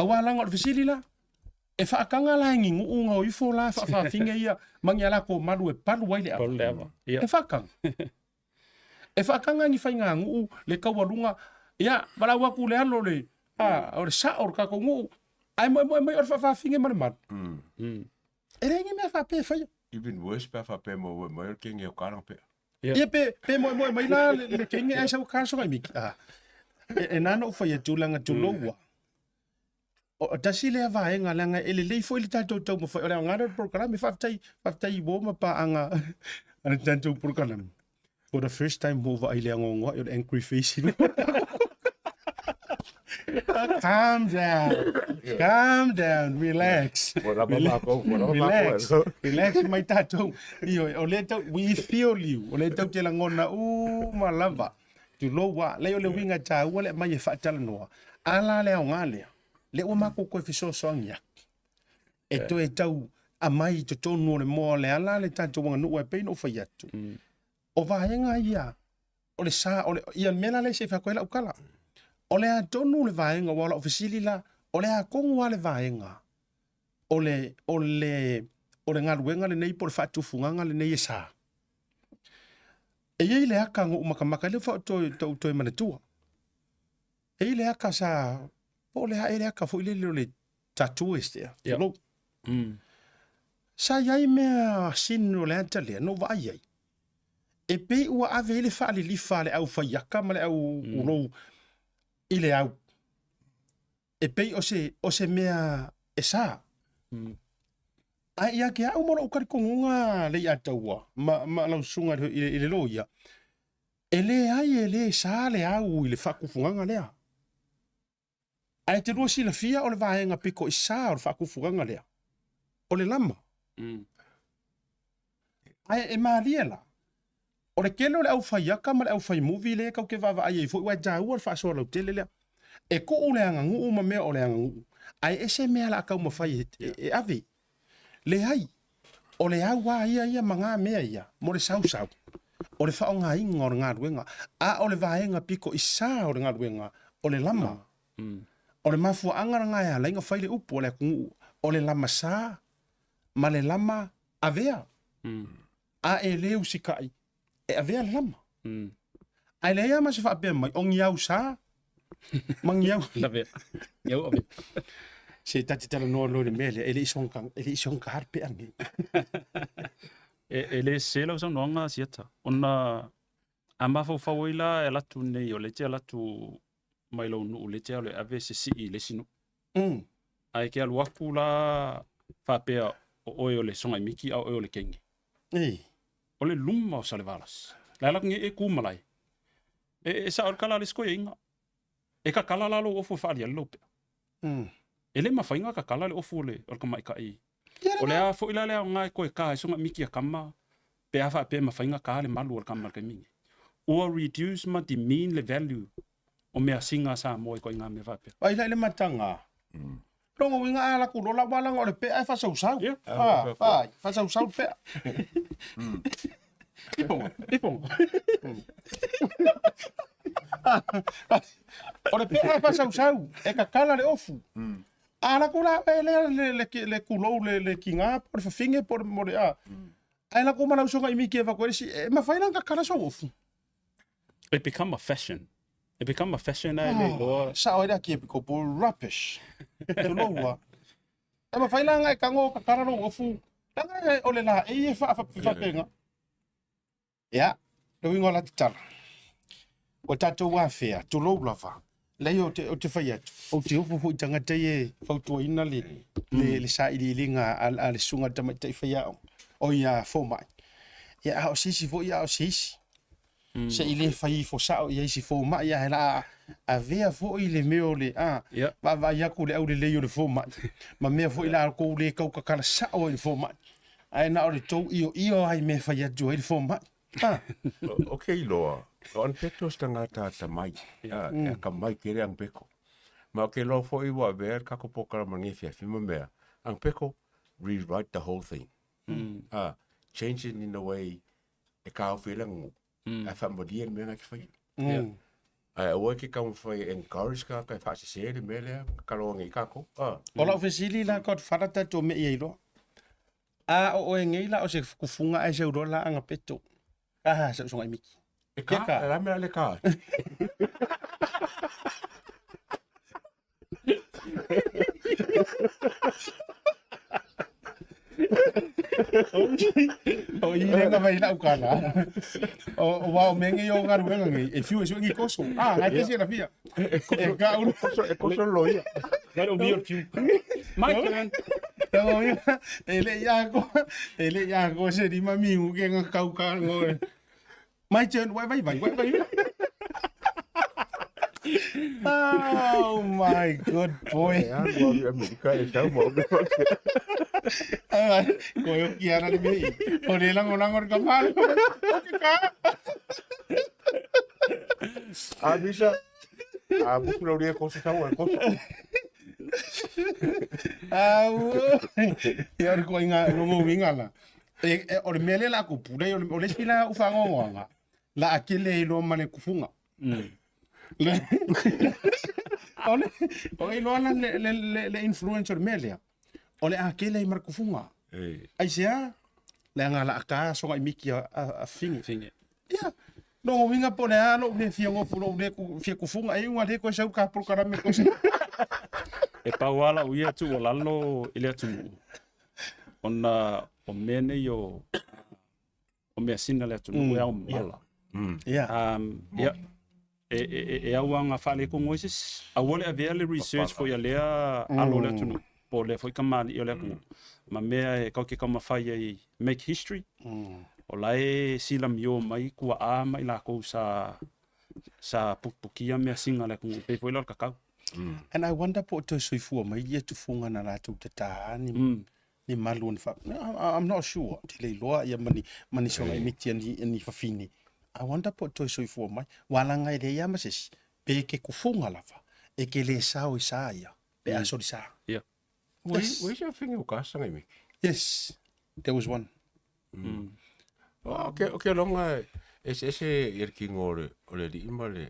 Auā laga o le fesili la, e faakaga la e ni nuu ga o ifo la faafaafine ia ma ni a lakou malu e palu ai le ava. Palu le ava. E faakaga. E faakaga ni faiganuu le taualuga, ia valaau atu le alo le, a, o le sao o le tatou nuu, ae moemoe mai o le faafaafine ma le malu. E leai ni mea faapea e faia. Even worse pe a faapea mo mai o le kenge o kālanga pea. Ia pe moemoe mai la le kenge ae sau kaso ai miki. Ah. E nā no whai atu langa tuloua. O tasi lea vaega leaga e lelei foi le tatou taumafai o le aoga lea o le polokalame faafetai faafetai i uo ma paaga a le tatou polokalame. For the first time ua ou vaai i le agoagoai o le angry face i Calm down. Calm down. Relax. Ua lava mākou, ua lava Relax. mākou. Relax mai tatou. Ioe, o lea tau, we feel you. O lea tau te lagona uma lava. Tulou a, lei o le uiga e tāua le aumai e faatalanoa. A la le aoga lea, lea ua makou koe fesoasoani atu. E toe tau aumai i totonu o le moa o le ala le tatou aganuu e pei ona ou fai atu. O vaega ia, o le sa, o le, ia le mea la lea se i fai atu ai lau tala. O le a tonu le vaega, aua o lau fesili la, o le a tonu lava le vaega o le galuega lenei po o le faatufugaga lenei e sa. E i ai le aka na ou makamaka ai lea ua ou toe manatua. E i ai le aka sa, po o le a ea le aka foi lele o le tattooist ea, tulou. Sa i ai mea sin o le ata lea na ou vaai ai. E pei ua ave ai le faalilifa a le au faiaka ma le au ulou i le au. E pei o se mea e sa. Ae ia ke au ma lou talitonuga le Iataua ma lau susuga i le loia, e leai e le sa le au i le faakufugaga lea. Ae te lua silafia o le vaega pito i sa o le faatufugaga lea, o le lama. Ae e malie la, o le tele o le aufaiaka ma le aufaimuvi lea tatou te vaavaai ai foi, aua e taua le faasoa lautele lea. E tuu le aganuu ma mea o le aganuu, ae ese mea o le a taumafai e, e, e ave. Leai, o le au lava ia ia ma na mea ia mo le sausau, o le faaaogaina o le galuega, a o le vaega pito i sa o le galuega, o le lama. O le mafuaaga lena e ala ai ona fai le upu a le atunuu, o le lama sa ma le lama avea. A e le usitai, e avea le lama. Ae leai lava ma se faapea mai, o ni au sa ma ni au... Lavea. Ni au avea. Se ta te talanoa loa i le mea lea, e le i soga, e le i soga le pea lenei. E le sese lau saunoaga Siata, ona a mafaufau ai la e alu atu nei, o lea e te alu atu mai lou nuu lea e te alu e ave se sii i le isi nuu. Ae ke alu atu la faapea o oe o le Sogaimiki a o oe o le Kenge. O le luma o Salevalasi. La e alu atu nei e ku malae. E sao le kala a le isi koiaiga. E kakala la lou ofu e faaliali lou pea. E le mafai ona kakala le ofu o le tamaitai. O le a foi la le aoga e toe ka ai Sogaimiki a kama pe a faapea e mafai ona ka le malu o le kama i le taimi lenei. Ua reduce ma demean le value o measina a Samoa i ituaiga mea faapea. Ai la i le mataga. Lona uiga a alu atu loa la ua leaga o le pea e faasausau. Ai, faasausau le pea. Ipoga, ipoga. O le pea e faasausau, e kakala le ofu. A alu atu la oe lea le kulou le kiga po o le fafine po o le a. Ae alu atu ma lau usoga i miki e avatu ai le isi, e mafai la ona kakala sou ofu. It become a fashion. It become a fashion ae le iloa. Sao ai le akiepikopo, rubbish. Tulou a. E mafai la ona e tago kakala lou ofu, leaga o le laei e faapena. Ia, le uiga o la tatala, ua tatou afea, tulou lava, leai ou te, ou te fai atu, ou te ofo foi i tagata ia e fautuaina le, le, le sailiiliga a le susuga i le tamaitai faiaoga, oi a fomai. Ia, a o se isi foi, a o se isi. Se i le fai ifo sao i ai si fomai, ae la avea foi le mea o le, a, vaavaai atu le aulelei o le fomai, ma mea foi la tou le tau tatala sao ai i le fomai. Ae na o le tou ioio lava i mea e fai atu ai le fomai. Ah. O ke iloa, o an peto se tagata atamai, e akamai tele ang peko. Ma o ke iloa foi ua avea le kako polokalame lenei afiafi ma mea, ang peko, rewrite the whole thing. Ah, change it in a way e kaofi ai le aganuu, ae faamalie le mea na e te faia. Ae aua e te taumafai e encourage tagata e faasese le mea lea kaloa nei tatou. Ah. O lau fesili la Godfather tatou mei ai loa. A o oe nei la o se kufuga ae seu loa la agapeto. Aha, se usoga i miki. E ka, e la mea le ka. O i lenga mai lau kala. O o wao menge yo galuega nei. E fiu e sue ni koso. Ah, ngai te la fia. E ka uru. E koso lo ia. Ngai o mio tiu. My turn. O ia, e le ia ko, e le ia ko se rima miu ke nga kau ka ngo. My turn, wai vai vai, wai vai. Oh my good boy. E alu au i Amerika e sau mau me Ai, ko yo ki ana le mei. O le lango lango ka malo. O ke ka. A misa. A musu lau ria koso sau e koso. Au. Ia ore ko inga longo winga la. E, e, o le mea lea la kupu, lei, o le, o le isi la ufagogoaga, la a kele ai loa ma le kufuga. Le, o le, o iloa la le, le, le, le influence o le mea lea, o le a kele ai ma le kufuga. E. Aisea, leaga la a ka soga i miki a, a, a fine. Fine. Ia, lona uiga po o le a lou le fia gofu lou le ku, fia kufuga, e iuga le koe sau ka polokalame koe se. E pau lava lau ia tuualalo i le atunuu, ona o mea nei o, o measina a le atunuu e ao mamala. Ia. Ia, e, e, e, e au lava faaletonu ai se isi. Aua le avea le research foi a lea alo o le atunuu, po o lea foi kamali'i o le atunuu, ma mea e tatou te taumafai ai make history. O la e silamio mai tuaa ma i latou sa, sa pukipukia measina a le atunuu, pei foi la o le tatau. And I wonder po o toe soifua mai ia tufuga na latou tatā ni, mm. ni malu ni fa. I'm not sure. Te le iloa ia mani mani songa imiti ani ani fafine. I wonder po o toe soifua mai. Walanga e le ia ma sesi. Pe ke kufunga lava. E ke le sao i sa ia. Pe mm. a sa. Yeah. Yes. Wei se fingi o ka sanga imiki. Yes. There was one. Mm. Oh, ke o ke longa ese ese i le kingo o le o le alii ma le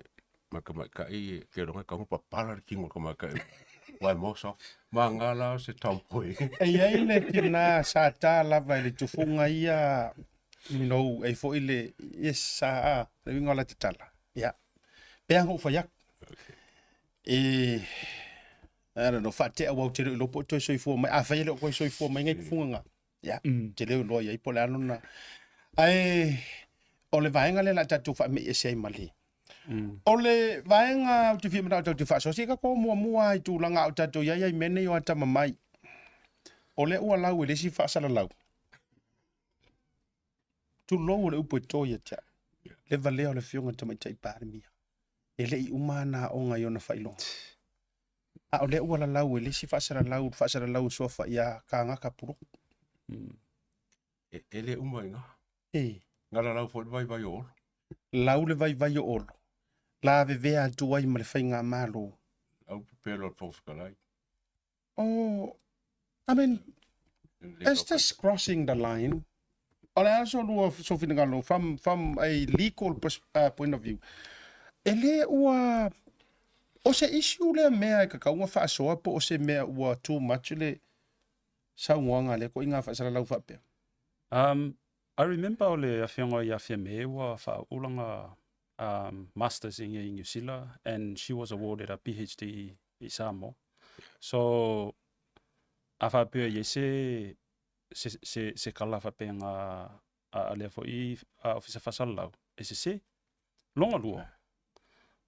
ma le tamaitai ke longa e tago papala le kingo o le tamaitai wai mo soft ma nga la o se tomboy. E i ai le tina sa ta lava i le tufuga ia you know, e foi le yes sa a le uiga o la tatala. Yeah. Pe ana ou fai atu. E I don't know, faatea ua ou te le o iloa po o toe soifua mai. Afai e le o toe soifua mai ngai tufuga nga. Ia, mm. te leo loa i ai po le ano na. Ae, o le vaega lea la tatou faamei ese ai ma le. Mm. O le vaega o te fia manao tau te faasoa, ka ko mua mua i tūlanga o tatou iai ai mea nei o atama mai. O le ua lau e le isi faasalalau. Tulou o le upu e tō ia te au. Le valea o le fionga tamaitai Palemia. E le i uma ana aoga i ona faailoga. A o lea ua lalau e le isi faasalalau, faasalalau e suafa ia Kagaka Puloku. E, e le uma i ngā. E. Ngā lalau foi le vaivai o Olo. Lau le vaivai o Olo. Lavevea atu ai ma le faigamalo. Lau pepelo o le Fofoga Fetalai. Oh, I mean, is this crossing the line? O le a so lua so finagalo from, from a legal pers, point of view. E le ua, o se issue lea mea e kakaunga faasoa po o se mea ua too much le saunoaga a lea koiga faasalalau faapea? I remember o le afioga ia Fiame ua faauu lana um, masters i New Zealand and she was awarded a PhD i Samoa. So, a faapea i ai se, se, se, se kala faapea a, a lea foi a Ofisa Faasalalau, e sese. Longa lua,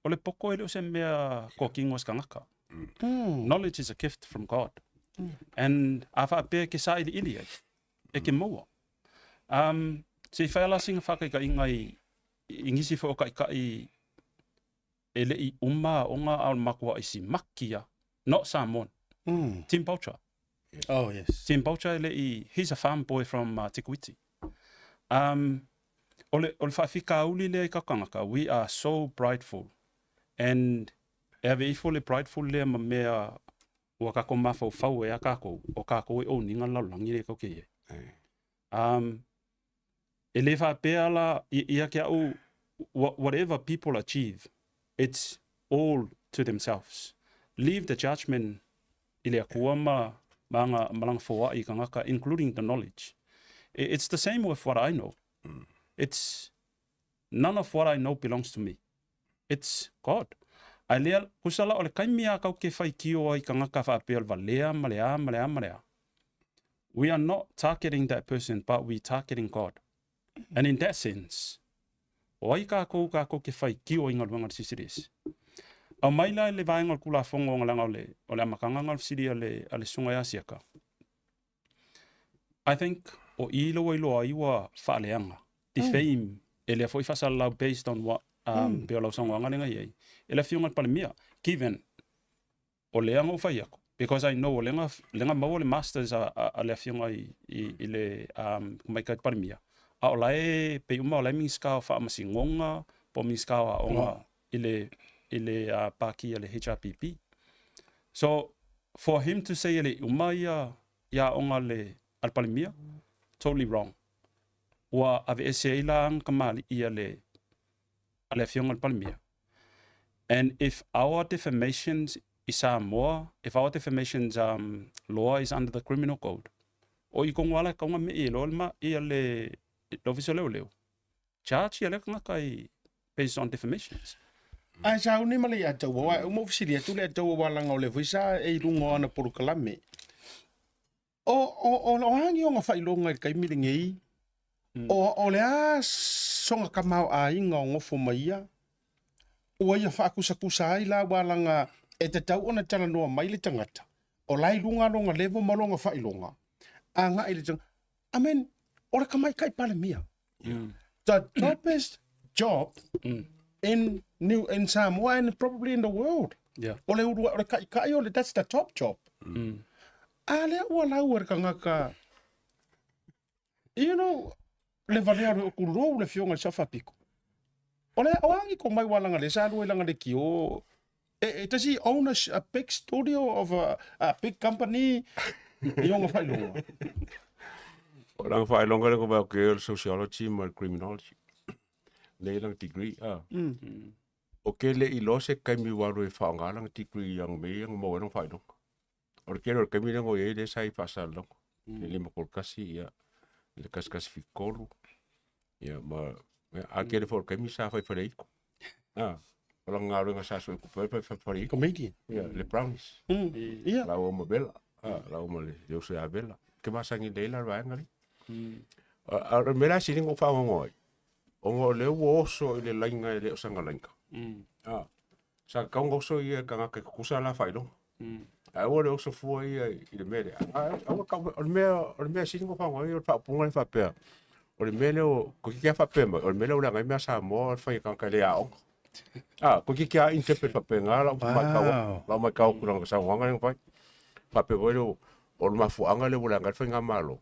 o le poko e le o se mea kokingo se kangaka. Mm. Knowledge is a gift from God. Mm. And a faapea ke sa ili ili ai, e ke maua. Um, se i whai ala singa whakaikainga i, i ngisi fo o kai e le i uma aoga a o le makuaʻi simaki ia, not Samoan. Mm. Tim Boucher. Oh, yes. Tim Boucher e le i, he's a farm boy from Te Kuiti. Um, o le, o le faafikauli lea i kakangaka, we are so prideful. And e ave ifo le prideful lea ma mea ua kako mafaufau e a kākou, o kākou e owning-a le lalolagi lea kau ke i ai. Um, E le faapea la ia ke au whatever people achieve, it's all to themselves. Leave the judgment i le Akua ma ma aga ma lana foaʻi i kangaka including the knowledge. It's the same with what I know. It's none of what I know belongs to me. It's God. Ae lea, kusa la o le kaimi a kau ke faitio ai kangaka faapea o le valea ma le a ma le a ma le a. We are not targeting that person, but we targeting God. And in that sense, o ai kākou kākou ke faitio i galuega a le CCDS. Au mai la i le vaega o le Kulafono o leaga o le, o le amataga o le fesili a le, a le Susuga ia Siaka. I think o i lea ua iloa ai ua faaleaga, defame, mm. e lea foi faasalalau based on what um, mm. pei o lau saunoaga lea na i ai, e le afioga i le Palemia, given o lea na ou fai atu, because I know o lea na, lea na maua le masters a, a, a le afioga i, i, i le um, Tamaitai Palemia, a o la e pei uma o la e Minisita o Faamasinoga po o Minisita o Aoga mm. i le, i le uh, pāki a le HRPP. So, for him to say e le uma ia, ia aoga le, a le Palemia, totally wrong. Ua aveese ai la aga kamali'i a le, a le afioga i le Palemia. And if our defamations i Samoa, if our defamations um, law is under the criminal code, o i kongo ala e kaunga me i loa le ma, ia le, le ofisa o leoleo, charge ia lea tagata i based on defamations. Ae sa uni ma le ia taua, wa uma ufisili atu le taua wa langa o le foi sa e i lunga o ana polokalame. O, o, o, o a ni ona faailoga i le taimi lenei, mm. o, o le a soga tamaoaiga o nofo mai ia, ua ia faakusakusa ai la ua laga e tatau ona talanoa mai le tagata, o la i luga lona level ma lona faailoga, agai i le tagata. I mean, o le tamaitai Palemia. Mm. The toughest job mm. in New in Samoa and probably in the world. Yeah. O le ulu, o le kaʻikaʻi o le, that's the top job. A lea ua lau e le tagata, you know, le valea o le kulou le fioga i le Sao Faapito. O le o agi ko mai walanga le sa lua i langa le kio. E, e, does he own a, a big studio of a, a big company? I onga whailonga. O langa whailonga le ko vai o ke o sociology ma criminology. Nei langa degree. Ah. O ke le i lo se kaimi waru e whaonga langa degree yang me yang mo langa whailonga. O le kele o le kaimi lengo i le sa i whaasalongo. Le lima kol kasi ia le kasi kasi fikolu. Ia ma a kele fo o le kaimi sa whai whare iko. Ah. O langa ngā renga sa sui kupe whai whare iko. Comedian. Ia, le brownies. Ia. La o ma bela. Ah, la o ma le le uso ia bela. Ke masangi le la vaenga le. A a me la siringo whaongo ai. O ngō le ua oso i le lainga e le o sanga lainga. Ah. Sa kaunga oso ia ka ngaka kusa la whailonga. Ai ua le oso fua ia i le mea lea. A ua ka o le mea o le mea sili ngo whaongo ai o le whaapunga le whaapea. O le mea lea o ko ki kia whaapea mai o le mea lea o le ngai mea Samoa o le whai ka le aonga. Ah, ko ki kia interpret whaapea ngā la mai kau la mai kau kuranga sa wanga le whai. Whaapea voi le o le mafuanga le ua le ngai whai ngā malo.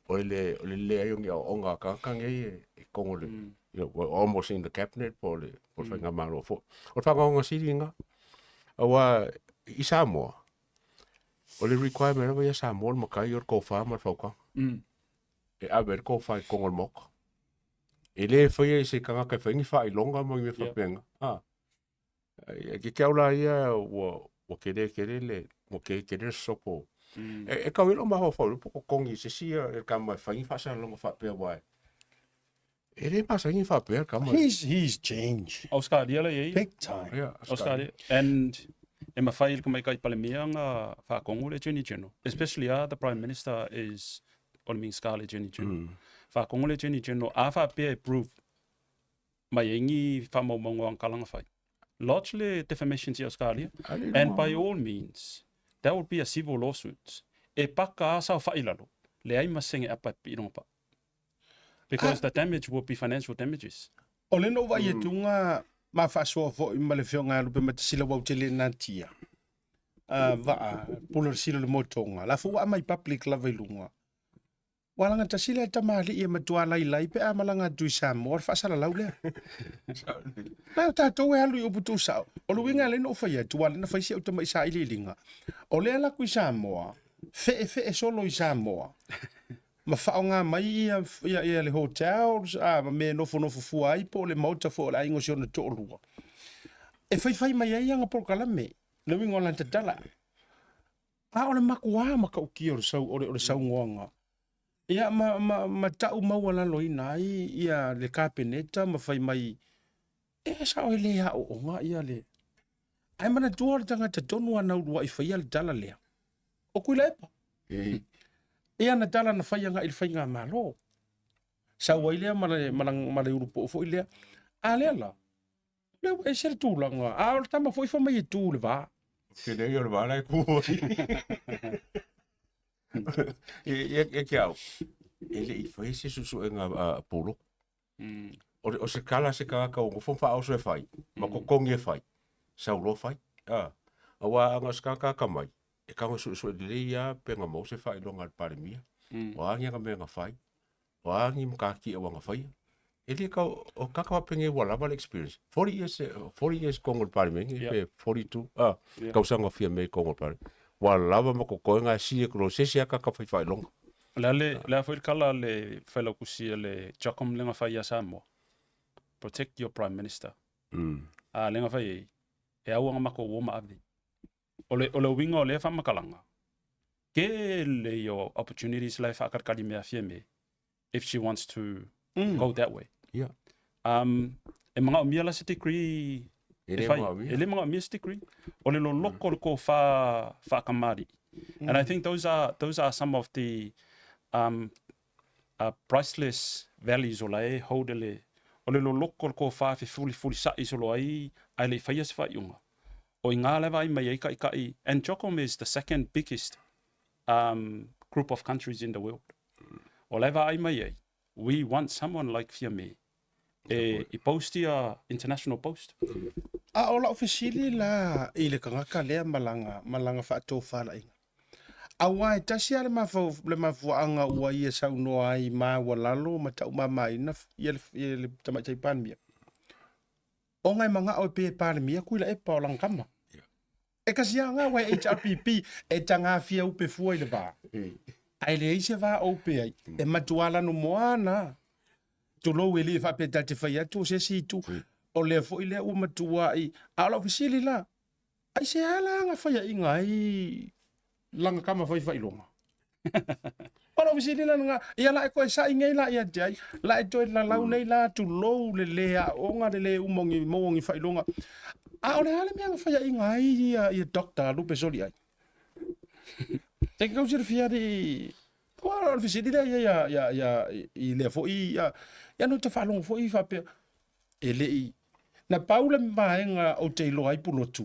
O le o le le ai o ngi aonga ka ka ngai e kongo le you know, we're almost in the cabinet po le po le whai ngā malo fo. O le whangaonga sili ngā. Aua i Samoa, o le requirement lava ia Samoa le makai o le kōwhā ma le whaukanga. E ave le kōwhā i kongo le moka. E le whaia i se kangaka e whai ni whailonga ma ngi whapenga. Ah. E ke kia ula ia ua, ua kere kere le, ua kere kere le sopo. E, e kau ilo maho whau, poko kongi se sia e ka mai whai whasalonga whapea wai. E le masangi whapea ka mai. He's, he's changed. Australia la iai. Big time. Yeah, Australia. And e mawhai i le kamaikai palemia nga whaakongo le Attorney General. Especially the Prime Minister is o le Minista le Attorney General. Whaakongo le Attorney General, a whaapea e prove mai e ngi whamaumaunga ang kalanga whai. Lodge le defamation si Australia. And by all means, that would be a civil lawsuit. E paka a sao whailalo, le ai masenge apa e pironga pa. Because the damage will be financial damages. O le no vai e tunga ma faasoa foi ma le fioga lupe ma te sila wau tele nā tia. Vaa, pula le sila le motonga. La fua mai public lava i lunga. Ua laga tasi lea tamalii e matua lailai pe a malaga atu i Samoa, o le faasalalau lea. Na o tatou e alu i upu tuusao. O le uiga e ala ai ona ou fai atu, ua ala ai ona fai si au tama i sailiiliga. O lea laku i Samoa, feefee solo i Samoa. Ma faaaoga mai ia, ia, ia le hotels, a, ma mea e nofonofo fua ai po o le maota foi o le aiga o si ona toalua. E faifai mai ai ana polokalame, le uiga o lana tatala. A o le makuā matautia o le sau, o le, o le saunoaga. Ia, ma, ma, ma tau maualaloina ai ia le Kapeneta ma fai mai, e sao e le aooga ia le... Ae manatua o le tagata tonu a na uluai faia le tala lea, o Tuilaepa. Ia na tala na fai agai i le faigamalo. Sau ai lea ma le, ma le, ma le ulupoo foi lea. A lea la, lea ua ese le tulaga. A o le tama foi fai mai e tu i le va. Ke nei o le va la e ku ai. E ke au, e le i fai se susuega a Polo. O, o se kala se kaka o ngofo wha e whai, ma ko kongi e whai, sau lo whai. Ah, awa anga se kaka ka mai, e kanga su su le ia pe nga mo se whai longa al palemia. O angi anga me nga whai, o angi mka ki o nga whai. E le ka o kaka wa penge wa lava le experience. 40 years, 40 years kongo le palemia, pe 42, ah, kausanga fia me kongo le palemia. Wa lava ma ko koenga si e klo se se aka ka whai whai longa. O le a le, le a foi le kala a le Failautusi a le Jocom le ga fai ia Samoa. Protect your Prime Minister. A le ga fai ei, e aua ga makou o ma ave. O le, o le uiga o lea faamatalaga, tele ia o opportunities la e faakalikali mea fia me, if she wants to go that way. Yeah. E manaomia la se degree E le fai, manaomia. e le manaomia se degree. O le loloko o le tofa faakamali'i. And I think those are some of the priceless values o la e hold e le, o le loloko o le tofa e fefulifulisa'i solo ai ae le i faia se faaiuga. O i gā lava ai mai ai taʻitaʻi, and Jocom is the second biggest group of countries in the world. O la e vaai mai ai, we want someone like Fiame e i post ia international post. A o lau fesili la i le tagata lea ma lana, ma lana faatofalaiga. Aua e tasi lava le mafau, le mafuaaga ua ia saunoa ai maualalo ma taumamaina ia le, ia le Tamaitai Palemia. Ona e manao e pei e Palemia Tuilaepa o lana tama. E tasi lava na, aua e HRPP e tagafia upe fua i le va. Ae leai se va o upe ai. E matua lanumoa ana. Tulou e le faapea ta te fai atu o se isi itu. O lea foi lea ua matuai. A o lau fesili la, aisea la na faiaina ai lana tama fai faailoga? O lau fesili la lena, ia la e toe sa'i nei la ia te ai, la e toe lalau nei la tulou le lē aoga le lē uma o ni maua o ni faailoga. A o le a le mea na faiaina ai ia, ia Doctor Lupe Soliai? E te tau silafia alii Aua o le fesili lea ia ia ia ia i lea foi ia ia na ou te faalogo foi faapea e le i na pau le vaega ou te iloa ai Pulotu.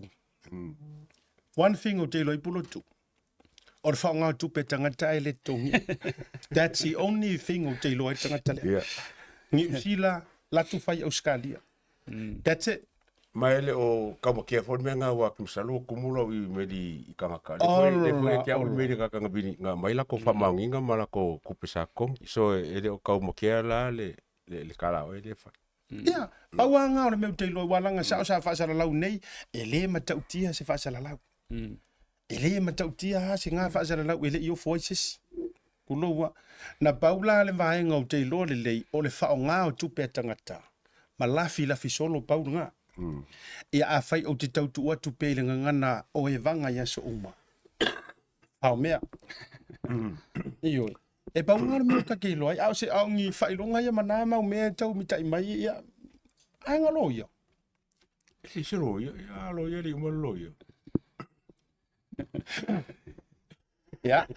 One thing ou te iloa ai Pulotu, o le faaaoga o tupe a tagata ae le totogi. That's the only thing ou te iloa ai le tagata lea. Yeah. Niu Sila, latu fai Ausekalia. That's it. Ma e le o kaumakia foi le mea nga aua masalo ua kumu lau email i tagata. Le foi le foi ia te au email i tagata na vili na aumai latou faamaoniga ma latou tupe sa totogi. So e le o kaumakia la le le tala oe lea e fai. Ia, pau lava lena o le mea ou te iloa aua leaga sao sa faasalalau nei, e le matautia se faasalalau. E le matautia lava se ga faasalalau e le i ofo ai se isi. Tulou lava. Na pau la le vaega ou te iloa lelei, o le faaaoga o tupe a tagata ma lafilafi solo pau lena. Ia afai ou te tau tuu atu pea i le gagana o Evaga i aso uma, faomea. Ioe. E pau lena o le mea ta te iloa ai, a o se a o ni faailoga ia ma na mau mea e tau mitai mai, ia, aiga loia. E se loia, ia loia le uma le loia. Ia.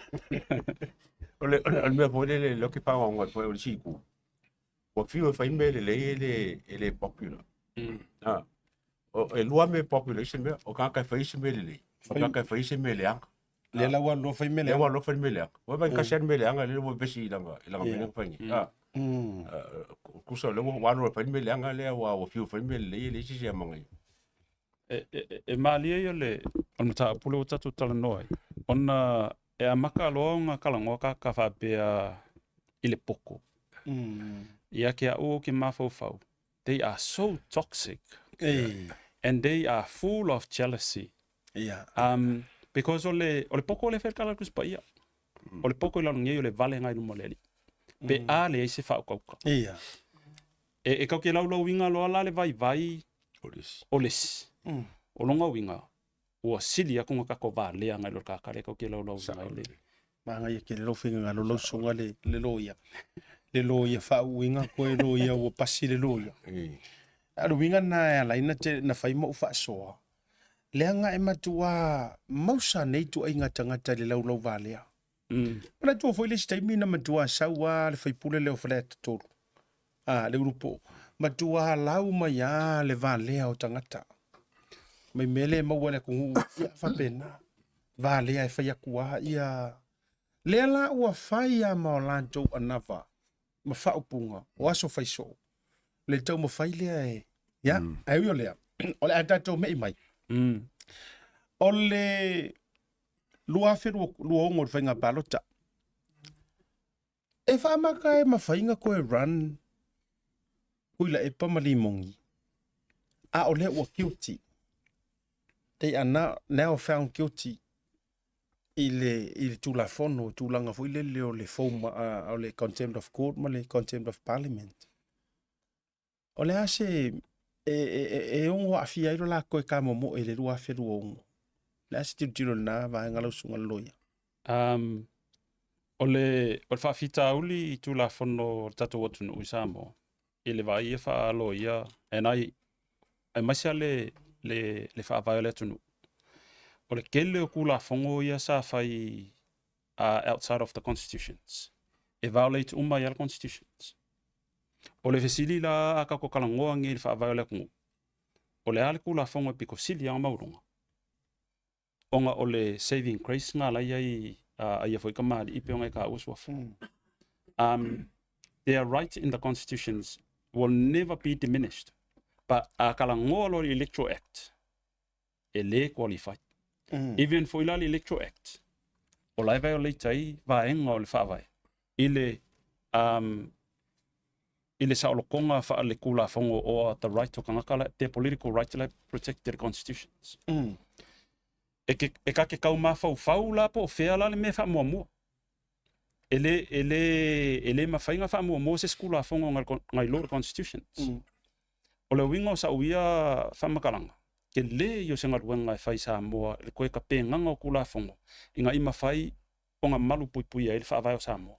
O le, o le, o le mea foi lele, lea ou te faaogaoga atu ai o le isi itu. Ua fiu e fai mea lelei e le, e le popular. Ah. O, e lua mea e popular ai se mea, o tagata e fai se mea lelei, o tagata e fai se mea leaga. Lea la ua alu fai mea leaga. Lea ua alu fai mea leaga. Ua vaai kasi lava le mea leaga lea ua vevesi i lana, i lana mea lea na fai nei. Ah. Tusa o lea ua alu e fai le mea leaga lea ua ua fiu e fai le mea lelei e leai se isi e amanaia. E, e, e malie ia le, o le mataupu lea ua tatou talanoa ai, ona e amata loa ona talanoa tagata faapea i le poto. Ia te au ou te mafaufau, they are so toxic and they are full of jealousy. Yeah. Because o le, o le poto lea e fai le tala a le Tusi Paia. O le poto i lalo nei o le valega i luma o le Alii. Pe a leai se faautautauga. Yeah. E, e kau ke laulauina loa la le vaivai O le isi. o le isi. O lona uiga, ua sili atu ona tatou valea nai lo le tagata lea e kau ke laulauina ai le. Manaia tele lou finagalo lau susuga le, le loia. Le loia faauuina koe loia ua pasi le loia. A o le uiga lena e ala ai na, te, na fai ma ou faasoa, leaga e matua mausa nei ituaiga tagata i le laulau valea. Manatua foi le isi taimi na matua sau lava le faipule lea o Faleata 3, a, le Ulupo, matua halau mai lava le valea o tagata. Mai mea le maua e le atunuu, ia faapena, valea e fai atu lava ia. Lea la ua fai lava ma o latou anava ma faaupuga o aso fai soo, le taumafai lea e, ia, ae ui o lea, o le a tatou me'i mai. O le 2026 le faiga palota. E faamata e mafai ona toe run Tuilaepa ma Limogi, a o lea ua guilty. They are now, now found guilty i le, i le Tulafono, tulaga foi lele o le fou, o le contempt of court ma le contempt of parliament. O le a se e, e, e, e ono aafia ai lo latou e kamomoe i le 2026? Le a se tilotilo i lena vaega lau susuga i le loia? O le, o le faafitauli i Tulafono o le tatou atunuu i Samoa, i le vaai ia faa-loia, and I, aemaise lava le, le, le faavae o le atunuu, o le tele o Tulafono ia sa fai outside of the constitutions, e violate uma ai lava le constitutions. O le fesili la a tatou talanoa nei i le faavae o le atunuu, o le a le Tulafono e pito sili lava ona maualuga? Ona o le saving grace na la i ai a ia foi kamali'i pei ona e taua suafa. Their right in the constitutions will never be diminished. But a talanoa loa i le Electoral Act, e lē qualify. Even foi la le Electoral Act, o la e violate ai vaega o le Faavae i le i le saolotoga faaletulafono or the right o tagata la, their political right la e protected i constitutions. E ke, e ka ke tau mafaufau la po o fea la le mea e faamuamua. E le, e le, e le mafai ona faamuamua se isi Tulafono nai lo le Constitutions. O le uiga o sau ia faamatalaga, tele ia o se galuega e fai i Samoa i le toe tapenaga o Tulafono ina ia mafai ona malupuipuia ai le Faavae o Samoa.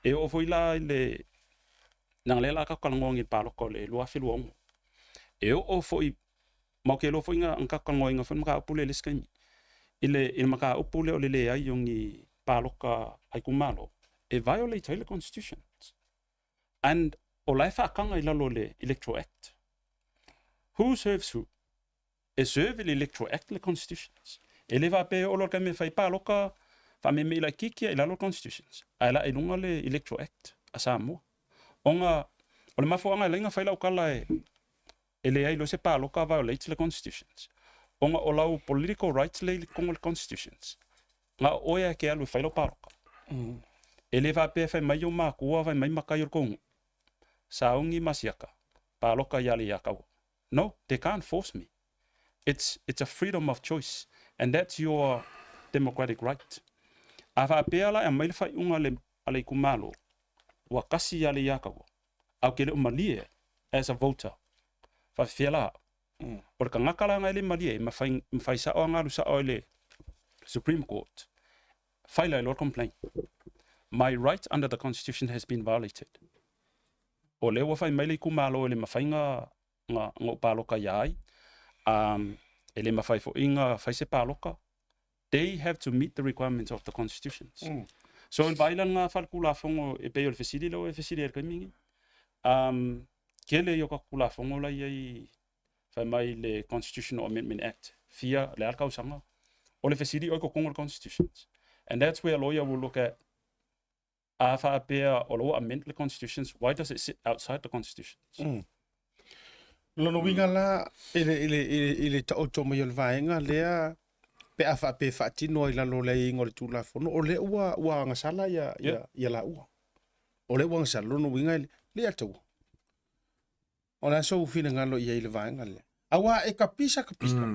E oo foi la i le, leaga o lea o le a tatou talanoa nei i le palota o le 2026. E oo foi, ma ou te iloa foi na tatou talanoaina foi le mataupu lea i le isi taimi, i le mataupu lea o le leai o ni palota a itumalo, e violate ai le Constitution. And o la e faataga i lalo o le Electoral Act. Who serves who? E serve i le Electoral Act le Constitutions. E le faapea e oo loa i le taimi e fai palota faameemee laitiiti i lalo o le Constitutions, ae laa i luga le Electoral Act a Samoa. Ona o le mafuaaga e ala ai ona fai lau tala e leai loa se palota violates le Constitutions, ona o lau political rights lea i totonu o le Constitutions, na o oe lava e te alu e fai lau palota. E le faapea e fai mai ou matua, fai mai matai o le tou nuu, sauni ma siaka, palota ia Leiataua. No, they can't force me. It's, it's a freedom of choice and that's your democratic right. A faapea la e aumai le faaiuga a le, a le itumalo, ua tasi ia Leiataua, ae ou te le o malie as a voter, faafefea la au? O le tagata la na e le malie ai, mafai, mafai sao lava ona alu sao i le Supreme Court, file ai loa le complaint. My right under the constitution has been violated. O lea ua fai mai le itumalo e le mafai na ou palota ia ai, e le mafai foi na fai se palota. They have to meet the requirements of the constitutions. So i le vaai la lena faaletulafono e pei o le fesili lea ua e fesili ai i le taimi lenei, tele ia o tatou Tulafono la e i ai fai mai le Constitutional Amendment Act, fia, le a le tausaga, o le fesili o i totonu o le Constitutions. And that's where a lawyer will look at A faapea o lo ua amend le constitutions, why does it sit outside the constitutions? Mm. Lona uiga la, i le, i le, i le, i le taoto mai o le vaega lea, pe a faapea e faatino ai lalo o le aiaiga o le Tulafono, o lea ua, ua agasala ia, ia, yeah. ia laua. O lea ua agasala, lona uiga e le ataua. O le a sou finagalo i ai i le vaega lea. Aua e kapisa kapisa.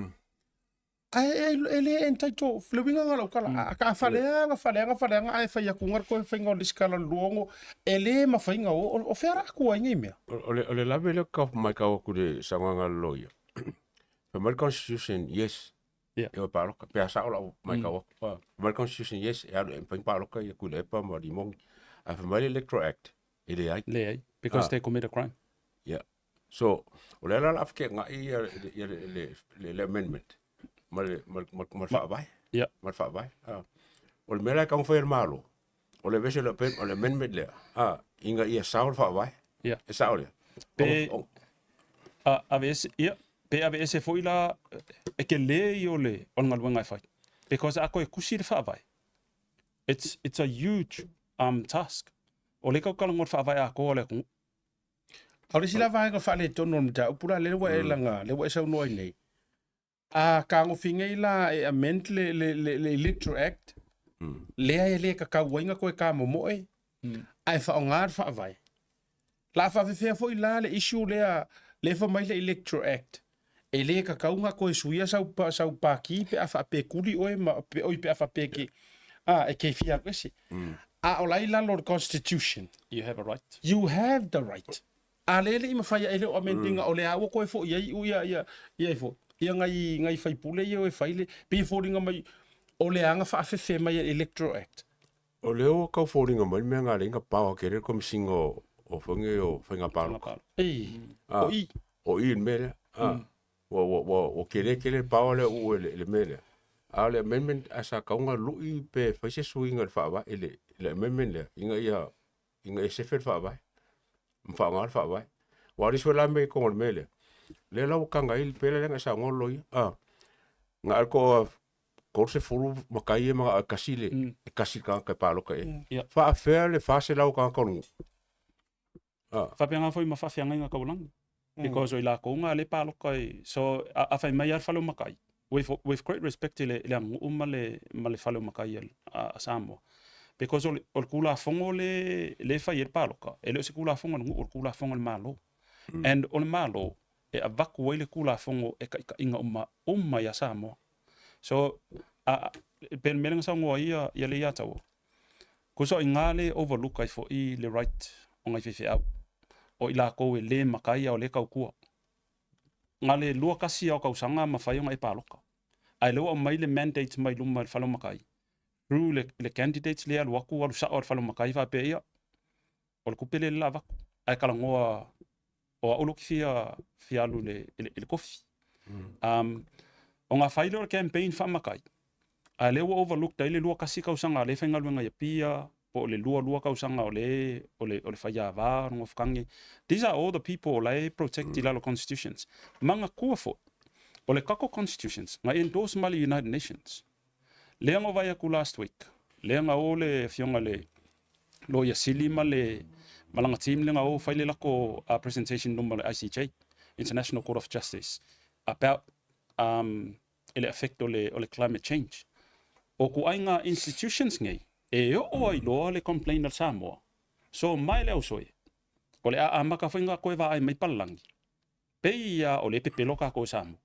Ae e le entitle, le uiga lena o lau tala, a ka faleaga, faleaga, faleaga, ae fai atu nga koe faiga o le risikala o le 26, e le mafai ona o, o fea la atu ai nei mea? O le lave lea ka maitau atu i le saunoaga a le loia, fai mai le constitution, yes, e o e palota, pe a sao lau maitau atu, fai mai le constitution, yes, e alu e mafai ona palota ia Tuilaepa ma Limoni, ae fai mai le Electoral Act, e leai. Leai, because they commit a crime. Yeah. So, o le ala la feteenai ia ia le le le, le amendment ma le ma ma, ma le faavae. Yeah. Ma le faavae. Ah. O le mea la e taumafai e le Malo, o le aveese o le o le amendment lea, ah, ina ia sao le faavae. Yeah. E sao lea. Pe a aveese, ia, pe aveese foi la e tele ia o le o le galuega e fai. Because a toe tusi le faavae, it's it's a huge task. O lea e tau talanoa i le faavae atoa o le atunuu. A o le isi la vaega faaletonu o le mataupu la, lea ua e laga, lea ua e saunoa ai nei, a tagofi nei la e amend le, le, le, le Electoral Act, lea e le tatau ai ona toe tamomoe, ae faaaoga le faavae. La a faafefea foi la le issue lea, lea e fai mai le Electoral Act, e le tatau ona toe suia sau, sau pati pe a faapea e tuli oe ma, pe, oi, pe a faapea e ke, a, e ke fia alu ese. A o la i lalo o le Constitution. You have a right. You have the right. A le le i mafai e le o amendinga o le a ua koe foi ai u ia ia ia ifo. Ia ngai ngai faipule ia e fai le pe i foliga mai o le aga faafefe mai e Electoral Act. O lea ua tau foliga mai le mea na alai na paoa tele le Komesina o o foi nei o Faiga Palota. Ei, o i. O i le mea lea. A, ua ua ua ua tele tele le paoa lea uu e le mea lea. A o le amendment a sa tatau ona lui pe fai se suiga i le faavae i le le amendment lea ina ia ina ia sefe le faavae ma faaaoga le faavae. Aua o le isi foi la mea i totonu o le mea lea, lea la ua taga ai pei la lea na e saunoa le loia, a, na o le toa 30 matai ia manao e tasi le, e tasi le tagata e palota i ai. Ia. Faafefea le 400 o tagata o le nuu? A. Faapena foi ma faafeagaiga taulagi. Because o i latou na lea e palota i, so a fai mai lava le fale o matai, With, with great respect i le, i le aganuu ma le, ma le fale o matai a, a Samoa, because o le, o le Tulafono le, le e fai ai le paloka, e le o se Tulafono a le nuu, o le Tulafono a le Malo. And o le Malo e avatu ai le Tulafono e taitaiga uma, uma ia Samoa. So, a, e pei o le mea lea na saunoa ai ia, ia Leiataua, tusa o i ina le overlook ai foi le right o nai faifeau, o i latou e le matai a o lea e tautua. Na le 21 lava o tausaga mafai ona e paloka. Ae lea ua aumai le mandate mai luma i le fale o matai through le, le candidates lea alu atu alu sao i le fale o matai faapea ia o le tupe lea la avatu ae talanoa o au lea ou te fia, fia alu i le, i le, i le tofi. Ona fai lea o le campaign faamatai, a lea ua overlooked ai le 21 tausaga o lea e faigaluega i Apia, po o le 22 tausaga o le o le o le faiava o le Nofokange. These are all the people o la e protect i lalo constitutions. Manatua foi, o le tatou constitutions na endorse mai le United Nations. Lea na ou vaai atu last week, lea na o le afioga i le Loia Sili ma le ma lana team lea na o fai le lako presentation i luma o le ICJ, International Court of Justice, about um, i le effect o le, o le climate change. O ituaiga institutions nei, e oo ai loa le complain a le Samoa, so mai le ausoe, o le a amata foi ona toe vaai mai palalagi, pei a o lea e pepelo tatou e Samoa.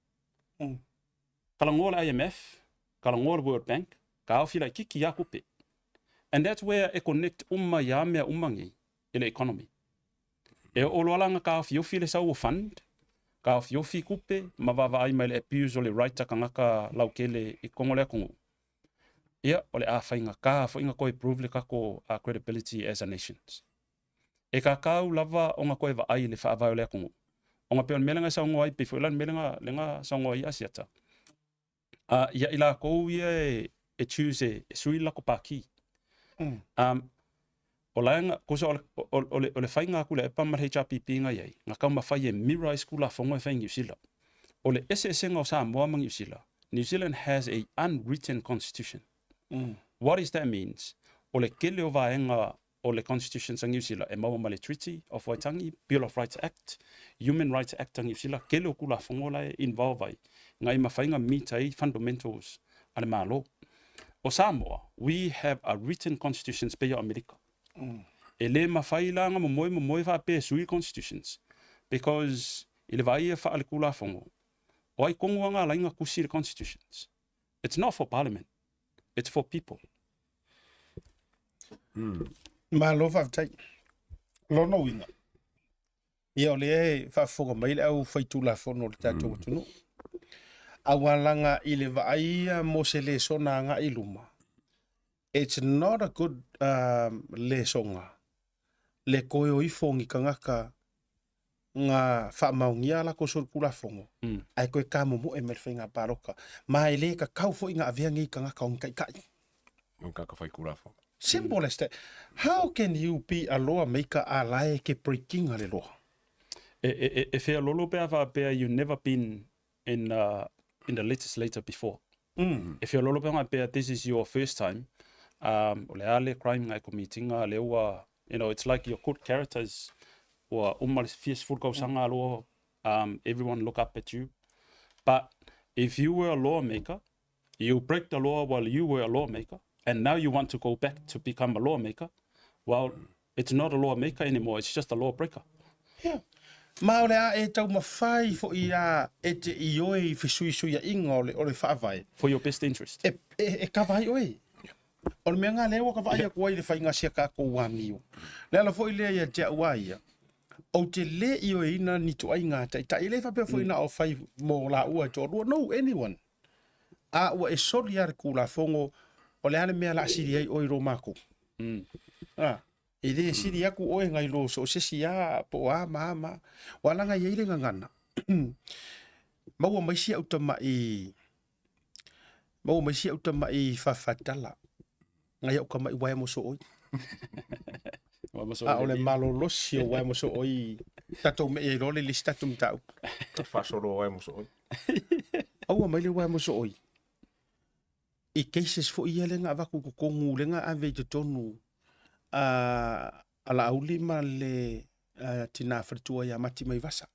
Talanoa le IMF, talanoa le World Bank, taofi laitiiti a tupe. And that's where e connect uma ia mea uma nei i le economy. E oo loa la na taofiofi le sau o fund, taofiofi tupe ma vaavaai mai le abuse o le right a tagata lautele i totonu o le atunuu, ia, o le a faigata foi na toe prove le tatou credibility as a nations. E kakau lava ona toe vaai i le faavae o le atunuu, ona pei o le mea lea na e saunoa ai, pei foi la le mea lea na saunoa ai Asiata, ia i latou ia e choose e sui le latou pākī. O la e, tusa o le, o le, o le faiga atu i le EPA ma le HRPP na i ai, na taumafai e mirror ai se Tulafono e fai i Niu Sila. O le eseesega o Samoa ma Niu Sila, New Zealand has a unwritten constitution. What is that means? O le tele o vaega o le Constitution sa Niu Sila e maua mai le Treaty of Waitangi, Bill of Rights Act, Human Rights Act a Niu Sila, tele o Tulafono la e involve ai, ina ia mafai ona meet ai fundamentals a le Malo. O Samoa, we have a written constitutions pei o Amerika. E le mafai la ona momoe momoe faapea e sui constitutions because i le vaai ia faale-Tulafono, o ai tonu lava na ala ai ona tusi le constitutions? It's not for parliament, it's for people. Malo faafetai. Lona uiga, ia o lea e faafofoga mai le au faitulafono o le tatou atunuu. Aualaga i le vaai ia mo se lesona agai i luma, it's not a good lesoga le toe o ifo o ni tagata nga faamaonia a latou solitulafono ae toe tamomoe mai le faiga palota. Ma e le tatau foi ona avea nei tagata o ni taitai. O ni tagata faitulafono. Simple as that. How can you be a law maker a la e ke breaking a le law? E feololo pe a faapea you never been in in the legislature before. E feololo pe a faapea this is your first time, o le a le crime nga e commit ina lea ua, you know, it's like your good character is ua uma le fia sefulu tausaga aloa, everyone look up at you. But if you were a lawmaker, you break the law while you were a lawmaker, and now you want to go back to become a lawmaker, well, it's not a lawmaker anymore, it's just a lawbreaker. Yeah. Ma o le a e taumafai foi a e te ioe i fesuisuiaiga o le, o le faavae. For your best interest. E, e, e kava ai oe. O le mea ngā lea ua ka vaai atu ai i le faiga a si a kākou amio. Le ala foi lea ia te au a ia, ou te le ioeina ni toaiga taitai. E le faapea foi na o fai mo laua e toalua. No, anyone. A ua e soli lava le Tulafono, o le a le mea o le a sili ai oe i lo makou? A, e le sili aku oe nai lo so o se isi a, po o a ma a ma a. Ua laga i ai le gagana, maua mai si au tamaʻi, maua mai si au tamaʻi fafatala, nai au tamaʻi uaea mosooi. A o le malolosi o uaea mosooi, tatou meʻi ai loa le lisi tatou mataupu. Faasolo uaea mosooi. Aua mai le uaea mosooi. I cases foi ia lea na avatu i totonu, lea na ave i totonu a, a Laauli ma le tina faletua ia Mati Maivasa.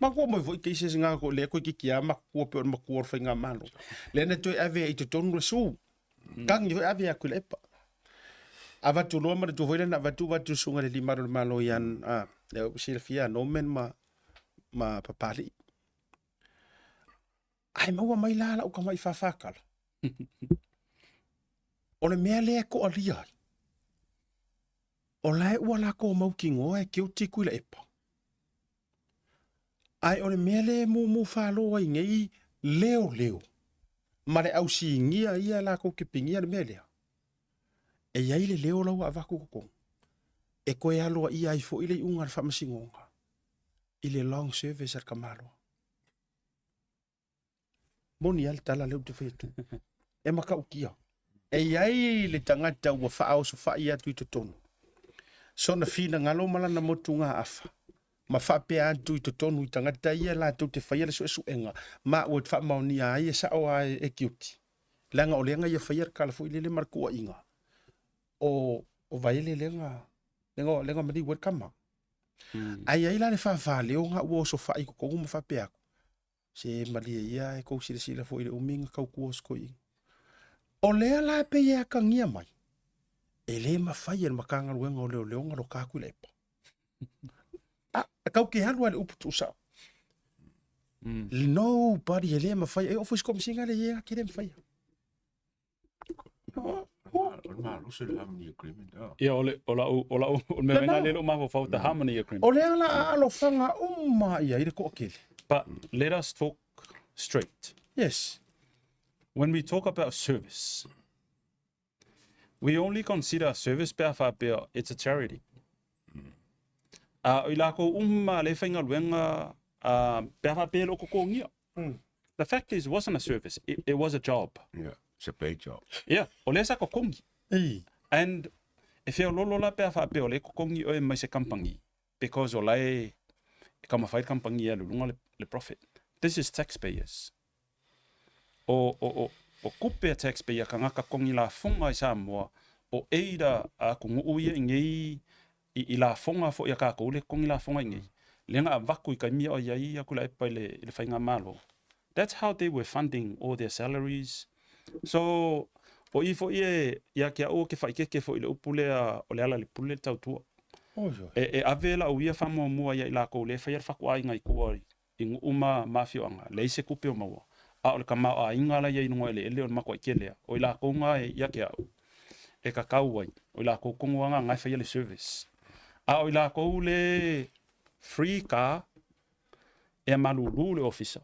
Makua mai foi cases nga ko le koe kiki a makua pe o le makua o le faigamalo. Lea na toe ave i totonu le su. Tangi foi ave aku i le epa. Avatu loa manatua foi lea na avatu avatu susuga i le Alii o le Malo ia a lea ua silafia Norman ma ma Papalii. Ae maua mai la lau tamai fāfākala. O le mea lea e toalia ai, o la e ua latou mautinoa e guilty Tuilaepa. Ae o le mea lea e mumu falo ai nei leoleo ma le ausigia ia latou te pinia le mea lea, e i ai le leo la ua avatu i totonu e toe aloaia ai foi le iuga a le faamasinoga i le long service a le tamaloa. Moni lava le tala lea ou te fai atu. E matautia. E i ai le tagata ua faaosofai atu i totonu sona finagalo ma lana motugaafa ma faapea atu i totonu i tagata ia latou te faia le suesuega ma ua faamaonia ai e sao lava e guilty. Leaga o lea na ia faia le tala foi lele ma le tuuaiga o o Vaele lea na lea na maliu ai le tama. Ae i ai la le faafaleo na ua osofai i totonu ma faapea atu, Se malie ia e kou silasila foi i le umi na tautua o si toeaina. O lea la e pei e atagia mai, e le mafai e le Matagaluega o Leoleo ona loka atu i le epa. A, tau te alu lava i le upu tuusao. Nobody e le mafai, e oo foi i se Komesina lea e i ai e le mafaia. O le malosi o le Harmony Agreement. Oh. Ia, o le, o lau, o lau, o le mea mai lea o mafaufau, the Harmony Agreement. O lea la a alofaga uma i ai le toatele. But let us talk straight. Yes. When we talk about service, we only consider service pe a faapea it's a charity. A o i lakou uma le faigaluega uh, pe a faapea e le o totogia. The fact is, it wasn't a service, it, it was a job. Yeah, it's a paid job. Yeah, o lea sa totogi. And e feololo la pe a faapea o lea e totogi oe mai se company because o la e, e taumafai le company e alu i luga le, le profit. This is taxpayers. O, o, o, o kupe a taxpayer kangaka kongi lafoga i Samoa, o eira a atunuu ia i nei i, i lafoga foi a kakou le kongi lafoga i nei. Lea na avatu i taimi o i ai Tuilaepa i le, i le faigamalo. That's how they were funding all their salaries. So, o i foi e, ia te au o ke whaikeke foi i le upu lea o le ala le pule le tautua. E, e ave lau ia whamuamua ia i lākou le whai le whakuāinga i kua i nuu ma, ma afioaga, leai se tupe o maua, a o le tamaoaiga la i ai i luga o eleele o le matuai tele lava, o i latou na e ia te au e kakau ai, o i latou tonu lava na e faia le service. A o i latou le free car e malulu le ofisa.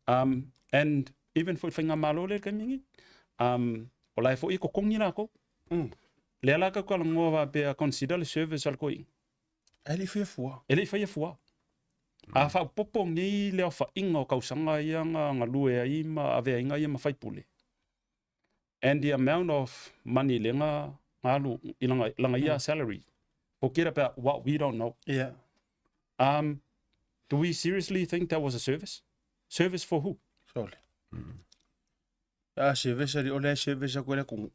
Um, and even foi le faigamalo lea i le taimi lenei, um, o la e foi e totogi latou. Lea la tatou talanoa faapea consider le service a le toeaina. E le i faia fua. E le i faia fua. A faaopoopo nei le aofaiga o tausaga ia na galue ai ma aveaina ia ma faipule, and the amount of money lea na alu i lana, lana ia salary, forget about what we don't know. Yeah. Um, do we seriously think that was a service? Service for who? Sorry. A service ali o le service a koe le kumu.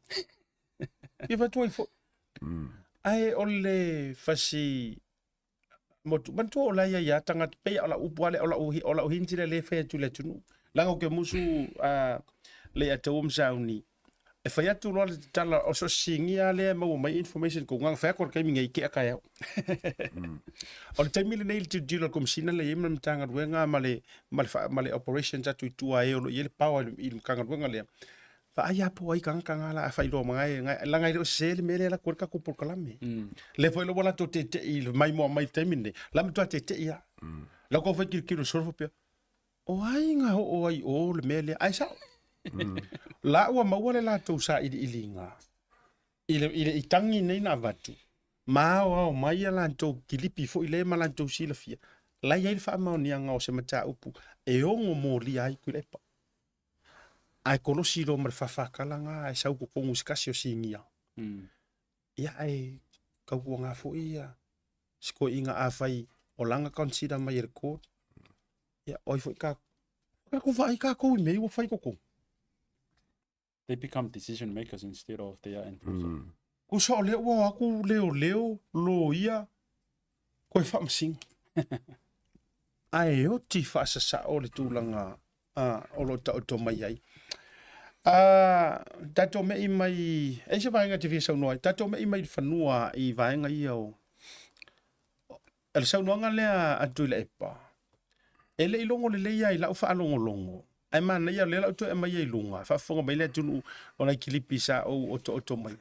I fatua i fo. Ae o le fasi motu manatua o la ia ia tagata pei o lau upu lava lea o lau o lau hint lea lea e fai atu i le atunuu. Leaga ou te musu a le Ataua ma Sauni e fai atu loa le tatala o so o se sinia lava lea e maua mai information kou na ona fai atu o le taimi nei tea taeao. O le taimi lenei i le tilotilo a le Komesina lea e i ai ma le Matagaluega ma le ma le ma le operations atu i tua e o lo o i ai le power i le Matagaluega lea, Vaai lava po o ai tagata na la a faailoa mai leaga e le o sese le mea lea e alu atu ai le tatou polokalame. Lea foi la ua latou tete'i i le maimoa mai i le taimi lenei, la matua tete'i lava. La ua fai tilotilo solo faapea, o ai na oo ai i o le mea lea, ae sao. La ua maua le latou sailiiliga i le, i le i tagi nei na avatu, ma aoao mai a latou kilipi foi lea ma latou silafia, la e i ai le faamaoniaga o se mataupu e ono molia ai Tuilaepa. Ae kolosi loa ma le fafakala na ae sau totonu i se tasi o sinia. Ia ae tautuana foi ia si toeaina afai o lana consider mai e le court, ia o ai foi ka tatou vaai tatou i mea ia ua fai i totonu. They become decision makers instead of they are enforcer. Tusa o lea ua o atu leoleo, loia, koe faamasino. Ae oti faasasao le tulaga o lo o taoto mai ai. A tatou me'i mai, e se vaega te fia saunoa ai, tatou me'i mai i le fanua i vaega ia o le saunoaga lea a Tuilaepa, e le i logo lelei lava i lau faalogologo, ae manaia o lea la ua toe aumai i luga, faafofoga mai le atunuu o nai kilipi sa ou otooto mai.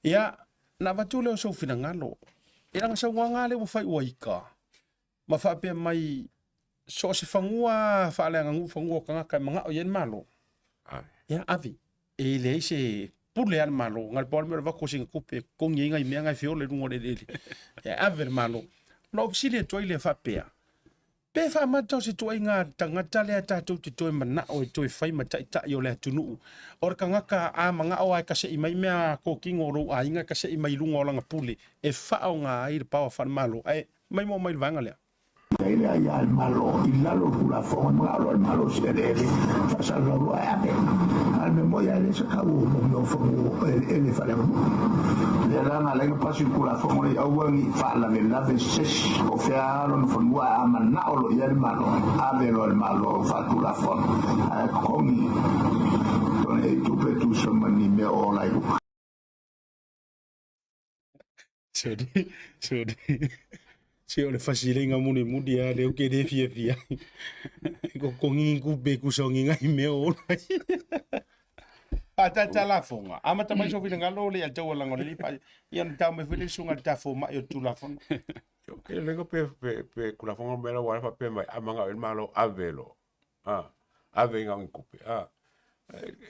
Ia, na avatu lea o sou finagalo, i lana saunoaga lava lea ua fai ua ika, ma faapea mai, so o se fanua lava faaleaganuu fanua o tagata e manao i ai le Malo, ia ave. E leai se pule a le Malo, na o le pau lava le mea o le avatu o sina tupe e totogi ai nai mea na e feola i luga o le eleele, ae ave le Malo. Ona ou fesili atu ai lea faapea, pe faamata o se ituaiga tagata lea tatou te toe manao e toe fai ma taitai o le atunuu, o le tagata a manao lava e kasei mai mea totino o lou aiga e kasei mai i luga o lana pule e faaaoga ai le power faale-Malo, ae maimoa mai le vaega lea. I le aia a le Malo i lalo o le Tulafono, e manao loa le Malo i se eleele faasalalau loa e ave. A o le mea moni lava e leai se tau o mea o fanua eleele faaleaganuu. O lea la na ala ai ona pasi le Tulafono lenei, aua ne i faalavelave se isi, po o fea lava lona fanua, ae a manao loa i ai le Malo, ave loa e le Malo faatulafono, ae totogi ai tupe e tusa ma ni mea o ola ai luga. Sorry, sorry. Se o le fasileiga mulimuli lava lea ou te le fiafia ai. E totogi ni tupe e tusa o ni nai mea o ola ai. A tata lafoga, amata mai sou finagalo le ia taualaga o le pa ia na tau mai foi le susuga i le ta fomai o le Tulafono. Ke lenga pe pe pe Tulafono mea la ua faapea mai a manao i le Malo ave loa. A, ave i gaogi tupe. A,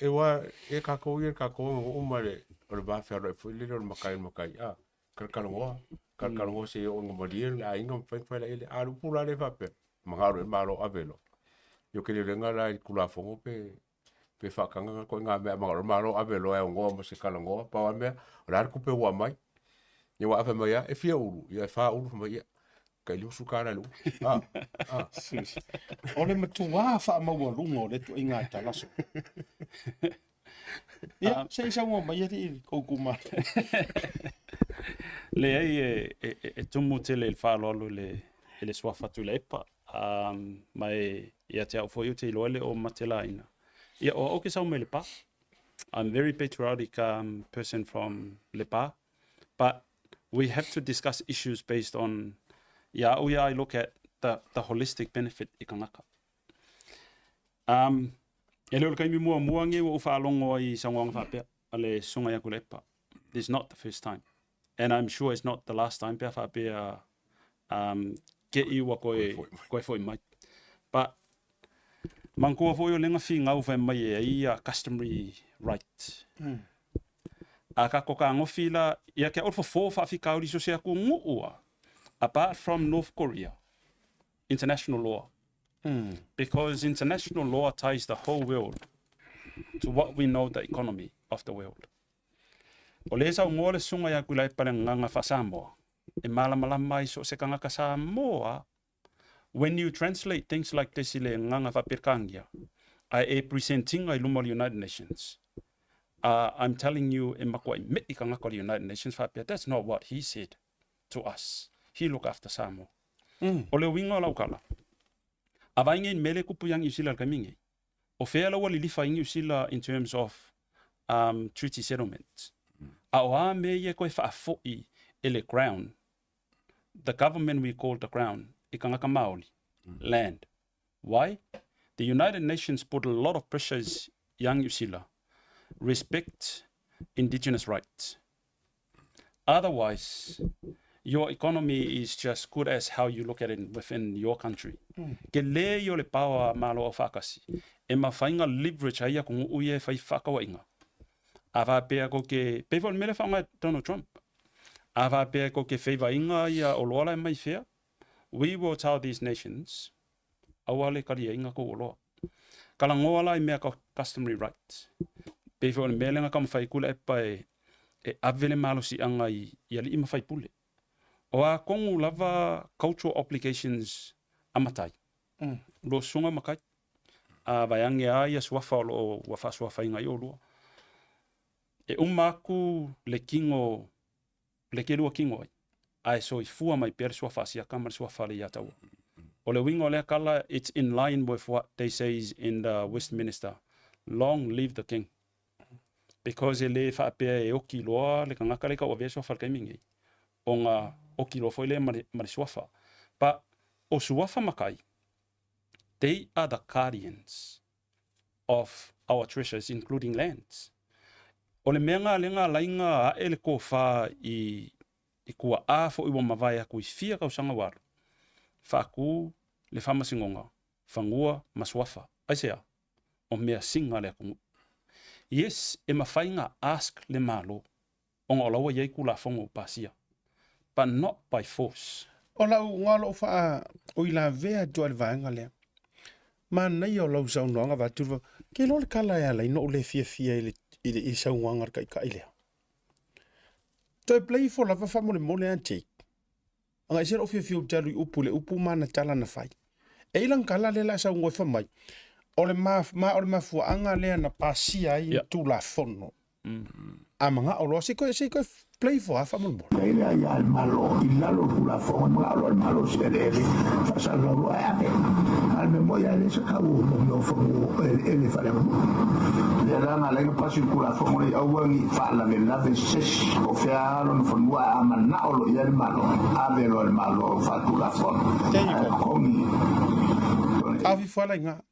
e ua e kākou ia kākou aganuu ma le o le va fealoai foi lele o le matai i le matai. A, talatalanoa, talatalanoa seia oo ina malie le aiga ma mafai ona fai la ele. A o le upu la lea e faapea, manao loa i le Malo ave loa. Ia ou te le iloa la i le Tulafono pe pe faataga na ituaiga mea a manao loa le Malo ave loa e aunoa ma se talanoa. Pau lava le mea, o le a le tupe ua aumai? Ia aua a fai mai lava, e fia ulu? Ia e fa ulu. Fai mai, ia, tai $50 i le ulu. Ah, ah. O le matuā faamaualuga o lea ituaiga talaso. Ia, se i saunoa mai alii i le tou itumalo. Leai, e, e, e tumu tele i le faaaloalo i le, i le suafa Tuilaepa. Um, ma e, ia te au foi ou te iloa e le o matelaina. Ia, o au ke sau mai Lepa. I'm very patriotic person from Lepa. But we have to discuss issues based on, ia au ia I look at the, the holistic benefit i kangaka. Um, e le o le kaimi muamua nei ua ou faalogo ai i saunoaga faapea a le Susuga ia Tuilaepa. This is not the first time. And I'm sure it's not the last time pe a faapea um, ke i ua koe, koe foi mai. But manatua foi o lea na finau fai mai e ai ia customary right. A kako kagofi la, ia ke au le fofo o faafitauli so se atunuu a, apart from North Korea, international law. Because international law ties the whole world to what we know the economy of the world. O lea e saunoa le Susuga ia Tuilaepa i le agaga faa-Samoa, e malamalama ai so o se tagata Samoa when you translate things like this i le agaga faa-Peretania, ae e present ina i luma o le United Nations, I'm telling you e matuai me'i tagata o le United Nations faapea that's not what he said to us, he look after Samoa. O le uiga o lau tala, a vaai nei i le mea lea e tupu ia Niu Sila i le taimi nei, o fea la ua lilifa ai Niu Sila in terms of um, treaty settlement? A o a mea ia e toe faafoi e le Crown, the government we call the Crown, i tagata Māori, land. Why? The United Nations put a lot of pressures ia Niu Sila, respect indigenous rights. Otherwise, your economy is just good as how you look at it within your country. Ke le ia o le power a Malo Aufaatasi, e mafai ona leverage ai atunuu ia e fai fefaatauaiga. A faapea kou ke, pei foi o le mea lea e faaaoga e Donald Trump. A faapea kou ke favour ina ia oloa la e mai fea, we will tell these nations, aua le taliaina kou oloa. Talanoa la i mea tau customary rights. Pei foi o le mea lea na taumafai atu le epa e, e ave le malosiaga i, i alii ma faipule. O a tonu lava cultural obligations a matai, mm. Lo susuga matai, a vaeane a ia suafa o loo ua faasuafaina ai olua. E uma aku le kino, le kelua kino ai, ae soifua mai pea le suafa a Siaka ma le suafa a Leiataua. O le uiga o lea tala, it's in line with what they says in the Westminister, Long live the King. Because e le faapea e oki loa le tagata lea e tauavea le suafa i le taimi lenei, ona oki loa foi lea ma le, ma le suafa. But o suafa matai, they are the guardians of our treasures including lands. O le mea lena lea na alai na ae le tofa i i tuaa foi ua mavae atu i fia tausaga ua alu, faatu le faamasinoga, fanua ma suafa. Aisea? O measina a le atunuu. Yes, e mafai na ask le Malo ona o la ua i ai Tulafono ua pasia, but not by force. O lau igoa o lo o faauilavea atu ai i le vaega lea. Manaia o lau saunoaga vaeatu, ke iloa le tala e ala ai ona ou le fiafia i le, i le saunoaga a le taitai lea. Toe play ifo lava faamolemole a Jake. Agai se lou fiafia ou te alu i upu i le upu ma ana tala na fai. E i lana tala lea la saunoa fai mai, o le ma, ma o le mafuaaga lea na pasia ai yeah. Tulafono. A manao loa, se i koe, se i koe play ifo lava faamolemole. Lei lea ia le Malo i lalo o le Tulafono e manao loa le Malo i se eleele faasalalau loa e ave. A o le mea moni lava e leai se tau o mea o fanua eleele faaleaganuu. Lea la na ala ai ona pasi le Tulafono lenei aua ne i faalavelave se isi o fea lava lona fanua ae a manao loa i ai le Malo, ave loa e le Malo faatulafono ae totogi Ave ifo lava i ina.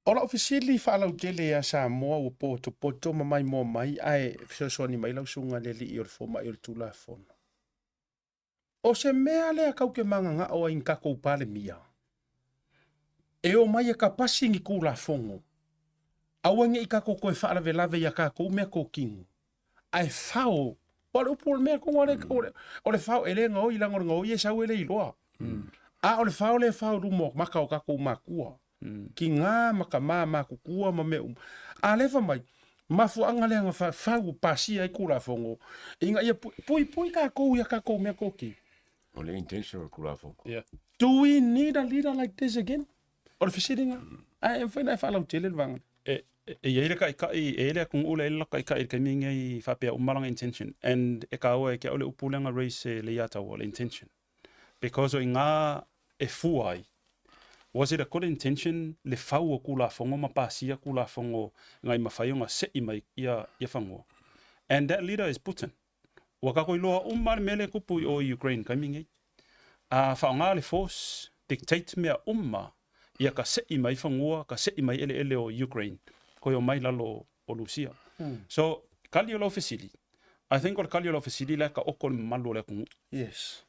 O lau fesili faalautele ia Samoa ua potopoto ma maimoa mai ae fesoasoani mai lau susuga i le alii o le fomai o le Tulafono. O se mea lea kau ke magagao ai ni takou Palemia e omai e kapasi ni Tulafono aua nei tatou toe faalavelave ia tatou mea tokino ae fao o le upu o le mea tonu lea o le fao e le gaoi leaga o le gaoi e sau e le iloa a o le fao lea e fao i luma o maka o tatou matua Tiga ma tama matutua ma mea uma. A lea fai mai, mafuaaga lea na fau pasia ai Tulafono ina ia puipui tatou i a tatou mea tokino. O le intention o le Tulafono. Yeah. Do we need a leader like this again? O le fesili lena. Ae e mafai ona e faalautele le vaega lea. E, e i ai le taitai, e i ai le atunuu lea e i ai le taitai i le taimi lenei faapea uma lana intention and e taua ia te au le upu lea na raise e Leiataua, le intention. Because o i ina e fua ai, was it a good intention le fau o Tulafono ma pasia Tulafono ina i mafai ona se'i mai ia ia fanua? And that leader is Putin. Ua tatou iloa uma le mea lea e tupu i o i Ukraine taimi nei. A faaaoga le force, dictate mea uma ia ka se'i mai fanua, ka se'i mai eleele o Ukraine, toe omai lalo o Lusia. So, kali o lau fesili, I think o le kali o lau fesili la e taoto le mamalu o le atunuu. Yes.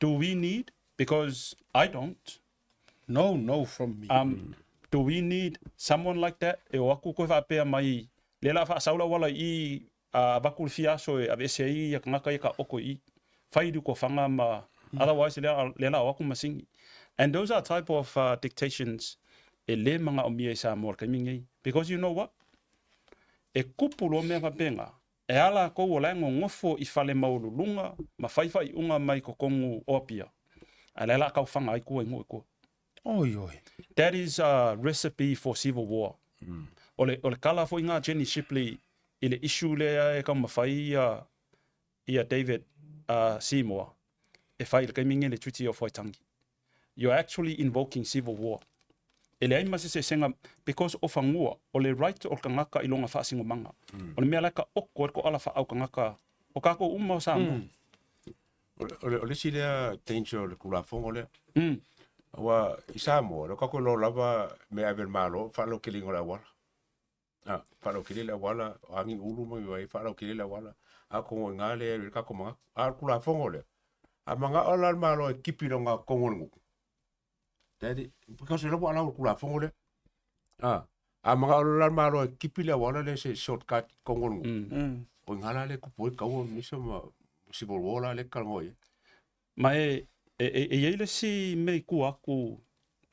Do we need, because I don't. No, no from me. Do we need someone like that e o atu koe faapea mai, lea la faasau le auala i i, a avatu le fia aso e aveese ai ia tagata ia taoto i i, fai liutofaga ma, otherwise lea, lea la o atu masini. And those are type of dictations e le manaomia i Samoa i le taimi lenei. Because you know what? E kupu loa mea faapena, e a latou o la e nonofo i fale maualuluga ma fai faaiuga mai totonu o Apia, a o la e la taufaga ai tua i nuu i tua. Oi oi. That is a recipe for civil war. O le, o le kala foi nga Jenny Shipley i le issue lea e taumafai ia, ia David uh, Seymour e fai i le taimi nei le Treaty of Waitangi. You're actually invoking civil war. E leai ma se eseesega because o fanua, o le right o le tagata i lona faasinomaga. O le mea la e taoto ai le toala faautagata o tatou uma o Samoa. O le, o le isi lea danger o le Tulafono lea. Aua i Samoa, o tatou iloa lava mea ave e le Malo, faalauteleina o le auala. A, faalautele le auala, o a ni ulu ma mea e faalautele le auala. Atonu o i ina lea e alu ai le tatou manatu. A o le Tulafono lea, a manao la le Malo e tipi lona totonu o le nuu, that is, because o lea ua allow e le Tulafono lea. A, a manao la le Malo e tipi le auala lea se shortcut i totonu o le nuu, o i ina la lea e tupu ai taua ma nisi ma civil war la lea e talanoa i ai. Ma e, e, e, e i ai le isi mea i tua atu,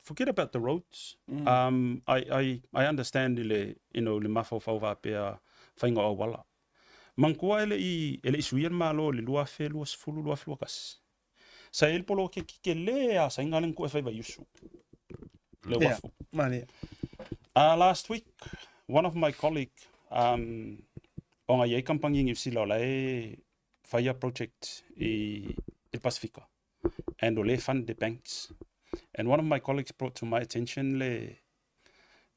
forget about the roads. I, I, I understand i le, you know, le mafaufau faapea faiga o auala. Manatua e le i, e le i suia le Malo i le 2020, 2021. Sa i ai le poloketi tele a Saina lea na tuu e fai Vaiusu, le Yeah, uafu. malie. Last week, one of my colleague, ona e i ai kamupani i Niu Sila o la e faia project i le Pasifika. And o lea e fund e banks. And one of my colleagues brought to my attention le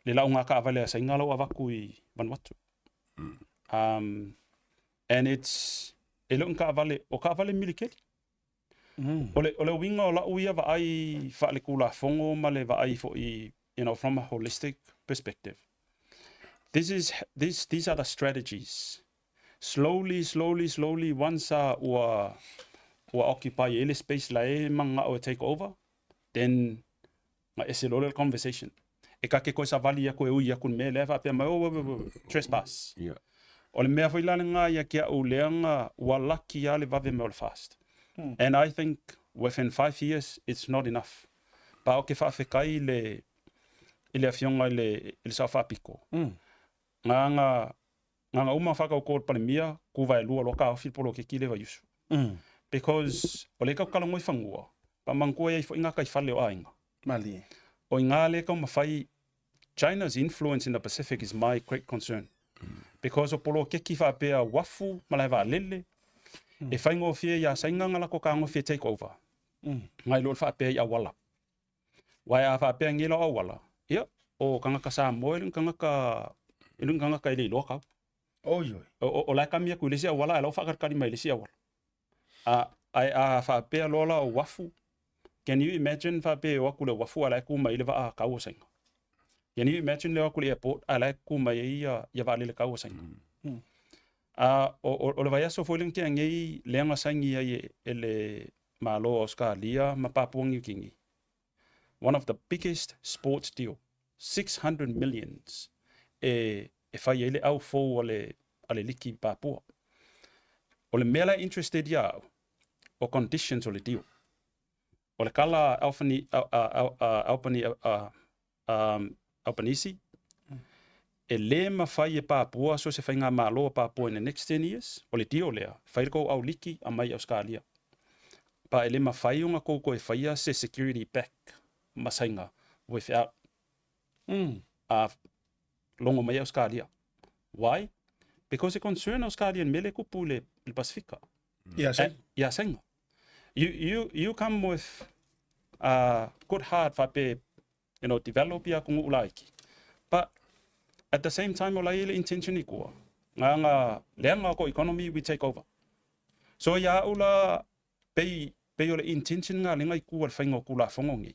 le lauga taavale a Saina la ua avatu i Vanuatu. And it's e le o ni taavale, o taavale milikeli. O le o le uiga o lau ia vaai faaletulafono ma le vaai foi, from a holistic perspective. This is this these are the strategies. Slowly, slowly, slowly, once ua occupy ai le space la e manao e take over, then na ese loa lea o le conversation. E ta te toe savali atu e ui atu i le mea lea faapea mai, oh, oh, oh, trespass. O le mea foi la lena ia te au lea na ua laki lava le vave mai o le fast. And I think within 5 years it's not enough. Pa o ke faafetai i le afioga i le Sao Faapito. Nga uma whakau le Palemia, ku vai lua loa ka ofi le poloketi le vaiusu. Because o le kau kalangoi whangua, pa mangua ia ifo inga kai whale o ainga. Malie. O inga le kau mawhai, China's influence in the Pacific is my great concern. Because o poloketi whaapea wafu, malae vaalele, e whaingofie ia sainga nga lako ka ngofie take over. Ngai lo le whaapea i awala. Wai a whaapea ngela o awala, ia, o kangaka Samoa, e kangaka, e lung kangaka i le iloa kau. Oi, oi. O la kamia ku le isi auala, e lau whakarakari mai le isi auala. A whaapea loa la o wafu, can you imagine whaapea o aku le wafu a la ku mai le waa kau o sainga? Can you imagine le aku le airport a la ku mai ia ia vaalele kau o sainga? O le vaiaso foi le tea ngei leanga saingi ai e le Malo o Australia ma Papua New Guinea. One of the biggest sports deal, 600 millions e fai ai le au fou a le liki Papua. O le mea la interested ia au, o conditions o le deal. O le kala Alphani, Albany, Albanese, e le mawhai e Papua, so se whainga malo a Papua in the next 10 years, o le deal lea, whai le kou au liki a mai Australia. Pa e le mawhai o ngā koukou e whaia se security back masainga without a longo mai Australia. Why? Because e concern Australian mele kupu le Pasifika. Ia, Eh, ia senga. You come with good heart fape, develop ia kungu ulaiki. But at the same time o lai le intention i kua. Nga nga leanga ko economy we take over. So ia ula pei o le intention nga lenga i kua le whainga o kula whango ngi.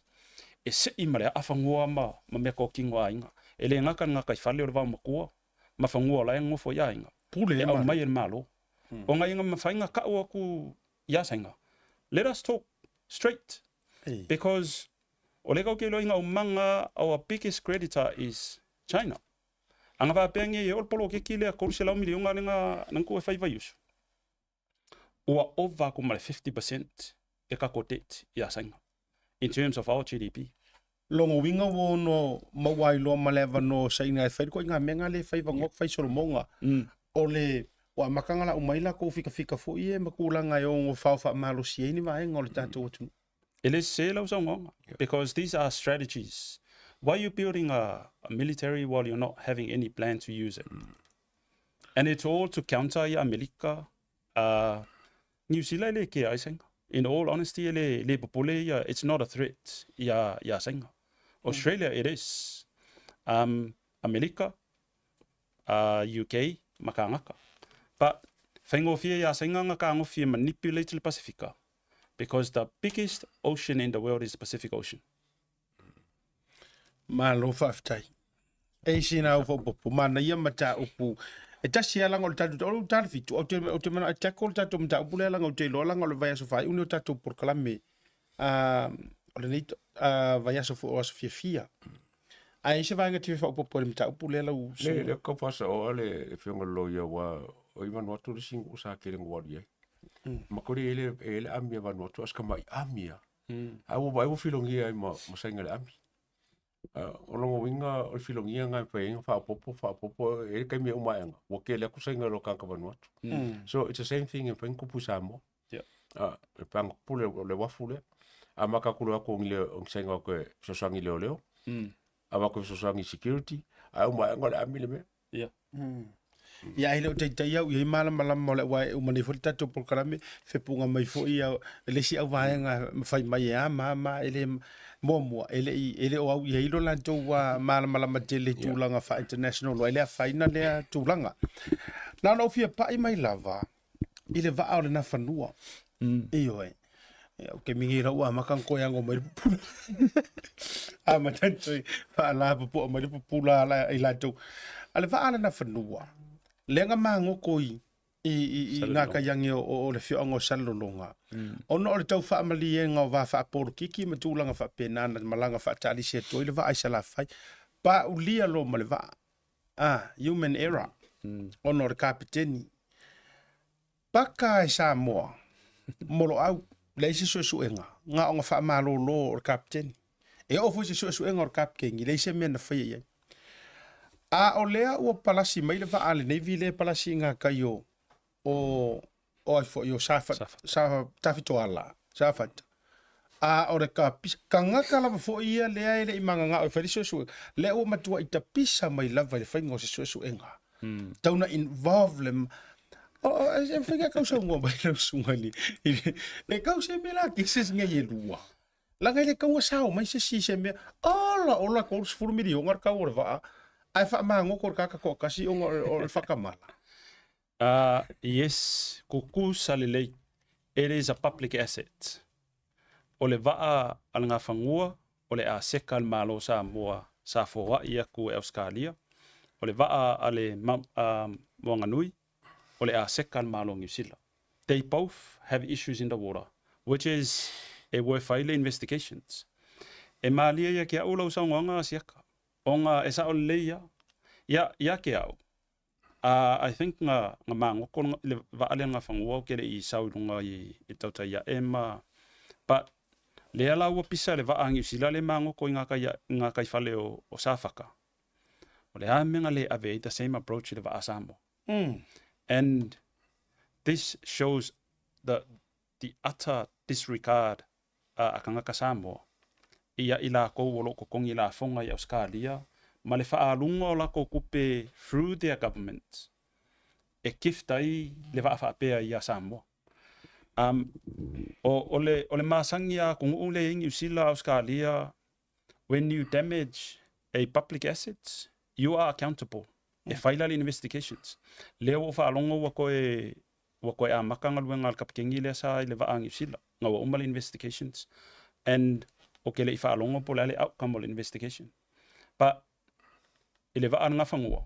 E se i mare a whangoa ma mea ko kingo a inga. E le ngaka ngaka i whale o le vau makua, ma whangoa lai ngofo ia inga. Pule E e au mare. mai e le malo. O ngai inga mawhainga kau aku ia sainga. Let us talk straight. Ei. Because o le kau ke inga o manga, our biggest creditor is China. Anga whapea nge e o le polo ke ki lea koru se lau milionga lenga nangku e whai vaiusu. Ua over ku ma le 50% e kako debt ia sainga. In terms of our GDP. Longo winga wo no mauai loa ma le avanoa saina e fai ko ngā mea ngā le fai vangoa fai solomonga. O le o amakanga la umai la ko fika fika fo ie ma kulanga e ongo fao fa malosi ai ni vaenga o le tātou atunuu. E le se lau saungonga. Because these are strategies. Why are you building a military while you're not having any plan to use it? And it's all to counter ia Amerika. New Zealand le ke ai senga. In all honesty, le popole ia, it's not a threat ia senga. Australia, it is. Amerika, UK, makangaka. But whaingofia ia senga nga ka ngofia manipulate le Pasifika. Because the biggest ocean in the world is the Pacific Ocean. Malo faafetai. E sina au faaopoopo manaia mataupu. E tasi lava laga o le tatou o le tala fitu ou te manao e tackle le tatou mataupu lea laga ou te iloa laga o le vaiaso faaiu lenei o tatou polokalame o lenei vaiaso foi o aso fiafia. Ae i se vaega te fia faaopoopo i le mataupu lea lau Le kau faasaoa le afioga le loia ua o i Vanuatu le isi sa tele na alu i ai. Ma kori e le ami a Vanuatu a se kama'i ami a. Ae ua vaai ua filogia ai ma sainga le ami. O lona uiga o le filogia ga e fai ai faaopoopo faaopoopo e le taimi e uma aega ua tele atu sainga i lo tagata Vanuatu. So it's the same thing e mafai ona tupu i Samoa. E pe ana tupu le uafu lea. A matatou loa atu o ni sainga o toe fesoasoani i leoleo. A matou fesoasoani i security, ae uma aega o le ami le mea. Ia ae le o taitai au i ai malamalama o le aua e uma nei foi le tatou polokalame, fepuga mai foi ia le isi au vaega ma fai mai e a ma a ma a, e le muamua e le i e le o au i ai lo latou malamalama tele i tulaga faa-international loa, e le afaina lea tulaga. Na ona ou fia pai mai lava i le vaa o le Nafanua. Ioe. Ia, ou te mingi lau amata na toe ago mai le pupula. Amata na toe faalapopoa mai le pupula ala i latou. A le vaa a le Nafanua, lea na magoto i i i i ngā kaiangi o, o, o le fioanga o Salelologa. Ona o le tau faamalieina o va faapolokiki ma tulaga faapena na malaga faataalisi atu ai le vaa i Salafai. Paulia loa ma le vaa. Ah, human error. Ona o le kapeteni. Paka e Samoa, moloau, leai se suesuega, na ona faamalolo o le kapeteni. E oo foi se suesuega o le kapeteni, leai se mea na faia i ai. A o lea ua palasi mai le vaa a lenei vile e palasi i gatai o, o, o ai foi o Safa, Safa, Tafitoala, Safata. A o le kapisa, tagata lava foi ia lea e le i magagao e fai le suesuega, lea ua matuai tapisa mai lava i le faiga o se suesuega. Tau na involve le o o e mafai ona tau saunoa mai lau susuga i le e kau se mea la cases nei e lua. Leaga e le tau sao mai se isi i se mea, ola ola 30 miliona le tau o le vaa, ae faamagoto le tagata toatasi ona o le whakamala. Yes, kukusa lelei. It is a public asset. O le vaa a le Gafanua, o le aseka a le Malo o Samoa sa foai atu e Ausekalia. O le vaa a le Moanganui, o le aseka a le Malo o Niu Sila. They both have issues in the water, which is e worth ai le investigations. E malie ia ke au lau saunoaga a Siaka, ona e sao lelei ia, ia, ia ke au. I think nga nga magoto le vaa lea Gafanua ou ke le i sau i luga i i tautai ae ma but lea la ua pisa le vaa a Niu Sila le magoto i nga kai i nga kai fale o o Safaka. O le a mea nga le ave ai the same approach i le vaa Samoa. And this shows the the utter disregard a kangaka Samoa ia i lakou o lo o totogi lafoga i Ausekalia ma le faaaluga o lakou tupe through their government e gift ai le vaa faapea ia Samoa. Um, o, o, le, o le masani a atunuu lea i Niu Sila, Ausekalia, when you damage a public assets, you are accountable. E fai la le investigations. Lea ua ou faalogo ua toe ua toe amata galuega a le kapikeni lea sa i le vaa a Niu Sila, na ua uma le investigations and ou te le i faalogo po o le a le outcome o le investigation. But i le vaa a le Gafanua,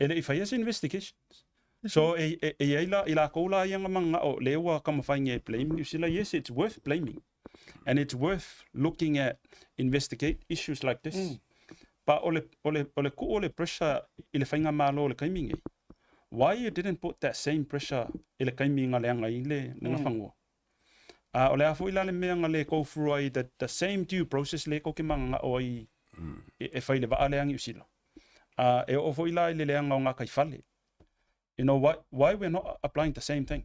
e le i faia se investigations. So e, e, e i ai la, i lakou la ia na mananao lea ua taumafai nei e blame Niu Sila, yes it's worth blaming and it's worth looking at investigate issues like this. But o le, o le, o le tuu o le pressure i le faigamalo o le taimi nei, why you didn't put that same pressure i le taimi na leaga ai le, le Gafanua? A o le a foi la le mea na le go through ai the, the same due process le tou te mananao ai e, e fai le vaa lea a Niu Sila. A e oo foi la i le leaga o gataifale. You know, why, why we're not applying the same thing?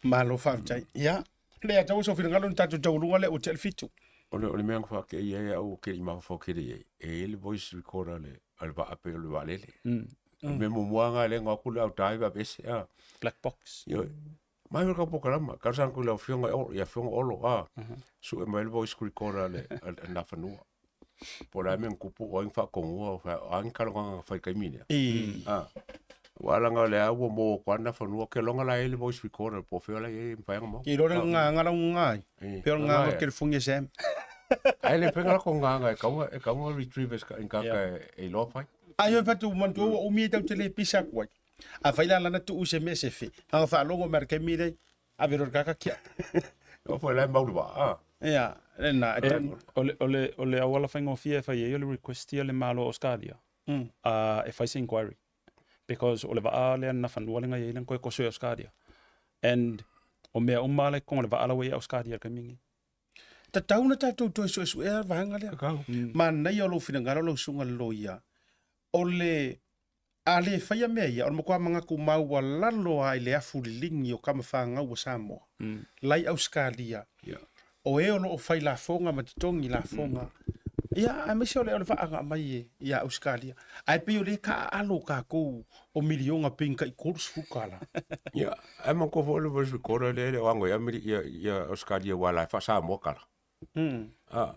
Malo faafetai. Ia, le atau so finagalo ni tatou taualuga lea ua tea le fitu. O le, o le mea na whaakei ai au ke i mafaufau kere i ai, e i ai le voice recorder le, a le vaa pe o le vaalele. O le mea muamua nga le ngo aku le au tai va vese a. Black box. Ioe. Mai o ka pokalama, ka sang ku le afionga o ia afionga olo a. Su e mai le voice recorder le a na fanua. Po la me kupu o ing whakongua o wha ang kalonga whai kaimi nea. A. Wa langa le a ua mo kwa na fanua ke longa la e le voice recorder po feo la e mawhai mo. I rore ngā ngā rau ngā. Pe o ngā ngā ke fungi Sam. Ai le penga ko ngā ngā e kaunga e kaunga retrievers ka inga ka e loa whai. Ai oi whatu mantu ua umi e tau te le pisa kuai. A whai la lana tu use me se fe. Hanga whaalogo mea taimi rei, ave rore kaka kia. O whai lai mauri wa, a. Ia, na, e tau. O le, o le, o le auala whaingofie e whai ei o le requestia le malo Australia. E whai se inquiry. Because o le vaa lea na whanua lenga i ei koe koso e Australia. And o mea uma le konga le vaa lawe i Australia ka mingi. Tatau na tatou toe suesuea le vaega lea. Manaia o lou finagalo lau susuga le loia, o le a le faia mea ia, o le matua manatu maualalo lava i le afu liligi o tama fanau a Samoa, la i Ausetalia, o e o lo o fai lafoga ma totogi lafoga. Ia, aemaise o le, o le vaaga mai e, ia Ausetalia. Ae pei o lea e taaalo tatou o miliona pei ni tai 30 tala. Ia, ae manatua foi le voice recorder lea e le o ago i Ameri, ia, ia Ausetalia aua o la e faa-Samoa tala. Ah,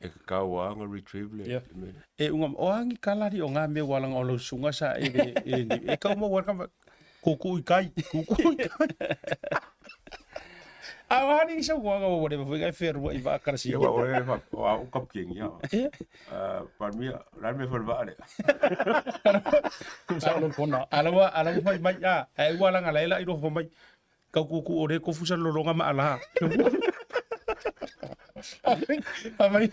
e tatau lava ona retrieve le Ia. le mea lea. E uga, o a ni kala alii o ngā mea ua laga o lau susuga sa e le, e le, e tau maua ai le kama, kūkū i kai, kūkū i kai. A o a ni saunoaga ua whatever foi ngai whenua i vaa karasi. Ia, aua o e fa- o au kapikeni, ia. Ia. Ah, Palmia, o le a le mea e fai i le vaa lea? Tuu sao lou kona. Ala ua, ala ua fai mai, a, ae ua laga lae la i roho mai. Kau kūkū o le kofu sa lolonga ma ala. Fai mai,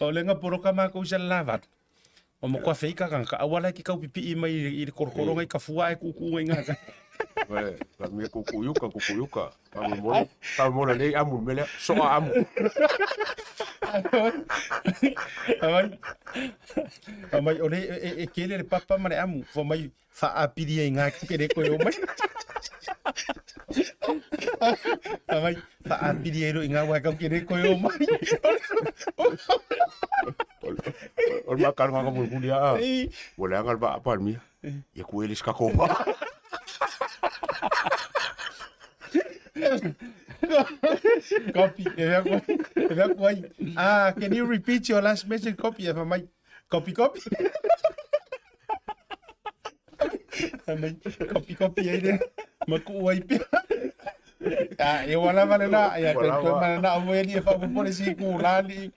o le nga poloka mākou i sa le lavatu. O mo kua fei ka kanga, aua lai ki kau pipi'i mai i le korokoro ngai ka fua ai kuku ngai ngā. Wai, ka mea kuku iuka, kuku iuka. Ka mo mole, ka mole nei amu le mea lea, soa amu. Amai, amai, o le, e, e kele le papa ma le amu, fo mai whaapiri ai ngā kere koe o mai. Amai, whaapiri ai ro i ngā wai kau kere koe o mai. O le makalo nga mulimuli a, ua leaga le vaa Palemia, ia ku ele se tatou vaa. Copy, e mea koe, e mea koe. Ah, can you repeat your last message, copy? E mai, copy, copy. Mai, copy, copy ai le, ma ku ai pea. Ah, e ua lava lena, ia Ua te toe lava. mana na au e li e whaupopore si ku lali.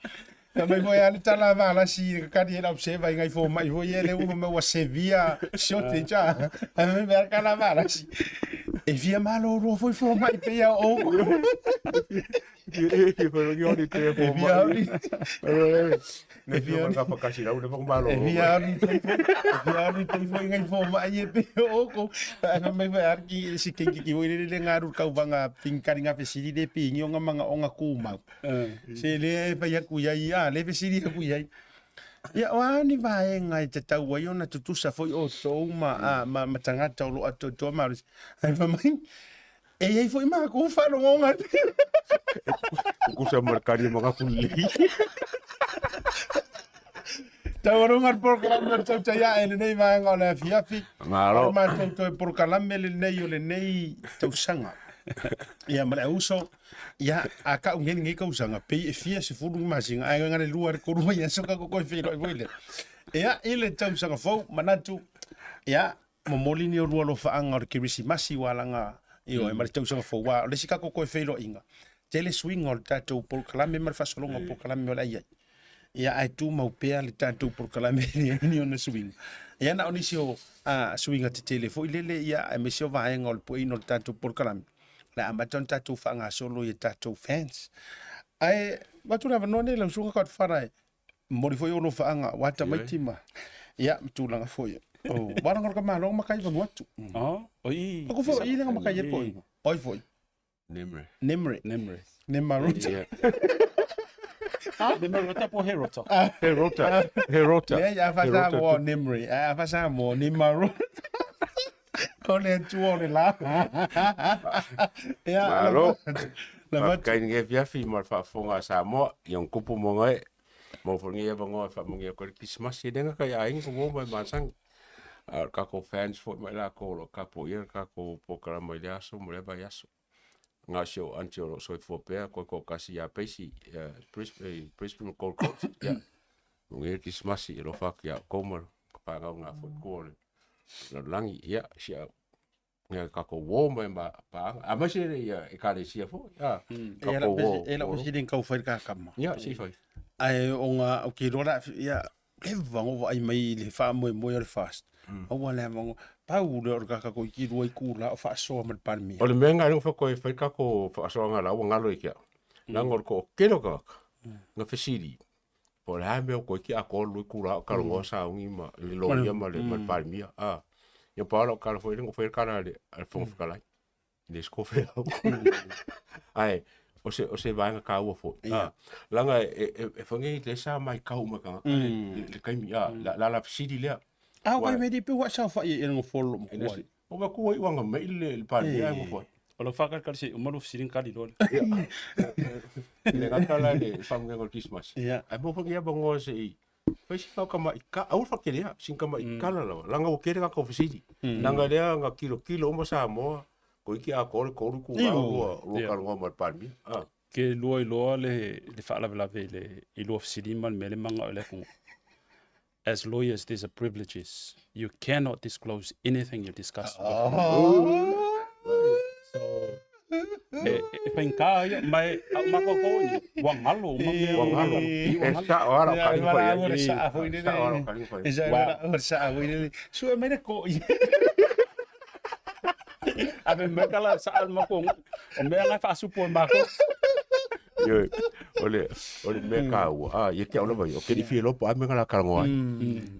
Na mai foi a le tala va la si ka di la observa ngai fo mai foi ele uma me ua severe shortage a. A me me ka la va la si. E fia malo ro foi fo mai pe ia o. E fia foi ni te fo E fia mai. ni. Ne fia ka whakasi rau le whakamalo. E fia ni te fo. E fia ni te fo ngai fo mai e pe o ko. A me foi ar ki si ke ki foi le le ngaru kau vanga pingkari nga fesili le pingi o nga manga o nga kumau. Se le e fai aku iai, a le fesili aku iai. Ia, o a ni vaega e tatau ai ona tutusa foi outou ma, a, ma, ma tagata o lo o atoatoa malosi. Ae fai mai, e iai foi makou faalogoga. Tutusa ma le kari ma ngaku lelei. Taualuga le polokalame o le tautai ae i lenei vaega o le afiafi. Malo. O le matou toe polokalame lenei o lenei tausaga. Ia, ma le auso, ia, a kau ngei lenei tausaga, pei e fia sefulu ni masina, ae na o le lua le tolu vaiaso ka toe feiloai foi lea. Ia, i le tausaga fou, manatu, ia, momoli ni olua alofaaga o le Kerisimasi ua alaga, ioe, ma le tausaga fou, aua o le isi tatou toe feiloaiga, tele suiga o le tatou polokalame ma le faasologa o polokalame o le a i ai. Ia, ae tumau pea le tatou polokalame e leai ni ona suiga. Ia, na o nisi o suiga tetele foi lele, ia, aemaise o vaega o le pueina o le tatou polokalame, o le a amata ona tatou faagasolo i a tatou fans. Ae avatu le avanoa lenei i lau Susuga Godfather e momoli foi ou alofaaga aua tamaiti ma, ia, ma tulaga foi o Wānanga o le Kamāloga ma kai Vanuatu. Oh, o i. Aku foi i lenga makai e poi. Oi foi. Nemre. Nemre. Nemre. Nemarota. Yeah. Nemarota po Herota. Herota. Herota. Leai, a fa Herota Samoa o Nemre. A fa Samoa o Nemarota. O le Atua o le la. Ia, Malo. La va- Faafetai i lenei afiafi ma le faafofoga a Samoa, ia ona tupu ma ona ee. Maua foi lenei avanoa e faamanuia atu ai le Kerisimasi e le gata i aiga uo ma e masani. A o le tatou fans foi ma i latou o lo o tapuaia le tatou polokalame i lea aso ma lea vaiaso. Na o si ou aunty o lo o soifua pea, koe toatasi ia Pacy, ia Brisbane, Brisbane ma Gold Coast. Ia, manuia le Kerisimasi, e alofa atu ia outou ma ka fanau na foi tua o le lalolagi. Ia, si au ia tatou uo ma e paaga. Aemaise le ia Ekalesia foi, a, tatou uo. E lau fesili tau fai le kakama. Ia, se i fai. Ae ona ou te iloa la, ia, leva ona ou vaai mai i le faamoemoe o le FAST. Aua le avanoa. Pau lea o le kaka toeitiiti lua itula o faasoa ma le Palemia. O le mea lena lea ua fai atu ai e fai le tatou faasoaga la ua galo ia te au. Leaga o le toatele o tagata na fesili po o le a le mea ua toeitiiti atoa le lua itula o talanoa sauni ma le loia ma le Palemia. Ia pau lau tala foi lea na ou faia le tala a le Fofoga Fetalai. I le Scofield. Ae, o se, o se vaega taua foi. Ah, leaga e, e, e fai nei lea sa matau uma e tagata le, le, le taimi, ah, la, la, la fesili lea. A o kai mea pe ua saofai ai i le nofoa o loo matua ai. O matua i uaga mai le, le Palemia ae nofo ai. O lau faakalikali se i uma lou fesili ona kali loa lea. E le gata la i le faamanuiaga o le Kerisimasi, Ia. ae maua foi lenei avanoa se i fai si tamai ka, aua le faakelea, sina tamai tala lava, leaga ua tele tatou fesili. Leaga lea na tilotilo uma Samoa, toeitiiti atoa le 3 itula o lua talanoa ma le Palemia. Ke lua iloa le le faalavelave i le i lua fesili ma le mea lea e manao ai le atunuu. As lawyers there's a privileges, you cannot disclose anything you discuss with So e e faigata ia ma e a o mafaufau ai nei, ua galo uma mea Ua galo. Ua E galo. sao lava lau kaliga fai ai. Ua le saa foi lele. Sao lava lau kaliga fai ai. E sao lava le saa foi lele. Sue mai le koi. Ave mai kala saa le makou o mea la e faasupu e makou. Ioe, o le, o le mea taua, a, ia te au lava ia, ou te le i fia iloa po o a mea na la talanoa ai.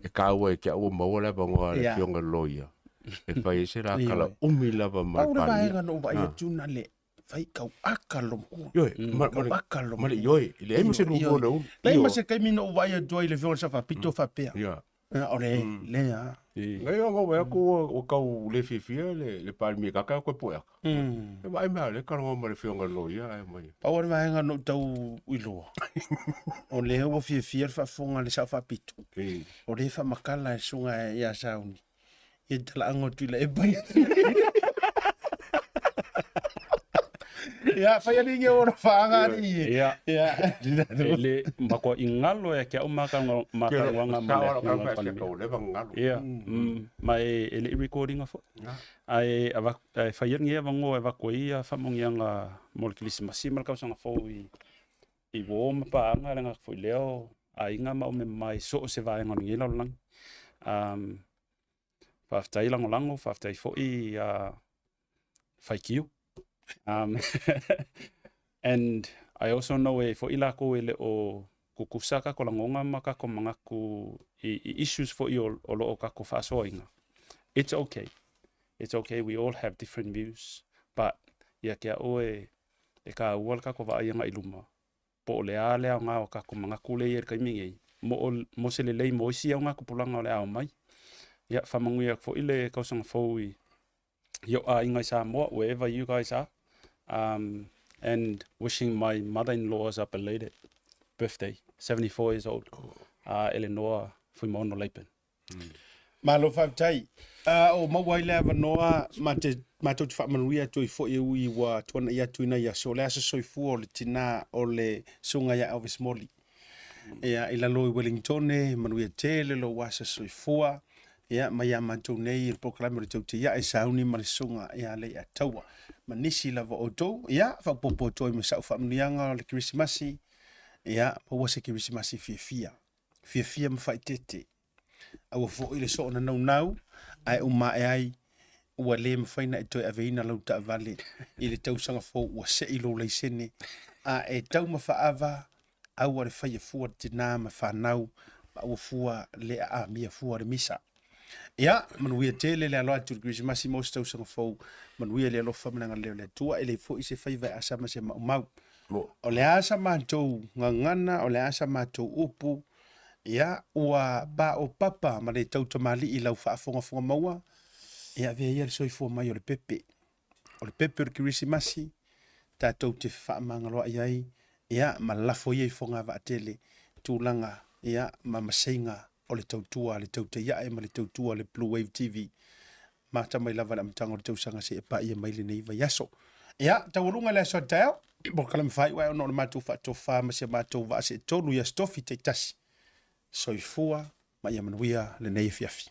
E taua ia te au ua maua le avanoa a le Afioga i le Loia e fai ai se la tala umi lava ma le Pau le Palemia. vaega na ou vaai atu na le fai kau aka lomua. Ioe, ma, ma le, Aka lomua. ma le ioe, e leai ma se lua o le ulu. Leai ma se taimi na ou vaai atu ai i le Afioga i le Sao Faapito faapea. Ia. O le lea. Ngai o ngau aku o kau le fiafia le le Palemia kaka koe poe aka. E vaai mea le talanoa ma le Afioga i le Loia ae mai. Pau le vaega na ou tau iloa, o lea ua fiafia le faafofoga a le Sao Faapito, o lea e faamatala e le susuga ia Sauni ia talaaga o Tuilaepa. Ia, fai alii ia ona faaga alii e. Ia. Ia. E le matuai galo ia te au matalanoaga ma le Afioga i le Palemia. Ia, ma e le i record ina foi. Ae ae fai ai lenei avanoa e avatu ai ia faamanuiaga mo le Kerisimasi ma le tausaga fou i uo ma paaga, le gata foi lea o aiga ma aumema i so o se vaega o lenei lalolagi. Faafetai lagolago, faafetai foi faitio. And I also know e i ai foi latou e le o tutusa tatou lagona ma tatou manatu i issues foi o lo o tatou faasoaina. It's okay. It's okay, we all have different views, but ia te au e taua le tatou vaai agai i luma po o le a le aoga o tatou manatu lea e i ai i le taimi nei, mo se lelei mo isi augatupulaga o le a omai. Ia, faamanuia atu foi le tausaga fou i ou aiga i Samoa, wherever you guys are, and wishing my mother-in-law a belated birthday, 74 years old, Elenoa Fuimaono Lapen. Malo faafetai. A o maua ai le avanoa ma te matou te faamanuia atu ai foi e ui ua tuanai atu i nai aso, o le aso soifua o le tina o le Susuga ia Elvis Moli. Ia, i lalo i Wellingtone, manuia tele lou aso soifua. Ia, mai ia matou nei i le polokalame o le Tautia e sauni ma le Susuga ia Leiataua. Ma nisi lava o outou, ia, faaopoopo atu ai ma sau faamanuiaga o le Kerisimasi, ia, maua se Kerisimasi fiafia. Fiafia ma faaeteete. Aua foi le soona naunau, ae uma ae ai ua le mafai ona e toe aveina lau taavale i le tausaga fou ua sei lou laisene, a e tau ma faaava, aua le faia fua le tina ma fanau, ma aua fua le aamia fua le misa. Ia, manuia tele le alo atu i le Kerisimasi mo se tausaga fou, manuia le alofa ma le agalelei o le Atua, e leai foi se faiva e asa ma se maumau. O le a sa matou gagana, o le a sa matou upu, ia, ua paopapa ma le tau tamalii i lau faafogafoga maua, ia avea ia le soifua mai o le pepe. O le pepe o le Kerisimasi, tatou te fefaamagaloai ai, ia, ma lafo ia i fogavaatele tulaga, ia, ma maseiga o le tautua a le Tautaiae ma le tautua a le Blue Wave TV. Mata mai lava le amataga o le tausaga seia paia mai lenei vaiaso. Ia, taualuga le aso a taeao, polokalame faaiu ae ona o le matou faatofa ma si a matou vaa seetolu i Aso Tofi taitasi. Soifua ma ia manuia lenei afiafi.